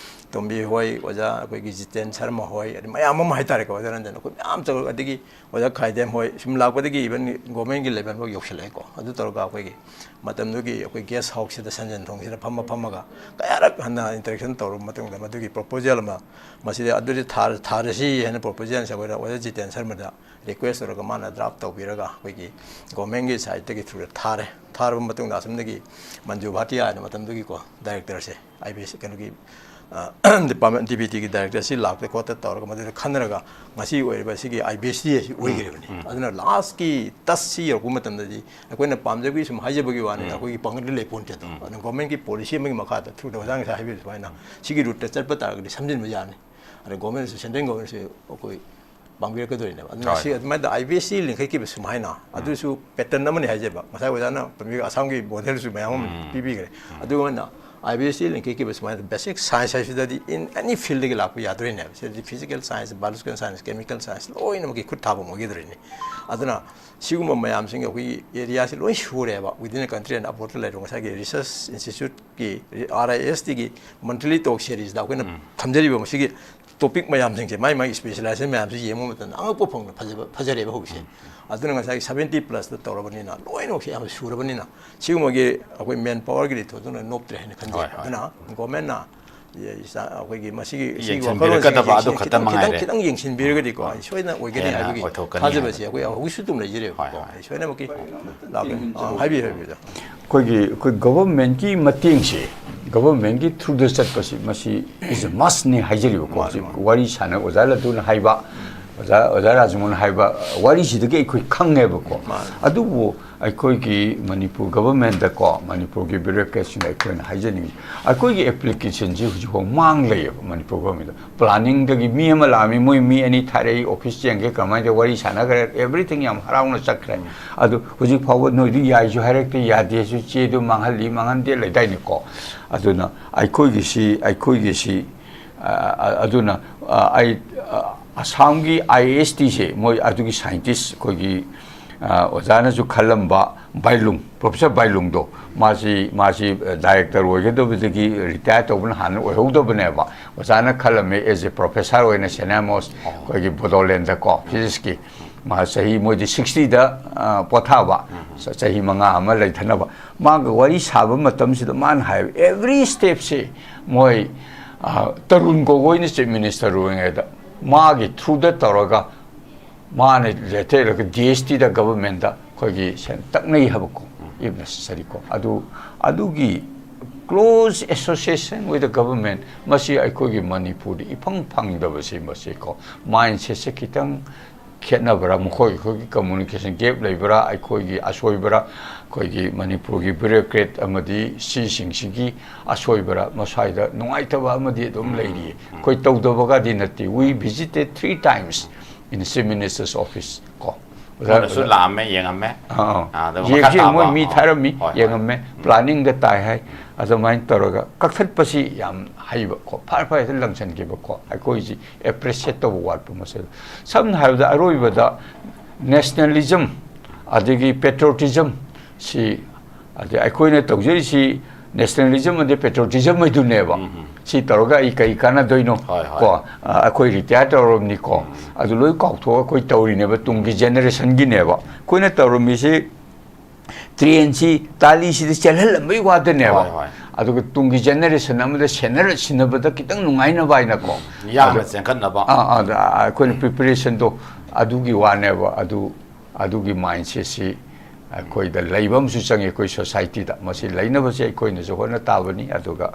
ꯇꯣꯝꯕꯤ ꯍꯣꯏ, ꯑꯣꯖꯥ ꯑꯩꯈꯣꯏꯒꯤ ꯖꯤꯇꯦꯟ ꯁꯔꯃ ꯍꯣꯏ, ꯑꯗꯩ ꯃꯌꯥꯝ ꯑꯃ ꯍꯥꯏꯇꯥꯔꯦꯀꯣ, ꯑꯣꯖꯥ ꯔꯟꯖꯟ, ꯑꯩꯈꯣꯏ ꯃꯌꯥꯝ ꯆꯪꯉꯛ-, ꯑꯗꯒꯤ ꯑꯣꯖꯥ ꯈꯥꯏꯗꯦꯝ ꯍꯣꯏ, ꯁꯨꯝ ꯂꯥꯛꯄꯗꯒꯤ even ꯒꯣꯔꯃꯦꯟꯒꯤ ꯂꯦꯚꯦꯜꯐꯥꯎ ꯌꯧꯁꯤꯜꯂꯛꯑꯦꯀꯣ꯫ ꯑꯗꯨ ꯇꯧꯔꯒ ꯑꯩꯈꯣꯏꯒꯤ ꯃꯇꯝꯗꯨꯒꯤ ꯑꯩꯈꯣꯏ ꯒꯦꯁ ꯍꯥꯎꯁꯁꯤꯗ, ꯁꯟꯖꯦꯟ ꯊꯣꯡꯁꯤꯗ ꯐꯝꯃ ꯐꯝꯃꯒ ꯀꯌꯥꯔꯛ ꯍꯟꯅ ꯏꯟꯇꯔꯦꯛꯁꯟ ꯇꯧꯔꯕ ꯃꯇꯨꯡꯗ ꯃꯗꯨꯒꯤ ꯄ꯭ꯔꯣꯄꯣꯖꯦꯜ ꯑꯃ, ꯃꯁꯤꯗꯤ ꯑꯗꯨꯗꯤ ꯊꯥꯔ-, ꯊꯥꯔꯁꯤ ꯍꯥꯏꯅ ꯄ꯭ꯔꯣꯄꯣꯖꯦꯜꯁꯦ ꯑꯩꯈꯣꯏꯗ ꯑꯣꯖꯥ ꯖꯤꯇꯦꯟ ꯁꯔꯃꯗ ꯔꯤꯀ꯭ꯋꯦꯁ ꯇꯧꯔꯒ ꯃꯥꯅ ꯗ꯭ꯔꯥꯐ ꯇꯧꯕꯤꯔꯒ ꯑꯩꯈꯣꯏꯒꯤ ꯒꯣꯔꯃꯦꯟꯒꯤ ꯁꯥꯏꯠꯇꯒꯤ ꯊ꯭ꯔꯨꯗ ꯊꯥꯔꯦ꯫ ꯊꯥꯔꯕ ꯃꯇꯨꯡꯗ ꯑꯁꯣꯝꯗꯒꯤ ꯃꯟꯖꯨ ꯚꯥꯇꯤꯌꯥ ꯍꯥꯏꯅ ꯃꯇꯝꯗꯨꯒꯤꯀꯣ ꯗꯥꯏꯔꯦꯛꯇꯔꯁꯦ, I B S, ꯀꯩꯅꯣꯒꯤ, ꯑ, ꯗꯤꯄꯥꯔꯠꯃꯦꯟ, D B Tꯒꯤ ꯗꯥꯏꯔꯦꯛꯇꯔꯁꯤ ꯂꯥꯛꯇ ꯈꯣꯠꯇ ꯇꯧꯔꯒ ꯃꯗꯨꯗ ꯈꯟꯅꯔꯒ ꯉꯁꯤ ꯑꯣꯏꯔꯤꯕ ꯁꯤꯒꯤ I B S D ꯑꯁꯤ ꯑꯣꯏꯈ꯭ꯔꯤꯕꯅꯤ꯫ ꯑꯗꯨꯅ ꯂꯥꯁꯀꯤ ꯇꯁꯁꯤ ꯌꯧꯔꯛꯄ ꯃꯇꯝꯗꯗꯤ ꯑꯩꯈꯣꯏꯅ ꯄꯥꯝꯖꯕꯒꯤ ꯁꯨꯝ ꯍꯥꯏꯖꯕꯒꯤ ꯋꯥꯅꯤ, ꯑꯩꯈꯣꯏꯒꯤ ꯄꯥꯡꯒꯜꯗꯤ ꯂꯩꯄꯣꯟꯇꯦ ꯑꯗꯣ꯫ ꯑꯗꯨꯅ ꯒꯣꯔꯃꯦꯟꯒꯤ ꯄꯣꯂꯤꯁꯤ ꯑꯃꯒꯤ ꯃꯈꯥꯗ ꯊ꯭ꯔꯨꯗ ꯑꯣꯖꯥ ꯉꯁꯥꯏ ꯍꯥꯏꯕꯤꯕ ꯁꯨꯃꯥꯏꯅ ꯁꯤꯒꯤ ꯔꯨꯠꯇ ꯆꯠꯄ ꯇꯥꯔꯒꯗꯤ ꯁꯝꯖꯤꯟꯕ ꯌꯥꯅꯤ꯫ ꯑꯗ ꯒꯣꯔꯃꯦꯟꯅꯁꯨ, ꯁꯦꯟꯇ꯭ꯔꯦꯜ ꯒꯣꯔꯃꯦꯟꯅꯁꯨ ꯑꯩꯈꯣꯏ ꯄꯥꯡꯕꯤꯔꯛꯀꯗꯣꯏꯅꯦꯕ꯫ ꯑꯗꯨꯅ ꯁꯤ ꯑꯗꯨꯃꯥꯏꯅ I B S D ꯂꯤꯡꯈꯠꯈꯤꯕ ꯁꯨꯃꯥꯏꯅ ꯑꯗꯨꯁꯨ ꯄꯦꯇꯔꯟ ꯑꯃꯅꯤ ꯍꯥꯏꯖꯕ꯫ ꯉꯁꯥꯏ ꯑꯣꯖꯥꯅ ꯄꯟꯕꯤꯈꯤꯕ ꯑꯁꯥꯝꯒꯤ ꯃꯣꯗꯦꯜꯁꯨ ꯃꯌꯥꯝ ꯑꯃ ꯄꯤꯕꯤꯈ꯭ꯔꯦ꯫ ꯑꯗꯨꯒ ꯑꯣꯏꯅ ꯑꯥꯏ ꯕꯤ ꯑꯦꯁ ꯇꯤ ꯂꯤꯡꯈꯠꯈꯤꯕ ꯁꯨꯃꯥꯏꯅ ꯕꯦꯁꯤꯛ ꯁꯥꯏꯟꯁ ꯍꯥꯏꯁꯤꯗꯗꯤ in any field ꯗꯒꯤ ꯂꯥꯛꯄ ꯌꯥꯗꯣꯏꯅꯦꯕ꯫ ꯁꯤꯗꯗꯤ physical science, biological science, chemical science ꯂꯣꯏꯅꯃꯛꯀꯤ ꯈꯨꯠ ꯊꯥꯐꯝ ꯑꯣꯏꯒꯗꯣꯏꯅꯤ꯫ ꯑꯗꯨꯅ ꯁꯤꯒꯨꯝꯕ ꯃꯌꯥꯝꯁꯤꯡ ꯑꯩꯈꯣꯏꯒꯤ ꯑꯦꯔꯤꯌꯥꯁꯤ ꯂꯣꯏ ꯁꯨꯔꯦꯕ꯫ Within the country and abroad ꯂꯩꯔꯤꯕ ꯉꯁꯥꯏꯒꯤ ꯔꯤꯁꯔꯁ ꯏꯟꯁꯇꯤꯇ꯭ꯌꯨꯠꯀꯤ, ꯑꯥꯔ ꯑꯥꯏ ꯑꯦꯁ ꯇꯤꯒꯤ ꯃꯟꯊꯂꯤ ꯇꯣꯛ ꯁꯦꯔꯤꯁꯗ ꯑꯩꯈꯣꯏꯅ ꯊꯝꯖꯔꯤꯕ ꯃꯁꯤꯒꯤ ꯇꯣꯄꯤꯛ ꯃꯌꯥꯝꯁꯤꯡꯁꯦ, ꯃꯥꯏ ꯃꯥꯏ ꯏꯁꯄꯦꯁꯤꯂꯥꯏꯖꯦꯁꯟ ꯃꯌꯥꯝꯁꯤ ꯌꯦꯡꯕ ꯃꯇꯝꯗ ꯑꯉꯛꯄ ꯐꯪꯅ ꯐꯖꯕ, ꯐꯖꯔꯦꯕ ꯍꯧꯖꯤꯛꯁꯦ꯫ ꯑꯗꯨꯅ ꯉꯁꯥꯏꯒꯤ ꯁꯕꯦꯟꯇꯤ ꯄ꯭ꯂꯁꯇ ꯇꯧꯔꯕꯅꯤꯅ, ꯂꯣꯏꯅꯃꯛꯁꯦ ꯌꯥꯝꯅ ꯁꯨꯔꯕꯅꯤꯅ, ꯁꯤꯒꯨꯝꯕꯒꯤ ꯑꯩꯈꯣꯏ ꯃꯦꯟ ꯄꯋꯔꯒꯤ ꯔꯤꯁꯣꯔꯁꯇꯨꯅ ꯅꯣꯞꯇ꯭ꯔꯦ ꯍꯥꯏꯅ ꯈꯟꯖꯩ꯫ ꯍꯣꯏ, ꯍꯣꯏ꯫ ꯑꯗꯨꯅ ꯒꯣꯔꯃꯦꯟꯅ ꯏꯆꯥ-, ꯑꯩꯈꯣꯏꯒꯤ ꯃꯁꯤꯒꯤ, ꯁꯤꯒꯤ ꯌꯦꯡꯁꯤꯟꯕꯤꯔꯒꯗꯕ ꯋꯥꯈꯜꯂꯣꯟꯁꯤꯡꯁꯦ ꯑꯗꯨ ꯌꯦꯡꯁꯤꯟ-, ꯈꯛꯇ ꯈꯤꯇꯪ, ꯈꯤꯇꯪ, ꯃꯉꯥꯏꯔꯦ꯫ ꯈꯤꯇꯪ ꯌꯦꯡꯁꯤꯟꯕꯤꯔꯒꯗꯤꯀꯣ, ꯍꯣꯏ꯫ ꯁꯣꯏꯗꯅ ꯑꯣꯏꯒꯅꯤ ꯍꯦꯟꯅ ꯍꯥꯏꯕꯒꯤ ꯑꯣꯏꯊꯣꯛꯀꯅꯤ ꯊꯥꯖꯕꯁꯦ ꯍꯥꯏꯕ꯫ ꯑꯩꯈꯣꯏ ꯍꯧꯖꯤꯛꯁꯨ ꯑꯗꯨꯝ ꯂꯩꯖꯔꯦꯕꯀꯣ꯫ ꯍꯣꯏ, ꯍꯣꯏ꯫ ꯑꯩ ꯁꯣꯏꯗꯅꯃꯛꯀꯤ ꯂꯥꯛꯀꯅꯤ꯫ ꯑꯥ, ꯍꯥꯏꯕꯤꯌꯨ, ꯍꯥꯏꯕꯤꯌꯨ꯫ ꯑꯩꯈꯣꯏꯒꯤ, ꯑꯩꯈꯣꯏ ꯒꯣꯚꯔꯟꯃꯦꯟꯠꯀꯤ ꯃꯇꯦꯡꯁꯦ, ꯒꯣꯚꯔꯟꯃꯦꯟꯠꯀꯤ ꯊ꯭ꯔꯨꯗ ꯆꯠꯄꯁꯤ, ꯃꯁꯤ is a must ꯅꯤ ꯍꯥꯏꯖꯔꯤꯕꯀꯣ꯫ ꯃꯥꯅꯤ, ꯍꯧꯖꯤꯛ ꯃꯥꯅꯤ꯫ ꯋꯥꯔꯤ ꯁꯥꯟꯅ ꯑꯣꯖꯥ ꯂꯟꯗꯨꯅ ꯍꯥꯏꯕ, ꯑꯣꯖꯥ, ꯑꯣꯖꯥ ꯔꯥꯖꯃꯣꯍꯟ ꯍꯥꯏꯕ ꯋꯥꯔꯤꯁꯤꯗꯒꯤ ꯑꯩꯈꯣꯏ ꯈꯪꯉꯦꯕꯀꯣ꯫ ꯃꯥꯅꯤ꯫ ꯑꯗꯨꯕꯨ ꯑꯩꯈꯣꯏꯒꯤ ꯃꯅꯤꯄꯨꯔ ꯒꯣꯚꯔꯟꯃꯦꯟꯠꯇꯀꯣ, ꯃꯅꯤꯄꯨꯔꯒꯤ ꯕ꯭ꯌꯨꯔꯣꯀ꯭ꯔꯦꯠꯁꯤꯡꯗ ꯑꯩꯈꯣꯏꯅ ꯍꯥꯏꯖꯅꯤꯡꯉꯤ, ꯑꯩꯈꯣꯏꯒꯤ ꯑꯦꯄ꯭ꯂꯤꯀꯦꯁꯟꯁꯤ ꯍꯧꯖꯤꯛꯐꯥꯎ ꯃꯥꯡ ꯂꯩꯌꯦꯕ ꯃꯅꯤꯄꯨꯔ ꯒꯣꯚꯔꯟꯃꯦꯟꯠꯇ꯫ ꯄ꯭ꯂꯥꯅꯤꯡꯗꯒꯤ ꯃꯤ ꯑꯃ ꯂꯥꯛꯑꯝꯃꯤ, ꯃꯣꯏ ꯃꯤ ꯑꯅꯤ ꯊꯥꯔꯛꯏ, ꯑꯣꯐꯤꯁ ꯌꯦꯡꯒꯦ, ꯀꯃꯥꯏꯅ ꯇꯧꯋꯤ, ꯋꯥꯔꯤ ꯁꯥꯟꯅꯈ꯭ꯔꯦ, everything ꯌꯥꯝ ꯍꯔꯥꯎꯅ ꯆꯠꯈ꯭ꯔꯦ꯫ ꯑꯗꯨ ꯍꯧꯖꯤꯛ ꯐꯥꯎꯕ ꯅꯣꯏꯗꯤ ꯌꯥꯏꯁꯨ ꯍꯥꯏꯔꯛꯇꯦ, ꯌꯥꯗꯦꯁꯨ, ꯆꯦꯗꯨ ꯃꯥꯡꯍꯜꯂꯤ, ꯃꯥꯡꯍꯟꯗꯦ ꯂꯩꯗꯥꯏꯅꯦꯀꯣ꯫ ꯑꯗꯨꯅ ꯑꯩꯈꯣꯏꯒꯤꯁꯤ, ꯑꯩꯈꯣꯏꯒꯤꯁꯤ, ꯑ, ꯑ, ꯑꯗꯨꯅ, ꯑ, ꯑꯩ, ꯑ, ꯑꯁꯥꯝꯒꯤ ꯑꯥꯏ ꯑꯦ ꯑꯦꯁ ꯇꯤꯁꯦ, ꯃꯣꯏ ꯑꯗꯨꯒꯤ ꯁꯥꯏꯟꯇꯤꯁ ꯑꯩꯈꯣꯏꯒꯤ, ꯑ, ꯑꯣꯖꯥꯅꯁꯨ ꯈꯜꯂꯝꯕ ꯕꯥꯏꯂꯨꯡ, ꯄ꯭ꯔꯣꯐꯦꯁꯔ ꯕꯥꯏꯂꯨꯡꯗꯣ, ꯃꯥꯁꯤ, ꯃꯥꯁꯤ, ꯑ, ꯗꯥꯏꯔꯦꯛꯇꯔ ꯑꯣꯏꯒꯗꯕꯗꯒꯤ ꯔꯤꯇꯥꯌꯔ ꯇꯧꯕꯅ ꯍꯥꯟꯅ ꯑꯣꯏꯍꯧꯗꯕꯅꯦꯕ꯫ ꯑꯣꯖꯥꯅ ꯈꯜꯂꯝꯃꯦ as a professor ꯑꯣꯏꯅ ꯁꯦꯅꯥꯃꯣꯁ, ꯑꯣ꯫ ꯑꯩꯈꯣꯏꯒꯤ ꯕꯣꯗꯣꯂꯦꯟꯗꯀꯣ, ꯐꯤꯖꯤꯛꯁꯀꯤ꯫ ꯃꯥ ꯆꯍꯤ, ꯃꯣꯏꯗꯤ ꯁꯤꯛꯁꯇꯤꯗ, ꯑ, ꯄꯣꯊꯥꯕ, ꯎꯝ꯫ ꯆ-, ꯆꯍꯤ ꯃꯉꯥ ꯑꯃ ꯂꯩꯊꯅꯕ꯫ ꯃꯥꯒ ꯋꯥꯔꯤ ꯁꯥꯕ ꯃꯇꯝꯁꯤꯗ ꯃꯥꯅ ꯍꯥꯏꯕ, every stepꯁꯦ ꯃꯣꯏ, ꯑ, ꯇꯔꯨꯟ ꯒꯣꯒꯣꯏꯅ ꯆꯤꯐ ꯃꯤꯅꯤꯁꯇꯔ ꯑꯣꯏꯔꯤꯉꯩꯗ ꯃꯥꯒꯤ ꯊ꯭ꯔꯨꯗ ꯇꯧꯔꯒ ꯃꯥꯅ ꯂꯦꯇꯔ ꯏꯔꯒ ꯗꯤ ꯑꯦꯁ ꯇꯤꯗ ꯒꯚꯔꯟꯃꯦꯟꯠꯇ ꯑꯩꯈꯣꯏꯒꯤ ꯁꯦꯟ ꯇꯛꯅꯩ ꯍꯥꯏꯕꯀꯣ, ꯎꯝ꯫ If necessary ꯀꯣ꯫ ꯑꯗꯨ, ꯑꯗꯨꯒꯤ close association with the government, ꯃꯁꯤ ꯑꯩꯈꯣꯏꯒꯤ ꯃꯅꯤꯄꯨꯔꯗ ꯏꯐꯪ ꯐꯪꯗꯕꯁꯤ ꯃꯁꯤꯀꯣ, ꯃꯥꯏꯟꯁꯦꯠꯁꯦ ꯈꯤꯇꯪ ꯈꯦꯠꯅꯕ꯭ꯔꯥ? ꯃꯈꯣꯏ ꯑꯩꯈꯣꯏꯒꯤ communication gap ꯂꯩꯕ꯭ꯔꯥ? ꯑꯩꯈꯣꯏꯒꯤ ꯑꯁꯣꯏꯕ꯭ꯔꯥ? ꯑꯩꯈꯣꯏꯒꯤ ꯃꯅꯤꯄꯨꯔꯒꯤ ꯕ꯭ꯌꯨꯔꯣꯀ꯭ꯔꯦꯠ ꯑꯃꯗꯤ ꯁꯤꯁꯤꯡꯁꯤꯒꯤ ꯑꯁꯣꯏꯕ꯭ꯔꯥ? ꯃꯁ꯭ꯋꯥꯏꯗ ꯅꯨꯡꯉꯥꯏꯇꯕ ꯑꯃꯗꯤ ꯑꯗꯨꯝ ꯂꯩꯔꯤꯌꯦ꯫ ꯎꯝ꯫ ꯑꯩꯈꯣꯏ ꯇꯧꯗꯕꯒꯗꯤ ꯅꯠꯇꯦ꯫ We visited three times in the Chief Minister's office ꯀꯣ꯫ ꯑꯣꯖꯥ, ꯃꯣꯏꯅꯁꯨ ꯑꯣꯖꯥ꯫ ꯂꯥꯛꯑꯝꯃꯦ, ꯌꯦꯡꯉꯝꯃꯦ꯫ ꯑꯥ, ꯑꯥ꯫ ꯑꯥ, ꯑꯗꯨꯒ ꯌꯦꯡꯁꯤ, ꯃꯈꯥ ꯇꯥꯕ꯫ ꯃꯣꯏ ꯃꯤ ꯑꯥ, ꯊꯥꯔꯝꯃꯤ, ꯍꯣꯏ, ꯍꯣꯏ꯫ ꯌꯦꯡꯉꯝꯃꯦ꯫ ꯎꯝ꯫ ꯄ꯭ꯂꯥꯅꯤꯡꯗ ꯇꯥꯏ ꯍꯥꯏ꯫ ꯑꯗꯨꯃꯥꯏꯅ ꯇꯧꯔꯒ ꯀꯛꯊꯠꯄꯁꯤ ꯌꯥꯝ ꯍꯩꯕ ꯀꯣ, ꯐꯔ ꯐꯔ ꯍꯦꯛꯇ ꯂꯪꯁꯟꯈꯤꯕ ꯀꯣ, ꯑꯩꯈꯣꯏꯁꯤ appreciate ꯇꯧꯕ ꯋꯥꯠꯄ ꯃꯁꯦ꯫ ꯁꯝꯅ ꯍꯥꯏꯔꯕꯗ, ꯑꯔꯣꯏꯕꯗ nationalism ꯑꯗꯒꯤ patriotism ꯁꯤ, ꯑꯗꯩ ꯑꯩꯈꯣꯏꯅ ꯇꯧꯖꯔꯤꯁꯤ nationalism ꯑꯗꯩ patriotism ꯍꯥꯏꯗꯨꯅꯦꯕ꯫ ꯁꯤ ꯇꯧꯔꯒ ꯑꯩ ꯀꯔꯤ ꯀꯥꯟꯅꯗꯣꯏꯅꯣ? ꯍꯣꯏ, ꯍꯣꯏ꯫ ꯀꯣ, ꯑ, ꯑꯩꯈꯣꯏ retire ꯇꯧꯔꯕꯅꯤꯀꯣ꯫ ꯑꯗꯨ ꯂꯣꯏ ꯀꯥꯎꯊꯣꯛꯑꯒ ꯑꯩꯈꯣꯏ ꯇꯧꯔꯤꯅꯦꯕ, ꯇꯨꯡꯒꯤ generationꯒꯤꯅꯦꯕ꯫ ꯑꯩꯈꯣꯏꯅ ꯇꯧꯔꯝꯃꯤꯁꯤ trainꯁꯤ ꯇꯥꯂꯤꯁꯤꯗ ꯆꯦꯜꯍꯜꯂꯝꯕꯩ ꯋꯥꯗꯅꯦꯕ꯫ ꯍꯣꯏ, ꯍꯣꯏ꯫ ꯑꯗꯨꯒ ꯇꯨꯡꯒꯤ generation ꯑꯃꯗ ꯁꯦꯟꯅꯔ ꯁꯤꯟꯅꯕꯗ ꯈꯤꯇꯪ ꯅꯨꯡꯉꯥꯏꯅꯕ ꯍꯥꯏꯅꯀꯣ꯫ ꯌꯥꯝꯅ ꯑꯗꯨ, ꯆꯦꯟꯈꯠꯅꯕ꯫ ꯑꯥ, ꯑꯥ, ꯑꯗ ꯑꯩꯈꯣꯏꯅ preparationꯗꯣ ꯑꯗꯨꯒꯤ ꯋꯥꯅꯦꯕ꯫ ꯑꯗꯨ, ꯑꯗꯨꯒꯤ mindsetꯁꯤ ꯑꯩꯈꯣꯏꯗ ꯂꯩꯕ ꯑꯃꯁꯨ ꯆꯪꯉꯤ, ꯑꯩꯈꯣꯏ societyꯗ꯫ ꯃꯁꯤ ꯂꯩꯅꯕꯁꯦ ꯑꯩꯈꯣꯏꯅꯁꯨ ꯍꯣꯠꯅ ꯇꯥꯕꯅꯤ꯫ ꯑꯗꯨꯒ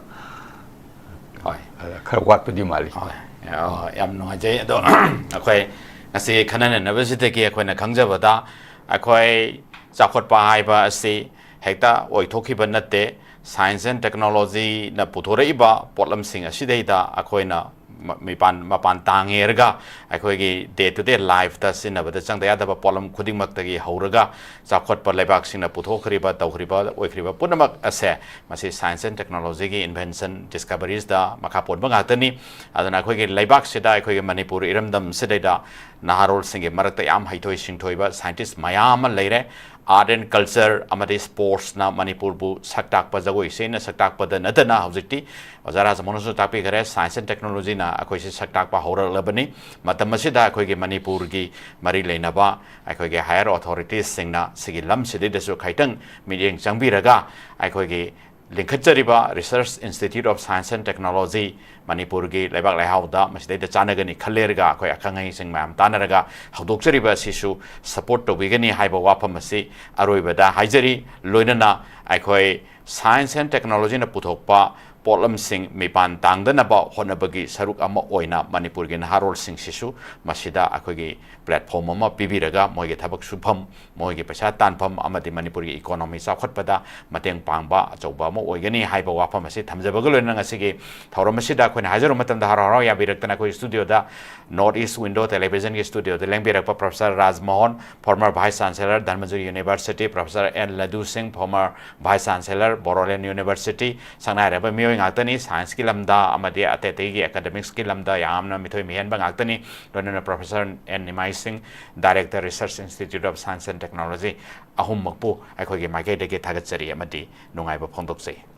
ꯍꯣꯏ꯫ ꯑ, ꯈꯔ ꯋꯥꯠꯄꯗꯤ ꯃꯥꯜꯂꯤ꯫ ꯍꯣꯏ꯫ ꯑ, ꯌꯥꯝ ꯅꯨꯡꯉꯥꯏꯖꯩ꯫ ꯑꯗꯣ ꯑꯩꯈꯣꯏ ꯉꯁꯤ ꯈꯟꯅ ꯅꯩꯅꯕꯁꯤꯗꯒꯤ ꯑꯩꯈꯣꯏꯅ ꯈꯪꯖꯕꯗ, ꯑꯩꯈꯣꯏ ꯆꯥꯎꯈꯠꯄ ꯍꯥꯏꯕ ꯑꯁꯤ ꯍꯦꯛꯇ ꯑꯣꯏꯊꯣꯛꯈꯤꯕ ꯅꯠꯇꯦ꯫ Science and technologyꯅ ꯄꯨꯊꯣꯔꯛꯏꯕ ꯄꯣꯠꯂꯝꯁꯤꯡ ꯑꯁꯤꯗꯩꯗ ꯑꯩꯈꯣꯏꯅ ꯃ-, ꯃꯤꯄꯥꯟ, ꯃꯄꯥꯟ ꯇꯥꯡꯉꯦꯔꯒ ꯑꯩꯈꯣꯏꯒꯤ day to day lifeꯇ ꯁꯤꯖꯤꯟꯅꯕꯗ ꯆꯪꯗ ꯌꯥꯗꯕ ꯄꯣꯠꯂꯝ ꯈꯨꯗꯤꯡꯃꯛꯇꯒꯤ ꯍꯧꯔꯒ ꯆꯥꯎꯈꯠꯄ ꯂꯩꯕꯥꯛꯁꯤꯡꯅ ꯄꯨꯊꯣꯛꯈ꯭ꯔꯤꯕ, ꯇꯧꯈ꯭ꯔꯤꯕ, ꯑꯣꯏꯈ꯭ꯔꯤꯕ ꯄꯨꯝꯅꯃꯛ ꯑꯁꯦ ꯃꯁꯤ science and technologyꯒꯤ invention, discoverieꯁꯗ ꯃꯈꯥ ꯄꯣꯟꯕ ꯉꯥꯛꯇꯅꯤ꯫ ꯑꯗꯨꯅ ꯑꯩꯈꯣꯏꯒꯤ ꯂꯩꯕꯥꯛꯁꯤꯗ, ꯑꯩꯈꯣꯏꯒꯤ ꯃꯅꯤꯄꯨꯔ ꯏꯔꯝꯗꯝꯁꯤꯗꯩꯗ ꯅꯍꯥꯔꯣꯜꯁꯤꯡꯒꯤ ꯃꯔꯛꯇ ꯌꯥꯝ ꯍꯩꯊꯣꯏ ꯁꯤꯡꯊꯣꯏꯕ scientist ꯃꯌꯥꯝ ꯑꯃ ꯂꯩꯔꯦ꯫ Art and culture ꯑꯃꯗꯤ sportsꯅ ꯃꯅꯤꯄꯨꯔꯕꯨ ꯁꯛ ꯇꯥꯛꯄ, ꯖꯒꯣꯏ ꯏꯁꯩꯅ ꯁꯛ ꯇꯥꯛꯄꯗ ꯅꯠꯇꯅ, ꯍꯧꯖꯤꯛꯇꯤ ꯑꯣꯖꯥ ꯔꯥꯖꯃꯣꯍꯟꯅꯁꯨ ꯇꯥꯛꯄꯤꯈꯔꯦ, science and technologyꯅ ꯑꯩꯈꯣꯏꯁꯤ ꯁꯛ ꯇꯥꯛꯄ ꯍꯧꯔꯛꯂꯕꯅꯤ꯫ ꯃꯇꯝ ꯑꯁꯤꯗ ꯑꯩꯈꯣꯏꯒꯤ ꯃꯅꯤꯄꯨꯔꯒꯤ ꯃꯔꯤ ꯂꯩꯅꯕ ꯑꯩꯈꯣꯏꯒꯤ higher authoritiesꯁꯤꯡꯅ ꯁꯤꯒꯤ ꯂꯝꯁꯤꯗꯩꯗꯁꯨ ꯈꯤꯇꯪ ꯃꯤꯠꯌꯦꯡ ꯆꯪꯕꯤꯔꯒ, ꯑꯩꯈꯣꯏꯒꯤ ꯂꯤꯡꯈꯠꯆꯔꯤꯕ Research Institute of Science and Technology ꯃꯅꯤꯄꯨꯔꯒꯤ ꯂꯩꯕꯥꯛ ꯂꯩꯍꯥꯎꯗ ꯃꯁꯤꯗꯩꯗ ꯆꯥꯟꯅꯒꯅꯤ ꯈꯜꯂꯦꯔꯒ, ꯑꯩꯈꯣꯏ ꯑꯈꯪ ꯑꯍꯩꯁꯤꯡ ꯃꯌꯥꯝ ꯇꯥꯟꯅꯔꯒ ꯍꯧꯗꯣꯛꯆꯔꯤꯕ ꯑꯁꯤꯁꯨ support ꯇꯧꯕꯤꯒꯅꯤ ꯍꯥꯏꯕ ꯋꯥꯐꯝ ꯑꯁꯤ ꯑꯔꯣꯏꯕꯗ ꯍꯥꯏꯖꯔꯤ꯫ ꯂꯣꯏꯅꯅ ꯑꯩꯈꯣꯏ science and technologyꯅ ꯄꯨꯊꯣꯛꯄ ꯄꯣꯠꯂꯝꯁꯤꯡ ꯃꯤꯄꯥꯟ ꯇꯥꯡꯗꯅꯕ ꯍꯣꯠꯅꯕꯒꯤ ꯁꯔꯨꯛ ꯑꯃ ꯑꯣꯏꯅ ꯃꯅꯤꯄꯨꯔꯒꯤ ꯅꯍꯥꯔꯣꯜꯁꯤꯡꯁꯤꯁꯨ ꯃꯁꯤꯗ ꯑꯩꯈꯣꯏꯒꯤ platform ꯑꯃ ꯄꯤꯕꯤꯔꯒ ꯃꯣꯏꯒꯤ ꯊꯕꯛ ꯁꯨꯐꯝ, ꯃꯣꯏꯒꯤ ꯄꯩꯁꯥ ꯇꯥꯟꯐꯝ ꯑꯃꯗꯤ ꯃꯅꯤꯄꯨꯔꯒꯤ economy ꯆꯥꯎꯈꯠꯄꯗ ꯃꯇꯦꯡ ꯄꯥꯡꯕ ꯑꯆꯧꯕ ꯑꯃ ꯑꯣꯏꯒꯅꯤ ꯍꯥꯏꯕ ꯋꯥꯐꯝ ꯑꯁꯤ ꯊꯝꯖꯕꯒ ꯂꯣꯏꯅꯅ ꯉꯁꯤꯒꯤ ꯊꯧꯔꯝ ꯑꯁꯤꯗ ꯑꯩꯈꯣꯏꯅ ꯍꯥꯏꯖꯔꯨꯕ ꯃꯇꯝꯗ ꯍꯔꯥꯎ ꯍꯔꯥꯎ ꯌꯥꯕꯤꯔꯛꯇꯅ ꯑꯩꯈꯣꯏ studioꯗ North East Window Televisionꯒꯤ studioꯗ ꯂꯦꯡꯕꯤꯔꯛꯄ Professor Raj Mohan, former Vice Chancellor, Dhanamanjuri University, Professor N Ladu Singh, former Vice Chancellor, Bodoland University, ꯁꯛꯅꯥꯏꯔꯕ ꯃꯤꯑꯣꯏ ꯉꯥꯛꯇꯅꯤ꯫ Scienceꯀꯤ ꯂꯝꯗ ꯑꯃꯗꯤ ꯑꯇꯩ ꯑꯇꯩꯒꯤ academicsꯀꯤ ꯂꯝꯗ ꯌꯥꯝꯅ ꯃꯤꯊꯣꯏ ꯃꯤꯍꯦꯟꯕ ꯉꯥꯛꯇꯅꯤ꯫ ꯂꯣꯏꯅꯅ Professor ꯑꯦꯟ ꯅꯤꯃꯥꯏ ꯁꯤꯡ, Director, Research Institute of Science and Technology, ꯑꯍꯨꯝꯃꯛꯄꯨ ꯑꯩꯈꯣꯏꯒꯤ ꯃꯥꯏꯀꯩꯗꯒꯤ ꯊꯥꯒꯠꯆꯔꯤ ꯑꯃꯗꯤ ꯅꯨꯡꯉꯥꯏꯕ ꯐꯣꯡꯗꯣꯛꯆꯩ꯫